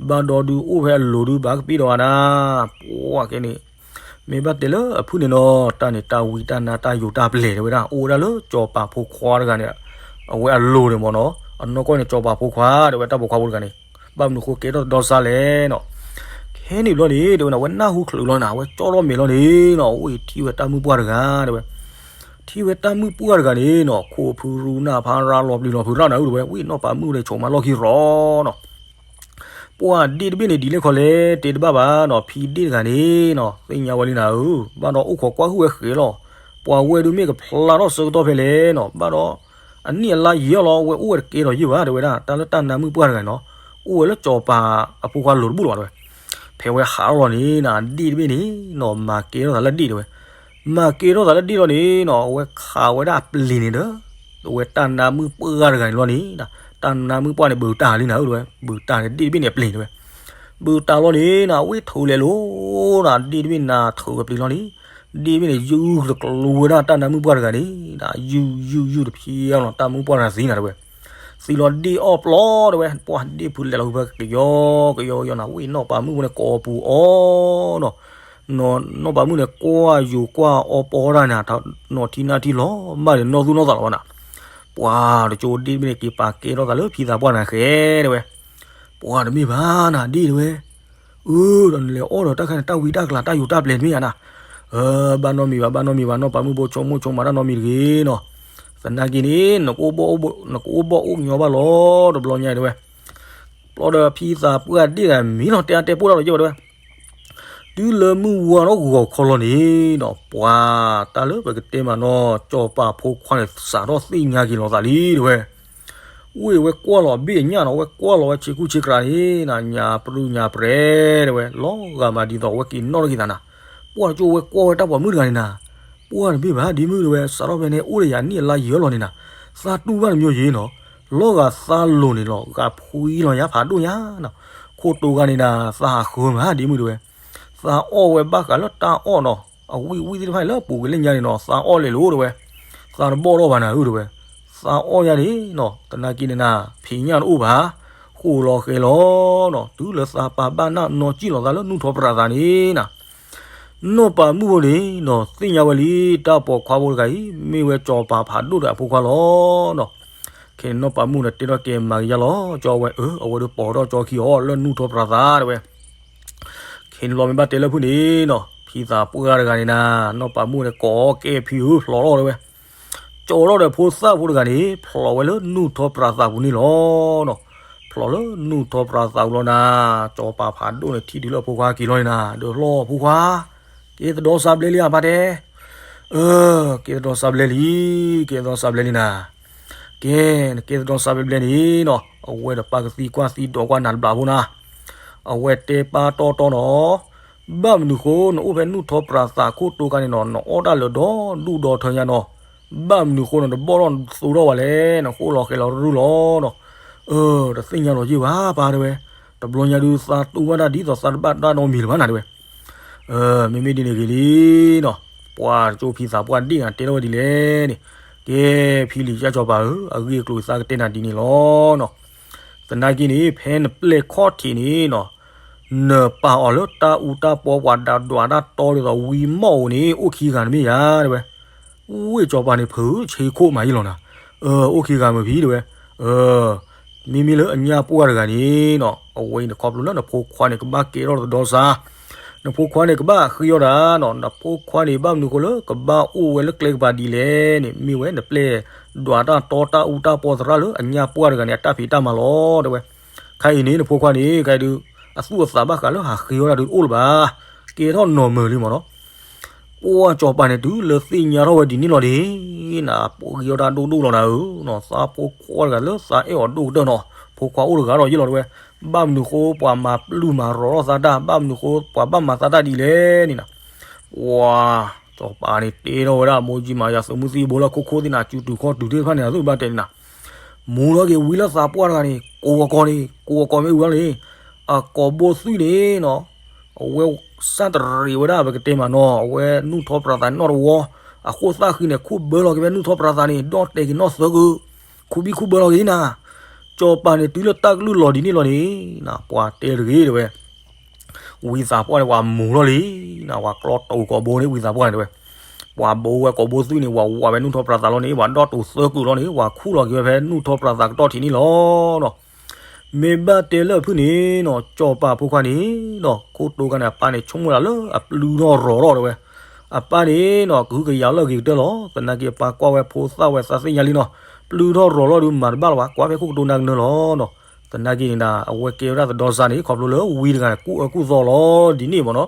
ဘၣ်ဒီးဒုးအိၣ်ဖဲအလိၤဒုးဘၣ်ကပ့ၤဒီးအနၤ, ပှၤကဲန့ၣ် မ့ၢ်ဘၣ်တဲလၢအဖုၣ်န့ၣ်နီၤ, တၢ်န့ၣ်တၢ်ဝံတၢ်နါတၢ်ယိာ်တၢ်ပျဲၤတဲဝဲဒၣ်, အိၣ်ဝဲဒၣ်လၢကၠီၤပၤဖိခွါတဂၤန့ၣ်, အဝဲအလိၤန့ၣ်မ့ၢ်နီၤ, အနီၢ်ကီၢ်န့ၣ် ကၠီၤပၤဖိခွါတဲဝဲ, တၢ်ပိာ်ခွါဖိတဂၤန့ၣ်, ဘၣ်မနုၤဃိကဲထီၣ်သဒီစါလဲၣ်နီၤ. ခဲန့ၣ်ဘျီန့ၣ် တဲဝဲန့ၣ် အဝဲနၢ်ဟူချုးလီၤနၤ, အဝဲကၠီထီၣ်မဲာ်လီၤန့ၣ်နီၤ, အိၣ်ထံၣ်ဝဲတၢ်မုၣ်ပှၢ်တဂၤတဲဝဲ, ထံၣ်ဝဲတၢ်မုၣ်ပှၢ်တဂၤန့ၣ်နီၤ, ခိၣ်ဖုရူနၢ်ဖးရၤလီၤပျံၤလီၤဖုးရၣ်နၤဧၢတဲဝဲ, ဝံၣ်နီၢ်ပၤမုၣ်ဒီးဆိးမးလီၢ်ခံရီနီၤ. ပှၤဒ့ၣ်တဘ့ၣ်န့ၣ် ဒ်လဲၣ်ခီလဲၣ် တဲတဘၣ်ဘၣ်နီၤ, ဖံဒ့ၣ်တဂၤန့ၣ်နီၤ, သ့ၣ်ညါဝဲလံနၤဧၢ, ဘၣ်ဒီးအိၣ်ခိးကွၢ်ဟုၣ်ဝဲဃဲၤလီၤ, ပှၤဝဲဒုးမ့ၢ်ကဖျါထီၣ်ဆၢကတီၢ်ဖဲလဲၣ်နီၤ, ဘၣ်ဒီး အနံၣ်အလါယံာ်အီၤလီၤ, အဝဲအိၣ်ဝဲတကဲထီၣ်ယံာ်ဘၣ်တဲဝဲဒၣ်, တၢ်လၢတၢ်နါမုၣ်ပှၢ်တဂၤန့ၣ်နီၤ, အိၣ်ဝဲလၢကၠီၤပၤအဖိခွါလိၤတဘူၣ်လီၤဘၣ်တဲဝဲ. ဖဲဝဲဟးထီၣ်လီၤန့ၣ်နၤ, ဒ့ၣ်တဘ့ၣ်န့ၣ်နီၤ, မၤကဲထီၣ်သးလၢဒ့ၣ်တဲဝဲ, မၤကဲထီၣ်သးလၢဒ့ၣ်လီၤန့ၣ်နီၤ, အဝဲခးဝဲဒၣ်အပျ့ၤန့ၣ်ဒီး အဝဲတၢ်နါမုၣ်ပှၢ်တဂၤန့ၣ်လီၤန့ၣ်, တၢ်နါမုၣ်ပှၢ်န့ၣ် ဘူးတၢ်လံနၤဧၢတဲဝဲ, ဘူးတၢ်န့ၣ် ဒ့ၣ်တဘ့ၣ်န့ၣ်အပျ့ၤတဲဝဲ, ဘူးတၢ်လီၤန့ၣ်နၤ, အဝဲထုးလဲၤလိၤနၤ, ဒ့ၣ်တဘ့ၣ်နၤထုးဝဲပျ့ၤလီၤန့ၣ်, ဒ့ၣ်တဘ့ၣ်န့ၣ် ယုၢ်တကျိၤဝဲဒၣ်တၢ်နါမုၣ်ပှၢ်တဂၤန့ၣ်, ယုၢ်ယုၢ်ယုၢ်တဖျဲလီၤ, တၢ်မုၣ်ပှၢ်တဂၤသံနၤတဲဝဲ, သံလီၤဒ့ၣ်အီၣ်ပျီတဲဝဲ, ပှၤဒ့ၣ်ဖုးလဲၤလီၤဖဲကယီကယီကယီနၤ, ဝံၣ်နီၢ်ပၤမုၣ်ဖိန့ၣ်ကိးပူၤအီၤနီၤ နီၢ်ပၤမုၣ်န့ၣ် ကွၢ်ယိၤကွၢ်အီပီတၢ်န့ၣ်, နီၢ်ထံၣ်နၢ်ထံၣ်လီၤမၢ်ဒီး နီၢ်သူၣ်နီၢ်သးလီၤဘၣ်နၤ, ပှၤတကၠိဒ့ၣ်တဘ့ၣ်န့ၣ် က့ၤပာ်ကဲထီၣ်သးလၢဖံသးပှၢ်နၤဃဲတဲဝဲ, ပှၤတမ့ၢ်ဘၣ်နၤဒ့ၣ်တဲဝဲ, အၢ ဒီးနလဲၤအီၣ်ဒီးတၢ်ခါန့ၣ် တၢ်ဝံတၢ်ကျါတၢ်ယိာ်တၢ်ပျဲၤတမ့ၢ်ဧါနၤ, ဘၣ်နီတမံၤဘၣ် ဘၣ်နီတမံၤဘၣ် နီၢ်ပၤမုၣ်ဖိဆိကမိၣ်ဆိကမးတၢ်နီတမံၤတဂ့ၤနီၤ, သနာ်က့န့ၣ် နကအိၣ်ဘၣ်အိၣ်ညီဘၣ်လီၤတဘျီညါတဲဝဲ, ပျီဒီးဖံသးပှၢ်ဒ့ၣ်ဂၤမံလီၤ တဲအါတဲပိၢ်တၢ်လီၤယဲၢ်ဝဲတဲဝဲ, တုၤလၢမုၢ်ဝါထီၣ်ဂီၤခီလီၤန့ၣ်နီၤ ပှၤတၢ်လၢပကတဲမးနီၤ ကၠီၤပၤဖိခွါန့ၣ် စးထီၣ်သ့ၣ်ညါက့ၤလီၤသးလံတဲဝဲ, ဝ့ၢ်ဝဲကွၢ်လီၤအဘ့ၣ်အညၣ်နီၤ ဝဲကွၢ်လီၤဝဲဆ့ကူဆ့ကြးန့ၣ် ညါပြူညါပြဲတဲဝဲ လီၤဂာ်မးဒ်သိးအဝဲက့ၤနီၣ်ထီၣ်က့ၤသးနၤ, ပှၤတကၠိဝဲကွၢ်ဝဲတၢ်ပိာ်မုၣ်တဂၤန့ၣ်နၤ, ပှၤတမ့ၢ်ဘၣ်ဒ့မုၣ်တဲဝဲ စးထီၣ်ဖဲန့ၣ် အိၣ်ဒီးယၤနံၣ်အလါယံာ်လီၤန့ၣ်နၤ, သးတူၢ်ဘၣ်တမံၤယံာ်နီၤ, လီၤဂာ်သးလိၤန့ၣ်လီၤ ဂာ်ဖှံလီၤညါဖးဒိၣ်ညါနီၤ, ခိၣ်တိၤဂၤန့ၣ်နၤ သးဟးဃၢမးဒ့မုၣ်တဲဝဲ, သးအီၣ်ဝဲဘၣ်ဃးလၢတၢ်အီၣ်နီၤ အဝံၣ်ဝံၣ်သ့ၣ်တဖၣ်န့ၣ် လၢပူၤကွံာ်လၢညါန့ၣ်နီၤ သးအီၣ်လဲၤလိၤတဲဝဲ, သးတဘီၣ်ထီၣ်ဘၣ်နၤဧၢတဲဝဲ, သးအီၣ်ယါန့ၣ်နီၤ သနာ်က့န့ၣ်နၤ ဖံးညၣ်တအိၣ်ဘၣ်, ဃိးလီၤဃဲၤလီၤနီၤ တုၤလၢသးပာ်ဘၣ်နၢ်နီၢ်စံၣ်လီၤသးလၢနူၢ်ထီၣ်ပြးသးန့ၣ်နၤ, နီၢ်ပၤမုၣ်ဖိန့ၣ်နီၤ သ့ၣ်ညါဝဲလံ တၢ်ပိာ်ခွါဖိတဂၤအံၤ မ့ၢ်ဝဲကၠီၤပၤဖးဒိၣ်ဒီးအဖိခွါလီၤနီၤ, ခဲန့ၣ်နီၢ်ပၤမုၣ်န့ၣ် တဲထီၣ်ကဲမၤကယါလီၤ ကၠီဝဲဧၢ အဝဲဒၣ်ပိာ်ထီၣ်ကၠီခံအီၤလၢနူၢ်ထီၣ်ပြးသးတဲဝဲ ခဲန့ၣ်လီၤမ့ၢ်ဘၣ်တဲလၢဖုၣ်န့ၣ်နီၤ ဖံသးပှၢ်တဂၤန့ၣ်နၤ နီၢ်ပၤမုၣ်န့ၣ် ကိးကဲဖံဧၢ ဖျိးထီၣ်တဲဝဲ, ကၠီထီၣ်ဒီးဖိသၣ်ဖိတဂၤန့ၣ် ဖျိးဝဲလၢနူၢ်ထီၣ်ပြးသးပူၤန့ၣ်လီၤနီၤ, ဖျိးလၢနူၢ်ထီၣ်ပြးသးပူၤလီၤနၤ, ကၠီၤပၤဖးဒိၣ်န့ၣ် ထံၣ်တုၤလၢအဖိခွါက့ၤလီၤန့ၣ်နၤ ဒီးလီၤဖိခွါ, ကဲသဒီစါဘျဲလံဧါပၢ်တဲ အၢ ကဲသဒီစါဘျဲလံ, ကဲသဒီစါဘျဲလံနၤ, ကဲ နကဲသဒီစါဘျဲဘျဲန့ၣ်နီၤ အဝဲဒီးပၢ်ကသံကွၢ်သံဒိးကွၢ်နၤတဘျီဖိနၤ, အဝဲတဲပၢ်တီတီနီၤ, ဘၣ်မနုၤဃိ နအိၣ်ဖဲနူၢ်ထီၣ်ပြးသးခိၣ်တိၤခါန့ၣ်နီၤ နအီၣ်တၢ်လၢဒီဒူၣ်ဒီထၢညါနီၤ, ဘၣ်မနုၤဃိနတဘီၣ်ထီၣ်နသူထီၣ်ဝဲလဲၣ် နဃိလီၤဃဲၤလီၤရူၢ်လီၤနီၤ, အၢ တသ့ၣ်ညါလီၤယ့ၢ်ဘၣ်ပၢ်တဲဝဲ, တဘျီညါဒုးသးတူၢ်ဘၣ်တၢ်ဒ်သိးသးတဘၣ်တၢ်နီတမံၤလၢၤဘၣ်နၤတဲဝဲ မ့မ့ၢ်ဒ်န့ၣ်ဂ့ၤလံနီၤ, ပှၤတကၠိဖံသးပှၢ်ဒ့ၣ်နၤတဲထီၣ်ဝဲဒ်လဲၣ်န့ၣ်, ကဲ ဖံလံၤကၠၢ်ကၠီၤပၤဧၢ အဂ့ၢ်အကျိၤသးကတဲနၤဒ်န့ၣ်လီၤနီၤ, သနာ်က့န့ၣ် ဖဲနပျဲၢ်ခီၣ်ထံးန့ၣ်နီၤ, နပာ်အီၤလၢတၢ်အူတၢ်ပီပှၤဒးဒွးတၢ်တီဒ်သိးဝံမီၣ်ဧိၤန့ၣ် အိၣ်ခံဂၤတမ့ၢ်ဧါတဲဝဲ, ဝ့ၢ်စီၤပၤန့ၣ် ဖုးဆ့ခိၣ်မးအံၤလီၤနၤ, အိၣ်ခံဂၤမုာ်ဖံတဲဝဲ, မ့မ့ၢ်လၢအညၣ်ပှၢ်တဂၤန့ၣ်နီၤ အဝဲအံၤန့ၣ် ခီဖျိလၢနဖိခွါန့ၣ်ကဘၣ်ကဲထီၣ်တဒီစါ, နဖိခွါန့ၣ်ကဘၣ်ဃ့အီၣ်တၢ်နီၤ, နဖိခွါန့ၣ် ဘၣ်မနုၤဃိလၢကဘၣ်အိၣ်ဝဲလၢကျဲကပၤဒ်လဲၣ်န့ၣ် မ့ၢ်ဝဲနပျဲၢ်ဒွးတၢ်တီတၢ်အူတၢ်ပီသရၣ်လၢ အညၣ်ပှၢ်တဂၤန့ၣ် အတၢ်ဖံးတၢ်မၤလီၤတဲဝဲ. ခဲအံၤန့ၣ် နဖိခွါန့ၣ် ခဲအံၤဒုး အသူၣ်အသးဘၣ်ဃးလၢဟးဃ့အီၣ်တၢ်ဒုးတအိၣ်လၢၤဘၣ်, ကဲထီၣ်နီၤမုာ်လံမ့ၢ်နီၤ. ပှၢ်စီၤပၤန့ၣ် တုၤလၢသ့ၣ်ညါထီၣ်ဝဲဒ်န့ၣ်လီၤန့ၣ်, နပှ့ၤအီၣ်တၢ်ဒိၣ်ဒိၣ်လီၤနၤဧၢ, သးဖိခွါတဂၤလၢသးအဲၣ်အီၤဒိၣ်ကတၢၢ်နီၤ, ဖိခွါအိၣ်တဂၤဒီးယ့ၢ်လီၤတဲဝဲ, ဘၣ်မနုၤဃိပှၤမၤပျုၢ်မၤရီၤထီၣ်သးတၢ်, ဘၣ်မနုၤဃိပှၤဘၣ်မၤသးတၢ်ဒ်လဲၣ်န့ၣ်နၤ. ပှၢ်စီၤပၤန့ၣ်တဲထီၣ်ဝဲဒၣ် မိၢ်ကၠံမၤယၤ သုးမုၢ်သံၣ်ဘိလၢခိခိၣ်သ့ၣ်နၤ စုတူာ်ခီၣ်တူာ်သ့ၣ်တဖၣ်န့ၣ် အသုဘၣ်တဲန့ၣ်နၤ, မူထီၣ်က့ၤဝံၤလၢသးပှၢ်တဂၤန့ၣ် ကိးအကိာ်န့ၣ် ကိးအကိာ်မ့ၢ်ဝံၤလီၤန့ၣ်, အကိာ်ဘိသွံၣ်န့ၣ်နီၤ အဝဲစၢ်တရံးဝဲဒၣ် ပကတဲမးနီၤ, အဝဲနူၢ်ထီၣ်ပြးသးနီၣ်တဝီ, အဃိသၣ်ဃံန့ၣ် ခူၣ်ဘၢလီၤက့ၤဝဲနူၢ်ထီၣ်ပြးသးန့ၣ် ဒီၣ်တဲာ်က့ၤနီၣ်သၢကု, ခူၣ်ဘံၣ်ခူၣ်ဘၢလီၤက့ၤနၤ. စီၤပၤန့ၣ်တုၤလၢတၢ်ကလုၢ်လီၤဒ်န့ၣ်လီၤန့ၣ်, ပှၤတဲတဂ့ၤတဲဝဲ ဝံသးပှၢ်န့ၣ် ပှၤမူၤထီၣ်လံ, ပှၤကျီတိာ်ကိာ်ဘိန့ၣ် ဝံသးပှၢ်န့ၣ်တဲဝဲ, ပှၤဘိဝဲကိာ်ဘိသွံၣ်န့ၣ် ပှၤဝးဝဲနူၢ်ထီၣ်ပြးသးလီၤန့ၣ် ပှၤဒီၣ်တိာ်သၢကုာ်လီၤန့ၣ် ပှၤခူၣ်လီၤက့ၤဝဲဖဲနူၢ်ထီၣ်ပြးသးကတီၢ်ထံးန့ၣ်လီၤ. မ့ၢ်ဘၣ်တဲလၢအဖုၣ်န့ၣ်နီၤ စီၤပၤဖိခွါန့ၣ်နီၤ ခိၣ်တိခါန့ၣ် အပၢ်န့ၣ်ဆိကမိၣ်ဒၣ်လၢအပျုၢ်ထီၣ်ရီၤထီၣ်တဲဝဲ, အပၢ်န့ၣ်နီၤ ကဟုကယာ်လီၤဂ့ၤကတၢၢ်လီၤ. သနာ်က့အပၢ်ကွၢ်ဝဲဖိသၣ်ဝဲသးသ့ၣ်ညါလံနီၤ, ပျုၢ်ထီၣ်ရီၤထီၣ်ဒုးမၤတဘၣ်လၢၤဘၣ် ကွၢ်ဖဲခိၣ်ကတိၤနၤကနၢၤလီၤနီၤ. သနာ်က့န့ၣ်ဒၣ် အဝဲကဲဝဲဒၣ်တဒီစါန့ၣ် ခီဖျိလၢဝံတဂၤန့ၣ်ကူၣ်အၢကူၣ်သီလီၤဒ်န့ၣ်မ့ၢ်နီၤ.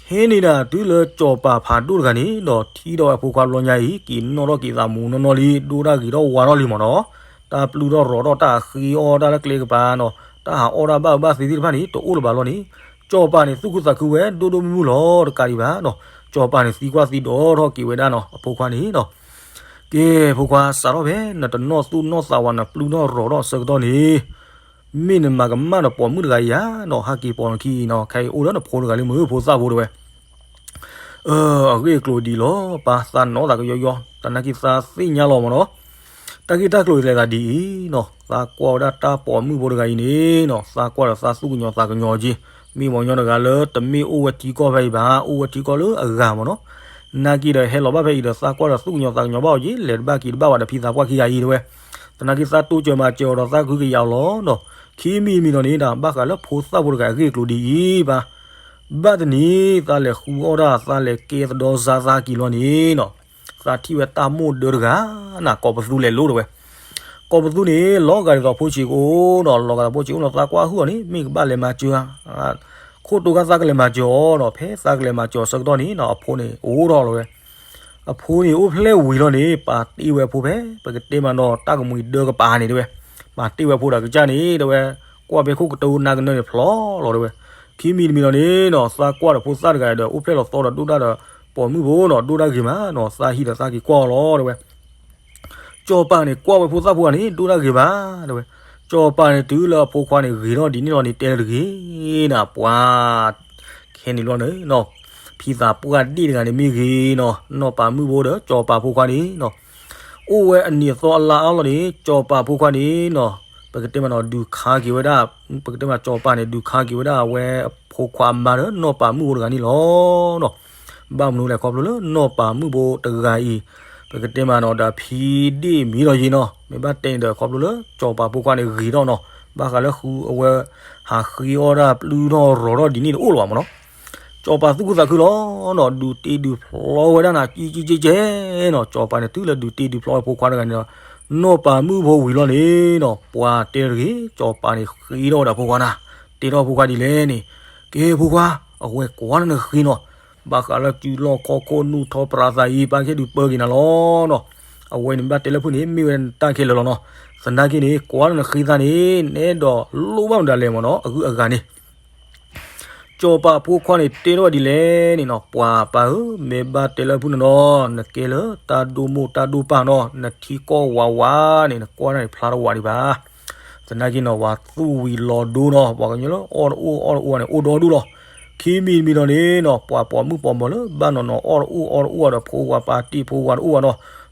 ခဲန့ၣ်ဒၣ်တုၤလၢစီၤပၤဖးဒိၣ်တဂၤန့ၣ်ဒီး ထံၣ်ထီၣ်ဝဲဖိခွါဘျီညါအံၤ က့ၤနီၣ်ထီၣ်က့ၤသးမူနီၢ်နီၢ်လံ ဒိၣ်တၢ်ဂ့ၤထီၣ်ဝါထီၣ်လံမ့ၢ်နီၤ. တၢ်ပျုၢ်ထီၣ်ရီၤထီၣ် တၢ်ဃ့အီၣ်တၢ်လၢကျဲကပၤနီၤ တၢ်ဟးအီၣ်တၢ်ဘၣ်အၢဘၣ်သီသ့ၣ်တဖၣ်န့ၣ် တအိၣ်လၢၤဘၣ်လီၤန့ၣ် စီၤပၤန့ၣ်သူၣ်ခုသးခုဝဲဒိၣ်ဒိၣ်မုၢ်မုၢ်လီၤ တကးဒံးဘၣ်နီၤ. စီၤပၤန့ၣ်သံကွၢ်သံဒိးထီၣ်က့ၤဝဲဒၣ်နီၤ အဖိခွါန့ၣ်နီၤ ကဲ ဖိခွါစးထီၣ်ဖဲနတနီၣ်သူၣ်နီၣ်သးဝဲ နပျုၢ်ထီၣ်ရီၤထီၣ်အဆၢကတီၢ်န့ၣ် မ့ၢ်နမၤကမၣ်ဒီးပိာ်မုၣ်တဂၤအံၤဧါနီၤ ဟဲက့ၤပိာ်နခံအံၤနီၤ ခဲအံၤအိၣ်လၢနဖိတဂၤလံမ့ၢ် ဖိသၣ်ဖိတဲဝဲ. အဂ့ၢ်အကျိၤဒ်အံၤလီၤ ပၢ်သးနီၣ်သးကယီယီ သနာ်က့သးသ့ၣ်ညါလီၤမ့ၢ်နီၤ. တၢ်ဂ့ၢ်တၢ်ကျိၤလဲၤသးဒ်အံၤနီၤ သးကွၢ်ဝဲဒၣ်တၢ်ပိာ်မုၣ်ဖိတဂၤအံၤန့ၣ်နီၤ သးကွၢ်ဒီးသးသူၣ်ကညီၤသးကညီၤက့ၤ မ့ၢ်ပှၤကညီတဂၤလၢတမ့ၢ်အိၣ်ဝဲထံကီၢ်ဖဲအံၤဘၣ် အိၣ်ဝဲထံကီၢ်လၢအဂၤမ့ၢ်နီၤ. နာ်က့ဒီးဟဲလီၤဘၣ်ဖဲအံၤဒီး သးကွၢ်ဒီးသူၣ်ကညီၤသးကညီၤဘၣ်အီၤက့ၤ လဲၤတဘၣ်က့ၤတဘၣ်ဝဲဒီးဖံသးပှၢ်ခံဂၤအံၤတဲဝဲ. သနာ်က့သးတိစၢၤမၤစၢၤအီၤဒီးသးကဟုကယာ်အီၤလီၤနီၤ. ခံမံၤတမံၤဒီးန့ၣ်ဒီး ဘၣ်ဃးလၢဖိသၣ်ဖိတဂၤအဂ့ၢ်အကျိၤဒ်အံၤဘၣ် ဘၣ်တနံၤ သးလဲၤဃုအီၣ်ဒၣ် သးလဲၤကဲသဒီစါသးက့ၤလီၤန့ၣ်နီၤ သးထံၣ်ဝဲတၢ်မိၢ်ဒၢတဂၤ နၤကိးပသူလဲၤလိၤတဲဝဲ. ကိးပသူန့ၣ် လီၤဂာ်ဒ်သိးဖိဆံးကအိၣ်နီၤ လီၤဂာ်ဒီးဖိဆံးကအိၣ်နီၤ သးကွၢ်ဟုၣ်အီၤန့ၣ် မ့ၢ်ကဘၣ်လဲၤမၤစၢၤဧါ ခိၣ်တိခါသးကလဲၤမၤစၢၤအီၤနီၤ ဖဲသးကလဲၤမၤစၢၤအီၤဆၢကတီၢ်န့ၣ်နီၤ အဖိန့ၣ်အိၣ်ထီၣ်လီၤဝဲ အဖိန့ၣ်အိၣ်ဖျဲၣ်ဝံၤလီၤန့ၣ် ပာ်တ့ၢ်ဝဲအဖိဖဲ ပကတဲမးနီၤ တၢ်ကမှံၤဒၢကပၤန့ၣ်တဲဝဲ. ပာ်တ့ၢ်ဝဲအဖိဒီးကစၢ်န့ၣ်တဲဝဲ ကွၢ်ဖဲခိၣ်ကတိၤနၤကနၢၤန့ၣ်ဖျိးလီၤတဲဝဲ. ခံမံၤတမံၤလီၤန့ၣ်နီၤ သးကွၢ်ဒီးဖိသၣ်တဂၤဒီး အိၣ်ဖျဲၣ်လီၤသီဒီးဒိၣ်တၢ်ဒီး ပိာ်မုၣ်ဖိနီၤ ဒိၣ်တၢ်ဂ့ၤမးနီၤ သးဟံးဒီးသးက့ၤကွၢ်အီၤလီၤတဲဝဲ. စီၤပၤန့ၣ် ကွၢ်ဝဲဖိသၣ်ဖိဂၤန့ၣ် ဒိၣ်တၢ်ဂ့ၤဘၣ်တဲဝဲ. စီၤပၤန့ၣ် တုၤလၢအဖိခွါန့ၣ် ဂ့ၤထီၣ်ဒ်န့ၣ်လီၤန့ၣ် တဲလၢတဂ့ၤနၤ ပှၤ ခဲန့ၣ်လီၤန့ၣ်နီၤ ဖံသးပှၢ်ဒ့ၣ်တဂၤန့ၣ်မ့ၢ်ဂ့ၤနီၤ နီၢ်ပၤမုၣ်ဖိဒီး စီၤပၤဖိခွါန့ၣ်နီၤ အိၣ်ဝဲအနံၤအသီအလါအါလီၤန့ၣ် စီၤပၤဖိခွါန့ၣ်နီၤ ပကတဲမးနီၤ ဒုးခါက့ၤဝဲဒၣ် ပကတဲမး စီၤပၤန့ၣ် ဒုးခါက့ၤဝဲဒၣ်အဝဲအဖိခွါအမါဒီး နီၢ်ပၤမုၣ်ဖိတဂၤန့ၣ်လီၤနီၤ. ဘၣ်မနုၤလဲၣ် ခီဖျိလၢနီၢ်ပၤမုၣ်ဖိတဂၤအံၤ ပကတဲမးနီၤ ဒီးဖံဒ့ၣ်မံၤလီၤယံၤနီၤ မ့ၢ်ဘၣ်တဲန့ၣ်ဒီး ခီဖျိလၢစီၤပၤဖိခွါန့ၣ်ဂ့ၤထီၣ်နီၤ ဘၣ်ဃးလၢဃုအဝဲ ဟးဃ့အီၣ်ဒၣ်ပျုၢ်ထီၣ်ရီၤထီၣ်ဒ်န့ၣ်တအိၣ်လၢၤဘၣ်မ့ၢ်နီၤ. စီၤပၤသူၣ်ခုသးခုလီၤနီၤ ဒုးတ့ဒုးဖျီဝဲဒၣ်နၤ ကံကံကဲကဲနီၤ စီၤပၤန့ၣ် တုၤလၢဒုးတ့ဒုးဖျီဝဲဖိခွါတဂၤန့ၣ်ဒီး နီၢ်ပၤမုၣ်ဖိဝံၤလီၤန့ၣ်နီၤ ပှၤတဲတဂ့ၤ စီၤပၤန့ၣ်ဃ့ထီၣ်ဝဲဒၣ်ဖိခွါနၤ တဲထီၣ်ဖိခွါဒ်လဲၣ်န့ၣ် ကဲဖိခွါ အဝဲကွၢ်နၤနဃ့နီၤ ဘၣ်ဃးလၢစုလီၢ်ခီၣ်ခိၣ်နူၢ်ထီၣ်ပြးသးအံၤ ပၢ်ကဟဲဒုးပၢက့ၤနၤလီၤနီၤ. အဝဲန့ၣ်ဘၣ်တဲလၢဖုၣ်န့ၣ် မ့ၢ်ဝဲနတၢ်ခဲလၢာ်လီၤနီၤ. သနာ်က့န့ၣ် ကွၢ်နၤနဃ့သးန့ၣ် နအဲၣ်ဒိးလိၣ်ဘၣ်မတၤလဲၣ်မ့ၢ်နီၤ အဂုၤအဂၤန့ၣ် စီၤပၤဖိခွါန့ၣ်တဲထီၣ်ဝဲဒ်လဲၣ်န့ၣ်နီၤ ပှၤပၢ်ဧၢ မ့ၢ်ဘၣ်တဲလၢဖုၣ်န့ၣ်ဒီး နကဲလၢတၢ်ဒိၣ်မိၢ်တၢ်ဒိၣ်ပၢ်နီၤ နထံကီၢ်ဝးဝးန့ၣ် နကွၢ်န့ၣ်ဖျါတဝးဒံးဘၣ် သနာ်က့နီၤ ပှၤသူၣ်ဝံၤလီၤဒိနီၤ ပှၤကညီလၢအီၣ်တအိၣ်အီတအိၣ်န့ၣ် အိၣ်ဒီဒူၣ်လီၤ. ခံမံၤတမံၤဒီးန့ၣ်နီၤ ပှၤပိာ်မုၣ်ပိာ်မၢၤလၢ ဘၣ်နီၢ်နီၢ်အီၣ်တအိၣ်အီတအိၣ်ဒီး ဖိဝၤပာ်တ့ၢ်ဖိဝၤတအိၣ်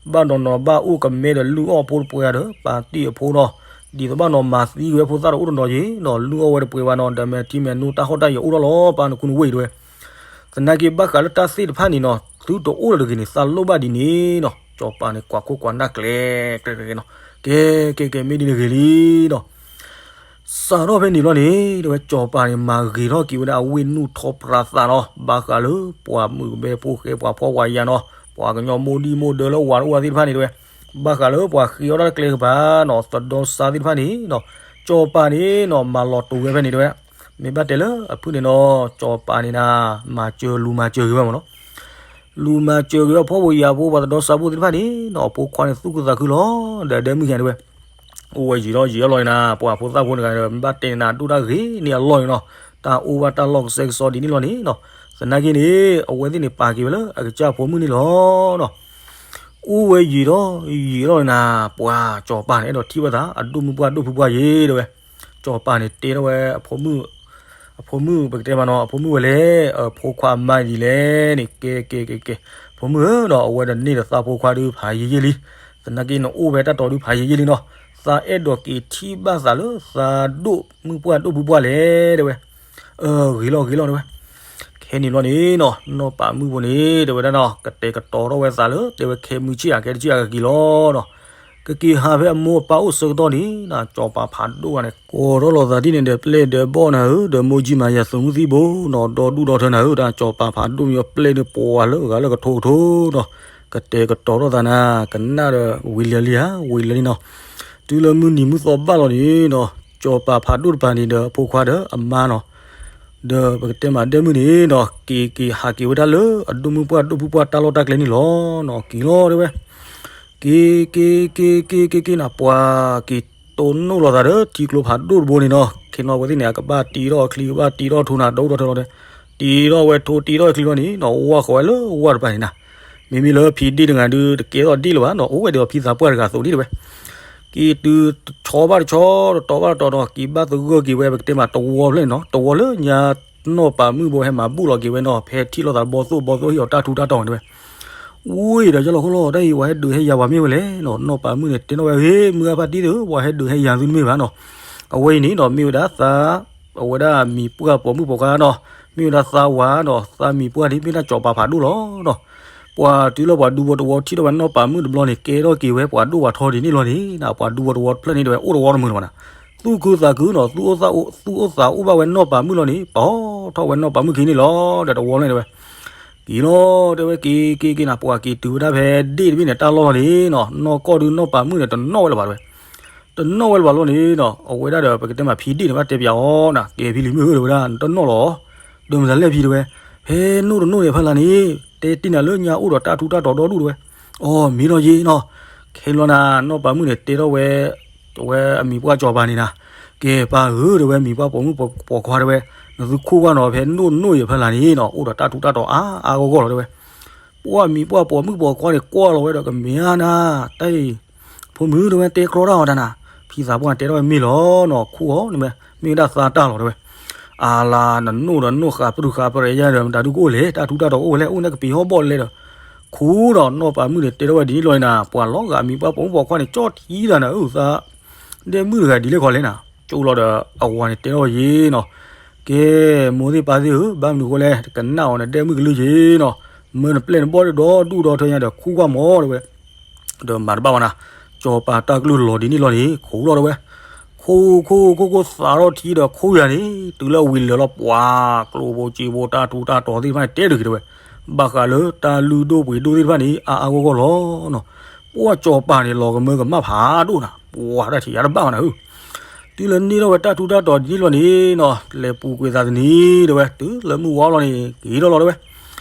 ဘၣ်နီၤ ဘၣ်နီၢ်နီၢ်ဘၣ်အိၣ်ကမဲဒီးလုၢ်အီၣ်ဖိတပှဲၤဒီး ပာ်တ့ၢ်အဖိနီၤ ဒ်သိးဘၣ်နီၢ်မၤသံက့ၤဝဲဖိသၣ်တအိၣ်တနီၤယ့ၤနီၤ လုၢ်အီၣ်ဝဲတပှဲၤဘၣ်နီၤ ဒီးမဲာ်ထံမဲာ်နိတၢ်ဟီၣ်တၢ်ယၢၤအိၣ်ထီၣ်လီၤ ပၢ်နခူနဝ့ၢ်တဲဝဲ. သနာ်က့ဘၣ်ဃးလၢတၢ်သ့ၣ်တဖၣ်န့ၣ်နီၤ သုတအိၣ်လၢၤတဂ့ၤန့ၣ် သးလိၣ်ဘၣ်ဒ်န့ၣ်နီၤ. စီၤပၤန့ၣ်ကွၢ်ခိၣ်ကွၢ်နၢ်ကျဲၤကျဲၤကျဲၤနီၤ, ကဲ ကဲ ကဲ မ့ၢ်ဒ်န့ၣ်ဂ့ၤလံနီၤ. စးထီၣ်ဖဲန့ၣ်ဘျီန့ၣ် တဲဝဲ စီၤပၤန့ၣ် မၤဂ့ၤထီၣ်က့ၤဝဲဒၣ်အဝ့ၢ်နုၢ်ထီပြးသးနီၤ, ဘၣ်ဃးလၢပှၤမုၣ်ကမဲဖိဃဲ ပှၤဖှီၣ်ပှၤယာ်နီၤ, ပှၤကညီမိၢ်ဒံၣ်မိၢ်ဒၢလၢဝၤတအိၣ်သ့ၣ်တဖၣ်န့ၣ် တဲဝဲ, ဘၣ်ဃးလၢပှၤဃ့အီၣ်တၢ်တကျဲကပၤနီၤ သဒီစါသ့ၣ်တဖၣ်န့ၣ်နီၤ, စီၤပၤန့ၣ်နီၤ မၤလီၤတိာ်ဝဲဖဲန့ၣ် တဲဝဲ. မ့ၢ်ဘၣ်တဲလၢအဖုၣ်န့ၣ်နီၤ စီၤပၤန့ၣ်နၤ မၤစၢၤလူၤမၤစၢၤဂ့ၤဝဲမးနီၤ. လူၤမၤစၢၤက့ၤဝဲဖှီၣ်ဖိယာ်ဖိ ပှၤသဒီစါဖိသ့ၣ်တဖၣ်န့ၣ်နီၤ အဖိခွါန့ၣ်သူၣ်ခုသးခုလီၤ. ဒီးဒဲမုၣ်ခံဂၤတဲဝဲ အိၣ်ဝဲယံာ်ထီၣ်ယံာ်ထီၣ်လီၤန့ၣ်နၤ ပှၤဖိသၣ်ဖိန့ၣ်ဂၤဒီး မ့ၢ်ဘၣ်တဲန့ၣ်နၤ ဒိၣ်တၢ်ဂ့ၤန့ၢ်အလီၢ်န့ၣ်နီၤ, တၢ်အိၣ်ဘၣ်တၢ်လီၢ်ကစဲကစီဒ်န့ၣ်လီၤန့ၣ်နီၤ. သနာ်က့န့ၣ် အဝဲသ့ၣ်န့ၣ်ပာ်က့ၤဝဲလၢအကစၢ်ဖိမုၣ်န့ၣ်လီၤနီၤ. အိၣ်ဝဲယံာ်ထီၣ်ယံာ်ထီၣ်လီၤန့ၣ်နၤ ပှၤစီၤပၤန့ၣ် အဲၣ်ဒိးထံၣ်ဘၣ်သး အဒိၣ်မုၣ်ပှၢ်ဒိၣ်ဖုပှၢ်ယ့ၤ တဲဝဲ. စီၤပၤန့ၣ်တဲထီၣ်ဝဲ အဖိမုၣ် အဖိမုၣ် ပကတဲမးနီၤ အဖိမုၣ်ဝဲလဲၣ် အဖိခွါအမါဒ်လဲၣ်န့ၣ် ကဲ ကဲ ကဲ ကဲ ဖိမုၣ်ဧၢနီၤ အဝဲဒီးန့ၢ်ဒီးသးဖိခွါဒုးဖးယံာ်ယံာ်လံ. သနာ်က့နအိၣ်ဖဲတၢ်တီၤဒုးဖးယံာ်ယံာ်လံနီၤ. သးအဲၣ်ဒိးက့ၤထံၣ်ဘၣ်သးလၢသးဒိၣ်မုၣ်ပှၢ်ဒိၣ်ဖုပှၢ်လဲၣ် တဲဝဲ. ဂ့ၤလီၤ ဂ့ၤလီၤ တဲဝဲ. ခဲန့ၣ်ဘျီန့ၣ်နီၤ နီၢ်ပၤမုၣ်ဖိန့ၣ် တဲဝဲဒၣ်နီၤ ကတဲာ်ကတီၤထီၣ်ဝဲသးလၢ တဲဝဲခဲမုၢ်ဆ့ၣ်ဧါ ခဲတဆ့ၣ်ဧါ ကက့ၤလီၤနီၤ. ကက့ၤဟးဖဲအမိၢ်အပၢ်အိၣ်ဆၢကတီၢ်န့ၣ် စီၤပၤဖးဒိၣ်ဂၤန့ၣ် ကိးထီၣ်လိာ်သးဒ်န့ၣ်ဒီး ပျဲၢ်ဒီးဘီၣ်နၤဧၢ ဒီးမိၢ်ကၠံမၤယၤသုးမုၢ်သံၣ်ဘိနီၤ ဒီဒူၣ်ဒီထၢနၤဧၢ တၢ်စီၤပၤဖးဒိၣ်မ့ၢ်အပျဲၢ်န့ၣ် ပှၤလၢအဂၤလၢကထိကထိနီၤ ကတဲာ်ကတီၤထီၣ်သးနၤ ကနၣ်ဒီးဝံၤလၢာ်လံဧါ ဝံၤလၢာ်လံနီၤ. တုၤလၢမုၢ်နံၤမုၢ်သီဘၣ်လီၤန့ၣ်နီၤ စီၤပၤဖးဒိၣ်တပၤန့ၣ်ဒီးအဖိခွါဒီးအမါနီၤ ဒီးပကတဲမးဒဲမုၣ်န့ၣ်နီၤ က့ၤက့ၤဟးက့ၤဝဲဒၣ်လၢအဒိၣ်မုၣ်ပှၢ်ဒိၣ်ဖုပှၢ်တၢ်လီၢ်တၢ်ကျဲန့ၣ်လီၤနီၤ က့ၤလီၤတဲဝဲ. က့ၤ က့ၤ က့ၤ က့ၤ က့ၤ က့ၤနၤ ပှၤက့ၤတိၢ်နီၣ်လိာ်သးဒီးထံကျိဖးဒိၣ်တဘိန့ၣ်နီၤ ခဲနီၤအဝဲသ့ၣ်န့ၣ် အကဘၣ်တံၤထီၣ်အချံ ကဘၣ်တံၤထီၣ်ထိနၤ ဒီဒူၣ်ဒီထၢလီၤဒီး တံၤထီၣ်ဝဲထိ တံၤထီၣ်အချံလီၤန့ၣ်နီၤ ဝၢ်ဃီၤဝဲလၢဝၢ်တပၤန့ၣ်နၤ မ့မ့ၢ်လၢဖံဒ့ၣ်တဂၤဒုး တကဲထီၣ်ဒ့ၣ်လၢၤဘၣ်နီၤ အိၣ်ဝဲဒီးဖံသးပှၢ်တဂၤအသိးဒ်တဲဝဲ က့ၤတုၤတဆီဘၣ်တဆီ တတီၤဘၣ်တတီၤနီၤ က့ၤဘၣ်သဂၢၢ်က့ၤဝဲ ပကတဲမးတဝီဖျၢၣ်န့ၣ်နီၤ တဝီလၢညါနီၢ်ပၤမုၣ်ဘိဟဲမၤဘူၣ်လီၤက့ၤဝဲနီၤ ဖဲထံၣ်လိာ်သးဘီသိၣ်ဘီသိၣ်ဟ့ၣ်အီၤတၢ်ထူးတၢ်တီၤန့ၣ်တဲဝဲ ဝ့ၢ်ဒီးယလီၤခီလီၤ တၢ်အံၤပှၤဟဲဒုးဟဲယၤပှၤမ့ၢ်ဝဲလဲၣ်နီၤ နီၢ်ပၤမုၣ်န့ၣ် တဲထီၣ်ဝဲ ဟ့ မုၢ်အါဖါတံၢ်သ့ၣ်ဧၢ ပှၤဟဲဒုးဟဲယၤသုတမ့ၢ်ဘၣ်နီၤ အဝဲအံၤန့ၣ်နီၤ မ့ၢ်ဝဲဒၣ်သး အဝဲဒၣ်မံၤပှၢ်ပိာ်မုၣ်ပိာ်ခွါနီၤ မ့ၢ်ဝဲဒၣ်သးဝၤနီၤ သးမံၤပှၢ်န့ၣ် မ့ၢ်ဒၣ်စီၤပၤဖးဒိၣ်လီၤနီၤ ပှၤတုၤလၢပှၤဒူဖိတဝီထံၣ်ထီၣ်ဝဲနီၢ်ပၤမုၣ်တဘျီန့ၣ် ကဲထီၣ်က့ၤဝဲပှၤဒိၣ်ပှၤထီဒ်န့ၣ်လီၤန့ၣ် ပှၤဒူဖိတဝီတဖျၢၣ်န့ၣ်တဲဝဲအိၣ်တဝီတမုာ်လၢၤဘၣ်နီၤ သူၣ်ခုသးခုနီၤ သူၣ်အိၣ်သးအိၣ် သူၣ်အိၣ်သးအိၣ်ဘၣ်ဝဲနီၢ်ပၤမုၣ်လီၤန့ၣ် ပာ်ထီၣ်ဝဲနီၢ်ပၤမုၣ်ခံန့ၣ်လီၤ ဒီးတဝီန့ၣ်တဲဝဲ က့ၤလီၤ တဲဝဲ က့ၤ က့ၤ က့ၤနၤ ပှၤက့ၤတုၤဝဲဒၣ်ဖဲဒ့ၣ်တဘ့ၣ်န့ၣ် တၢ်လီၢ်လီၤန့ၣ်နီၤ နီၢ်ကီၢ်ဒုးနီၢ်ပၤမုၣ်န့ၣ် တနီၣ်ဝဲလၢၤဘၣ်တဲဝဲ တနီၣ်ဝဲလၢၤဘၣ်လီၤန့ၣ်နီၤ အဝဲဒၣ်ဒီး ပကတဲမးဖံဒ့ၣ်န့ၣ် ဘၣ်တဲပၠးအီၤနၤ ကဲဖံလံၤမုၣ်ဧၢ တဲဝဲဒၣ် နတနီၣ်လီၤ ဒီးမတၤလဲၣ်ဖံတဲဝဲ ဖဲနိၣ်တနိၣ်န့ၣ်ဖဲလၢ်န့ၣ် တဲတ့ၢ်နၤလၢညါအိၣ်ဒီးတၢ်ထူးတၢ်တီၤဒီဒူၣ်တဲဝဲ အီ မ့ၢ်လီၤယ့နီၤ ခဲလီၤနၤ နီၢ်ပၤမုၣ်န့ၣ် တဲထီၣ်ဝဲ ဝဲအမံၤပှၢ်စီၤပၤန့ၣ်နၤ ကဲပၢ်ဧၢ တဲဝဲ မံၤပှၢ်ပိာ်မုၣ်ပိာ်ခွါတဲဝဲ နသုခိၣ်ကွၢ်နီၤ ဖဲနိၣ်တနိၣ်အံၤဖဲလၢ်န့ၣ်နီၤ အိၣ်ဒီးတၢ်ထူးတၢ်တီၤအါအါဂီၢ်ဂီၢ်လီၤတဲဝဲ ပှၢ်မံၤပှၢ်ပိာ်မုၣ်ပိာ်ခွါန့ၣ် ကွၢ်လီၤဝဲဒီးကမ့ၢ်ဧါနၤ တၢ်အံၤ ဖိမုၣ်တဲဝဲ တဲကြီတၢ်အီၤတၢ်နၤ ဖံသးပှၢ်တဲထီၣ်ဝဲမ့ၢ်လီၤနီၤ ခိၣ်အီၤန့ၣ်ဝဲ မ့ၢ်ဝဲဒၣ်သးတၢ်လီၤတဲဝဲ အလါ နနိၣ်ဒီးနိၣ်ဃာ်ပြူဃာ်ပြဲးယါဒီး မတၤဒုကအိၣ်လဲၣ် တၢ်ထူးတၢ်တီၤအိၣ်ဝဲလဲၣ် အိၣ်န့ၣ်ကပံၤဟီၣ်ဘီၣ်လဲၣ်ဒီး ခူဒီးနီၢ်ပၤမုၣ်န့ၣ် တဲထီၣ်ဝဲဒ်န့ၣ်လီၤန့ၣ်နၤ ပှၤလီၤဂာ်မံၤပှၢ်ပိာ်မုၣ်ပိာ်ခွါန့ၣ် ကၠီထံသးနၤဧၢ သး ဒဲမုၣ်တဂၤဒ်လဲၣ်ခီလဲၣ်နၤ ကၠိလီၤဒီး အဝၤန့ၣ်တဲထီၣ်ဝဲယ့ၤနီၤ ကဲ မိၢ်သ့ၣ်ပၢ်သ့ၣ်ဧၢ ဘၣ်မနုၤဃိလဲၣ် တကနၣ်အီၤနဒဲမုၣ်ကလုၢ်ယ့ၤနီၤ မၢနပျဲၢ်နဘီၣ်ဒီဒူၣ်ဒီထၢညါဒီး ခူကွၢ်မီၤတဲဝဲ ဒီးမၤတဘၣ်ဘၣ်နၤ စီၤပၤတၢ်ကလုၢ်လီၤဒ်န့ၣ်လီၤန့ၣ် ခိးလီၤတဲဝဲ ခိခိခိခိခိသးထီၣ်ထံဒီးခိယၤန့ၣ် တုၤလၢအဝံၤလၢာ်လီၤ ပှၤကျိဖိစ့ဖိ တၢ်ထူးတၢ်တီၤသ့ၣ်တဖၣ်န့ၣ် တဲတဂ့ၤတဲဝဲ ဘၣ်ဃးလၢတၢ်လုၢ်ဒိၣ်ပှ့ၤဒိၣ်သ့ၣ်တဖၣ်န့ၣ် အါအါဂီၢ်ဂီၢ်လီၤနီၤ ပှၤစီၤပၤန့ၣ် လီၤကမၢကမၣ်ဖးဒိၣ်နၤ ပှၤတၢ်ထံၣ်ယၤတဘၣ်ဘၣ်နၤဧၢ တုၤလၢန့ၢ်ထီၣ်ဝဲတၢ်ထူးတၢ်တီၤဒ်န့ၣ်လီၤန့ၣ်နီၤ လဲၤပူၤကွံာ်သးတနံၤတဲဝဲ တုၤလၢမုၢ်ဝါလီၤန့ၣ် က့ၤထီၣ်လီၤတဲဝဲ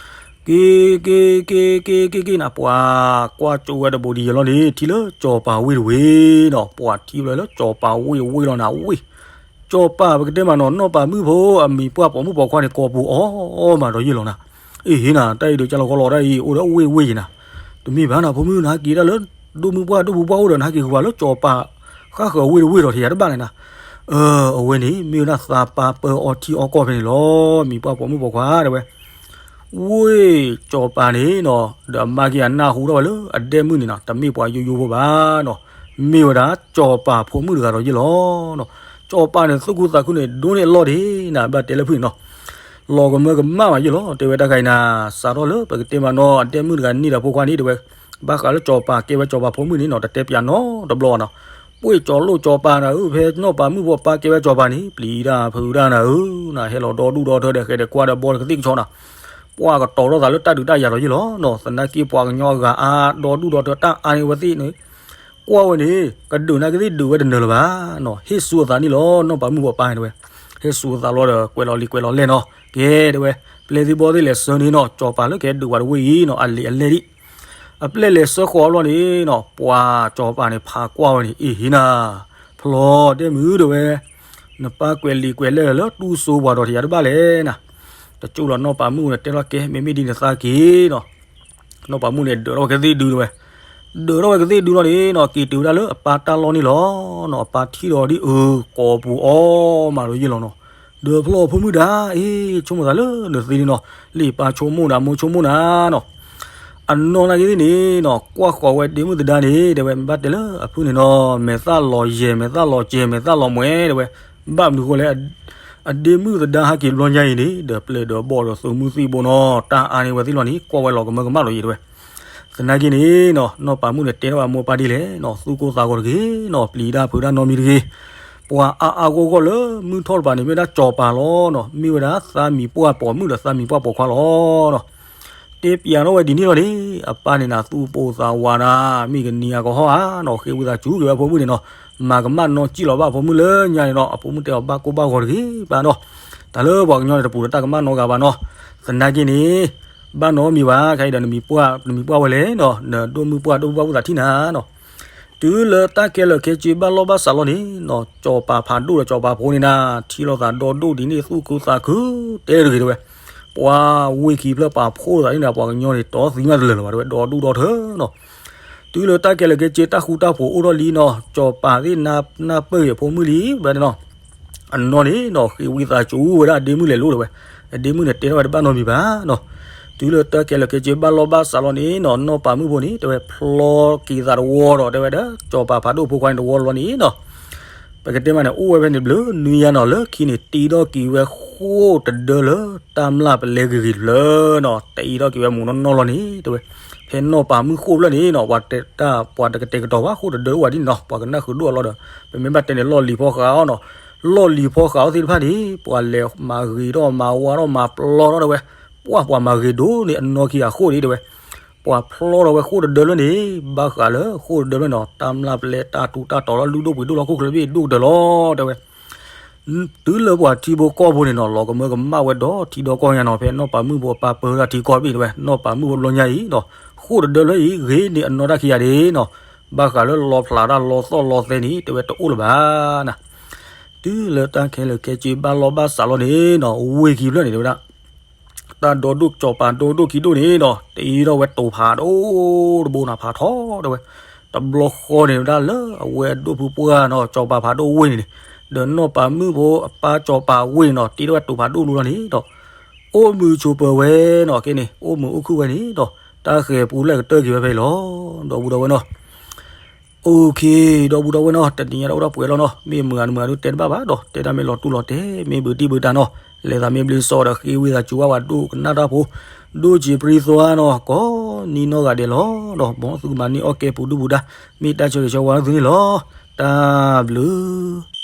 က့ၤ က့ၤ က့ၤ က့ၤ က့ၤ က့ၤ က့ၤ နၤ ပှၤကွၢ်ကၠိဝဲတဘိဒံးယလီၤန့ၣ် ထံၣ်လၢစီၤပၤဝ့ၢ်တဝ့ၢ်နီၤ ပှၤထံၣ်ဘျီလၢစီၤပၤဝ့ၢ်ဝ့ၢ်လီၤနၤဝ့ၢ် စီၤပၤပကတဲမးနီၤ နီၢ်ပၤမုၣ်ဖိ အမံၤပှၢ်ပိာ်မုၣ်ပိာ်ခွါန့ၣ် ကိာ်ပူၤအီၣ်မးဒီးယ့ၢ်လီၤနၤ အ့ၣ်နၤ တၢ်အံၤဒီးကၢ်လီၤကီလီၤ တၢ်အံၤအိၣ်ဒီးဝ့ၢ်ဝ့ၢ်ယ့ၢ်နၤ တမ့ၢ်ဘၣ်နၤ ဖိမုၣ်နဟဲက့ၤဒၣ်လၢ ဒိၣ်မုၢ်ပှၢ်ဒိၣ်ပူၤပှၢ်အိၣ်ဒီး နဟဲက့ၤကဝၤလၢစီၤပၤ ဃၣ်ဃၢၤဝ့ၢ်တဝ့ၢ်ဒီး ထံၣ်ယၤတဘၣ်န့ၣ်နၤ အဝဲန့ၣ် မ့ၢ်ဝဲဒၣ်သးပၢ်ပၢအီထံအီကီၢ်ဖဲန့ၣ်လီၤ မံၤပှၢ်ပိာ်မုၣ်ပိာ်ခွါတဲဝဲ ဝ့ၢ်စီၤပၤန့ၣ်နီၤ ဒီးအမါက့ၤအနၢ်ဟူထီၣ်ဝဲလၢအဒဲမုၣ်န့ၣ်နီၤ တမ့ၢ်ပှၤယိယိဖိဘၣ်နီၤ မ့ၢ်ဝဲဒၣ်စီၤပၤဖိမုၣ်တဂၤဒီးယ့ၢ်လီၤနီၤ စီၤပၤန့ၣ်သူၣ်ခုသးခုန့ၣ် ဒိၣ်န့ၢ်အလီၢ်ဒံးနၤ ဘၣ်တဲလၢဖုၣ်န့ၣ်နီၤ လီၤကမၢကမၣ်ဘၣ်ယ့ၢ်လီၤ တဲဝဲတၢ်ခါအံၤနၤ, စးထီၣ်လၢပကတဲမးနီၤ အဒဲမုၣ်တဂၤန့ၣ်ဒီးဖိခွါန့ၣ် တဲဝဲ, ဘၣ်ဃးလၢစီၤပၤကဲဝဲစီၤပၤဖိမုၣ်န့ၣ်နီၤ တတဲပၠးနီတဘျီဘၣ်နီၤ, ပှ့ၢ်ကၠီၤလိၣ်စီၤပၤနၤဧၢ ဖဲနီၢ်ပၤမုၣ်ဖိအပၢ်ကဲဝဲစီၤပၤန့ၣ် ပျံၤတၢ်ဖုးတၢ်နၤဧၢ, နဟဲလီၤဒီဒူၣ်ဒီထၢဒီးဃဲဒီးကွၢ်ဒီးဘီဒီးကသ့ၣ်ကဆီနၤ, ပှၢ်ကတီၤထီၣ်သးလၢတၢ်ဒုးတၢ်ယၤလီၤယ့ၢ်လီၤနီၤ, သနာ်က့ပှၤကညီအဂၤအါဒီဒူၣ်ဒီထၢတၢ်အါန့ၢ်ဝဲသ့ၣ်န့ၣ် ကွၢ်ဝဲန့ၣ် ကဒုးနာ်က့သ့ၣ်ဒုးဝဲတနၢၤလၢၤဘၣ်နီၤ, ဟ့ၣ်ဆူအသးန့ၣ်လီၤ နီၢ်ပၤမုၣ်ဖိအပၢ်န့ၣ်တဲဝဲ, ဟ့ၣ်ဆူအသးလီၤဒီး ကွဲးလီၤလံာ်ကွဲးလီၤလဲၢ်နီၤ, ကဲတဲဝဲ, ပျဲၢ်သ့ၣ်ဘီၣ်သ့ၣ်လဲၤဆှၢန့ၣ်နီၤ စီၤပၤလၢကဟဲဒုးပှၤတဝ့ၢ်အံၤနီၤ အလံာ်အလဲၢ်ဒံး အပျဲၢ်လဲၤဆှၢဃီၤအဘျီန့ၣ်နီၤ ပှၤစီၤပၤန့ၣ်ဖးကွၢ်ဝဲန့ၣ် အ့ၣ်ဟ့နၤ, ဖျီဒဲမုၣ်တဲဝဲ, နပၢ်ကွဲးလံာ်ကွဲးလဲၢ်လၢတူၢ်စိပှၤဒီးတယၤတဘၣ်လဲၣ်နၤ, တကၠိလီၤနီၢ်ပၤမုၣ်န့ၣ်တဲလီၤကဲ မ့မ့ၢ်ဒ်န့ၣ်သးက့ၤနီၤ, နီၢ်ပၤမုၣ်န့ၣ်ဒၢးထီၣ်ဝဲကသ့ၣ်ဒုတဲဝဲ, ဒၢးထီၣ်ဝဲကသ့ၣ်ဒုလီၤန့ၣ်နီၤ က့ၤတုၤဝဲဒၣ်လၢအပၢ်တၢ်လီၢ်န့ၣ်လီၤနီၤ, အပၢ်ထံၣ်ဒီးဒ်အၢ ကိာ်ပူၤအီၣ်မးဒီးယ့ၢ်လီၤနီၤ, ဒီးဖျီဖိမုၣ်ဒၣ် အ့ၣ် ဆိကမိၣ်သးလၢနသ့န့ၣ်နီၤ, လံာ်ပၢ်ဆိကမိၣ်နၤ မိၢ်ဆိကမိၣ်နၤနီၤ အနီၢ်နာ်က့သ့ၣ်န့ၣ်နီၤ ကွၢ်ဃီၤဝဲဒ့မုၣ်သဒါန့ၣ် တဲဝဲ မ့ၢ်ဘၣ်တဲလၢအဖုၣ်န့ၣ်နီၤ မဲာ်သၣ်လီၤယဲၢ် မဲာ်သၣ်လီၤစဲၤ မဲာ်သၣ်လီၤမှဲၤတဲဝဲ, ဘၣ်မနုၤဃိလဲၣ်, အဒ့မုၣ်သဒါဟဲက့ၤဘျီညါအံၤန့ၣ် ဒီးပျဲၢ်ဒီးဘီၣ်ဒီးသုးမုၢ်သံၣ်ဘိနီၤ တၢ်အါန့ၢ်ဝဲသ့ၣ်လီၤန့ၣ် ကွၢ်ဝဲလီၤကမၢကမၣ်လီၤယံၤတဲဝဲ, သနာ်က့န့ၣ်နီၤ နီၢ်ပၤမုၣ်န့ၣ်တဲထီၣ်ဝဲမိၢ်ပၢ်ဒ်လဲၣ်နီၤ သူၣ်ကိၢ်သးဂီၤတဂ့ၤနီၤ ပျံၤတၢ်ဖုးတၢ်နီတမံၤတဂ့ၤ, ပှၤအါအါဂီၢ်ဂီၢ်လၢမုၢ်ထီၣ်တပၤန့ၣ် မ့ၢ်ဝဲဒၣ်စီၤပၤလီၤနီၤ မ့ၢ်ဝဲဒၣ်သးမံၤပှၢ်ပိာ်မုၣ်ဒီးသးမံၤပှၢ်ပိာ်ခွါလီၤနီၤ တဲပၠးထီၣ်ဝဲဒ်န့ၣ်လီၤန့ၣ် အပၢ်န့ၣ်နၤသူၣ်ပိၢ်သးဝးနၤ မ့ၢ်ကနံၤအကဟီၣ်ဧါနီၤ ဃ့ဝံသးစူၤက့ၤဝဲအဖိမုၣ်န့ၣ်နီၤ, မၤကမၣ်နီၢ်စံၣ်လီၤဘၣ်အဖိမုၣ်လၢညါန့ၣ်နီၤ အဖိမုၣ်တဲအီၤဘၣ်ကိၢ်ဘၣ်ဂီၤတဂ့ၤဘၣ်နီၤ, တၢ်လၢပှၤကညီန့ၣ်တပူၤလၢတၢ်ကမၣ်နီတဂၤဘၣ်နီၤ, သနာ်က့န့ၣ် ဘၣ်နီတမံၤဘၣ် ခဲအံၤဒီးနမံၤပှၢ် နမံၤပှၢ်ဝဲလဲၣ်နီၤ နဒိၣ်မုၣ်ပှၢ်ဒိၣ်မုၣ်ပှၢ်ဝံသးထံၣ်နၤနီၤ တုၤလၢတၢ်ခဲလၢာ်ခဲဆ့ဘၣ်လီၢ်ဘၣ်စးလီၤန့ၣ်နီၤ စီၤပၤဖးဒိၣ်ဒီးစီၤပၤဖိန့ၣ်နၤ ထံၣ်လိာ်သးဒီဒိၣ်ဒ်န့ၣ် သူၣ်ခုသးခု တဲတဂ့ၤတဲဝဲ, ပှၤဝ့ၢ်ခံဖျၢၣ်ပာ်ဖှိၣ်သးန့ၣ်ဒီး ပှၤကညီန့ၣ် တီသံမးတလၢာ်လၢၤဘၣ်တဲဝဲ ဒီဒူၣ်ဒီထၢနီၤ, တုၤလၢတၢ်ခဲလၢာ်ခဲဆ့တၢ်ဃူတၢ်ဖိးအိၣ်ထီၣ်လံနီၤ စီၤပၤသ့ၣ်နၢ်ပၢၢ်ဂ့ၤအဖိမုၣ်လံ ဘၣ်တဲနီၤ အနီၢ်န့ၣ်နီၤ ဃ့ဝံသးစူၤဝဲဒၣ်အဒ့မုၣ်လဲၤလိၤတဲဝဲ, အဒ့မုၣ်န့ၣ်တဲထီၣ်ဝဲတဘၣ်နီတမံၤဘၣ်နီၤ, တုၤလၢတၢ်ခဲလၢာ်ခဲဆ့ဘၣ်လီၢ်ဘၣ်စးလီၤန့ၣ်နီၤ နီၢ်ပၤမုၣ်ဖိန့ၣ် တဲဝဲဖျီက့ၤသးတဝီဒီး တဲဝဲဒၣ် စီၤပၤဖးဒိၣ်ဖိခွါန့ၣ်တဝီလီၤန့ၣ်နီၤ ပကတဲမးန့ၣ် အိၣ်ဝဲဖဲန့ၣ်ဘျုးနွံယါနီၤ လၢခံန့ၣ် တ့ထီၣ်က့ၤဝဲဃိၣ်တဒၢလၢတၢ်မျၢ်ပလဲဂ့ၤဂ့ၤတဖျၢၣ်နီၤ တ့ထီၣ်က့ၤဝဲမူးနီၢ်နီၢ်လီၤန့ၣ် တဲဝဲ, ဖဲနီၢ်ပၤမုၣ်ဃိၣ်ဖျၢၣ်န့ၣ်နီၤ ပှၤတ ပှၤတကတဲာ်ကတီၤဘၣ်ဃိၣ်တဒၢအိၣ်ဝဲဒ်န့ၣ်နီၤ ပှၤကနၣ်ဃုာ်ဒိၣ်အလီၢ်ဒီး ပမ့ၢ်ဘၣ်တဲန့ၣ်လီၢ်လံၤဖီဃးအီၤနီၤ, လီၢ်လံၤဖီဃးအီၤသ့ၣ်တဖၣ်န့ၣ် ပှၤလဲၤမၤဂ့ၤထီၣ်မၤဝါထီၣ်မၤပျီထီၣ်တဲဝဲ, ပှၤပှၤမၤဂ့ၤဒိၣ်န့ၢ်အနီၢ်ခံဂၤဃိၣ်န့ၣ်တဲဝဲ ပှၤဖျီထီၣ်ဝဲဃိၣ်တဒၢလၢန့ၣ် ဘၣ်ဃးလၢဃိၣ်တဒၢလၢန့ၣ်နီၤ တၢ်မျၢ်ပလဲတၢ်ထူးတၢ်တီၤလၢလုၢ်ဒိၣ်ပှ့ၤဒိၣ်လီၤခိၣ်ချၢဘ့ၣ်ဒိၣ်ကတၢၢ်လီၤ တဲဝဲ တုၤလၢပှၤထံဖိကီၢ်ဖိန့ၣ်နီၤ လီၤကမၢကမၣ်ဝဲဒီးထံဒီကီၢ်ညါနီၤ ဖဲနီၢ်ပၤမုၣ်ဖိအပၢ်ပၢတၢ်ထံကီၢ်ဘ့ၣ်တဲဝဲ နီၢ်ပၤမုၣ်ဖိဘျီညါအံၤနီၤ ဃိၣ်တဒၢလၢအံၤ ဂ့ၤန့ၢ်အနီၢ်တၢ်ခံဂၤဒၣ်နီၤ ဘၣ်ဃးလၢလီဖျးတၢ်လီသီၣ်လီသဲန့ၣ် တဲဝဲတအိၣ်လၢၤဘၣ်နၤ တုၤလၢတၢ်ခဲလၢာ်ခဲဆ့ဘၣ်လီၢ်ဘၣ်စးလီၤန့ၣ်နီၤ ဝ့ၢ်ခံဖျၢၣ်န့ၣ်တဲဝဲဒၣ် တၢ်ဒီဒိၣ်စီၤပၤဒီဒိၣ်ခံဒိၣ်န့ၣ်နီၤ တ့ထီၣ်ဝဲတိၤဖးဒိၣ်တဘိနီၤ ဖးထီတဲဝဲ တဘျီဃီန့ၣ်ဝဲဒၣ်လၢအဝဲအဒိၣ်ဖုပှၢ်နီၤ စီၤပၤဖးဒိၣ်ဝ့ၢ်န့ၣ်န့ၣ် ဒီးနီၢ်ပၤမုၣ်ဖိအပၢ်စီၤပၤဝ့ၢ်န့ၣ်နီၤ တ့ထီၣ်ဝဲတိၤဖးဒိၣ်လူလီၤန့ၣ်ဒီး အိၣ်မုာ်ဆိးပၢၤဝဲနီၤ ကဲန့ၣ် အိၣ်မုာ်အိၣ်ခုၣ်ဝဲန့ၣ်ဒီး တၢ်ဃဲၤပူၤလၢကတၢၢ်က့ၤဝဲဖဲအံၤလီၤ ဒီပုၢ်ဒီဝဲၢ်နီၤ OK ဒီပုၢ်ဒီဝဲၢ်နီၤ တနံၤညါတအိၣ်ဒီးပှဲၤလီၤနီၤ မ့ၢ်မုာ်ဂ့ၤမုာ်ဂ့ၤဒုးတဲတဘၣ်ဘၣ်ဒီး တဲတၢ်မ့ၢ်လီၤတူၢ်လီၤတဲာ် မ့ၢ်ဘုးတံၢ်ဘုးတၢ်နီၤ လဲၤသးမ့ၢ်ဘျ့စီဒီးဃ့ဝံသးစူၤဘၣ်ပှၤဒိကနၣ်တၢ်ဖိ ဒိၣ်ဆံးပြံသွါနီၤ ကိးနံၤနီၢ်ဂၤဒဲးလီၤ ဒီးမ်သုကမၤန့ၢ်အီၣ်ကဲပူၤဒုၣ်ပူၤဒါ မ့ၢ်တၢ်ဆၢဂ့ၤဆၢဝါသုန့ၣ်လီၤ တၢ်ဘျုး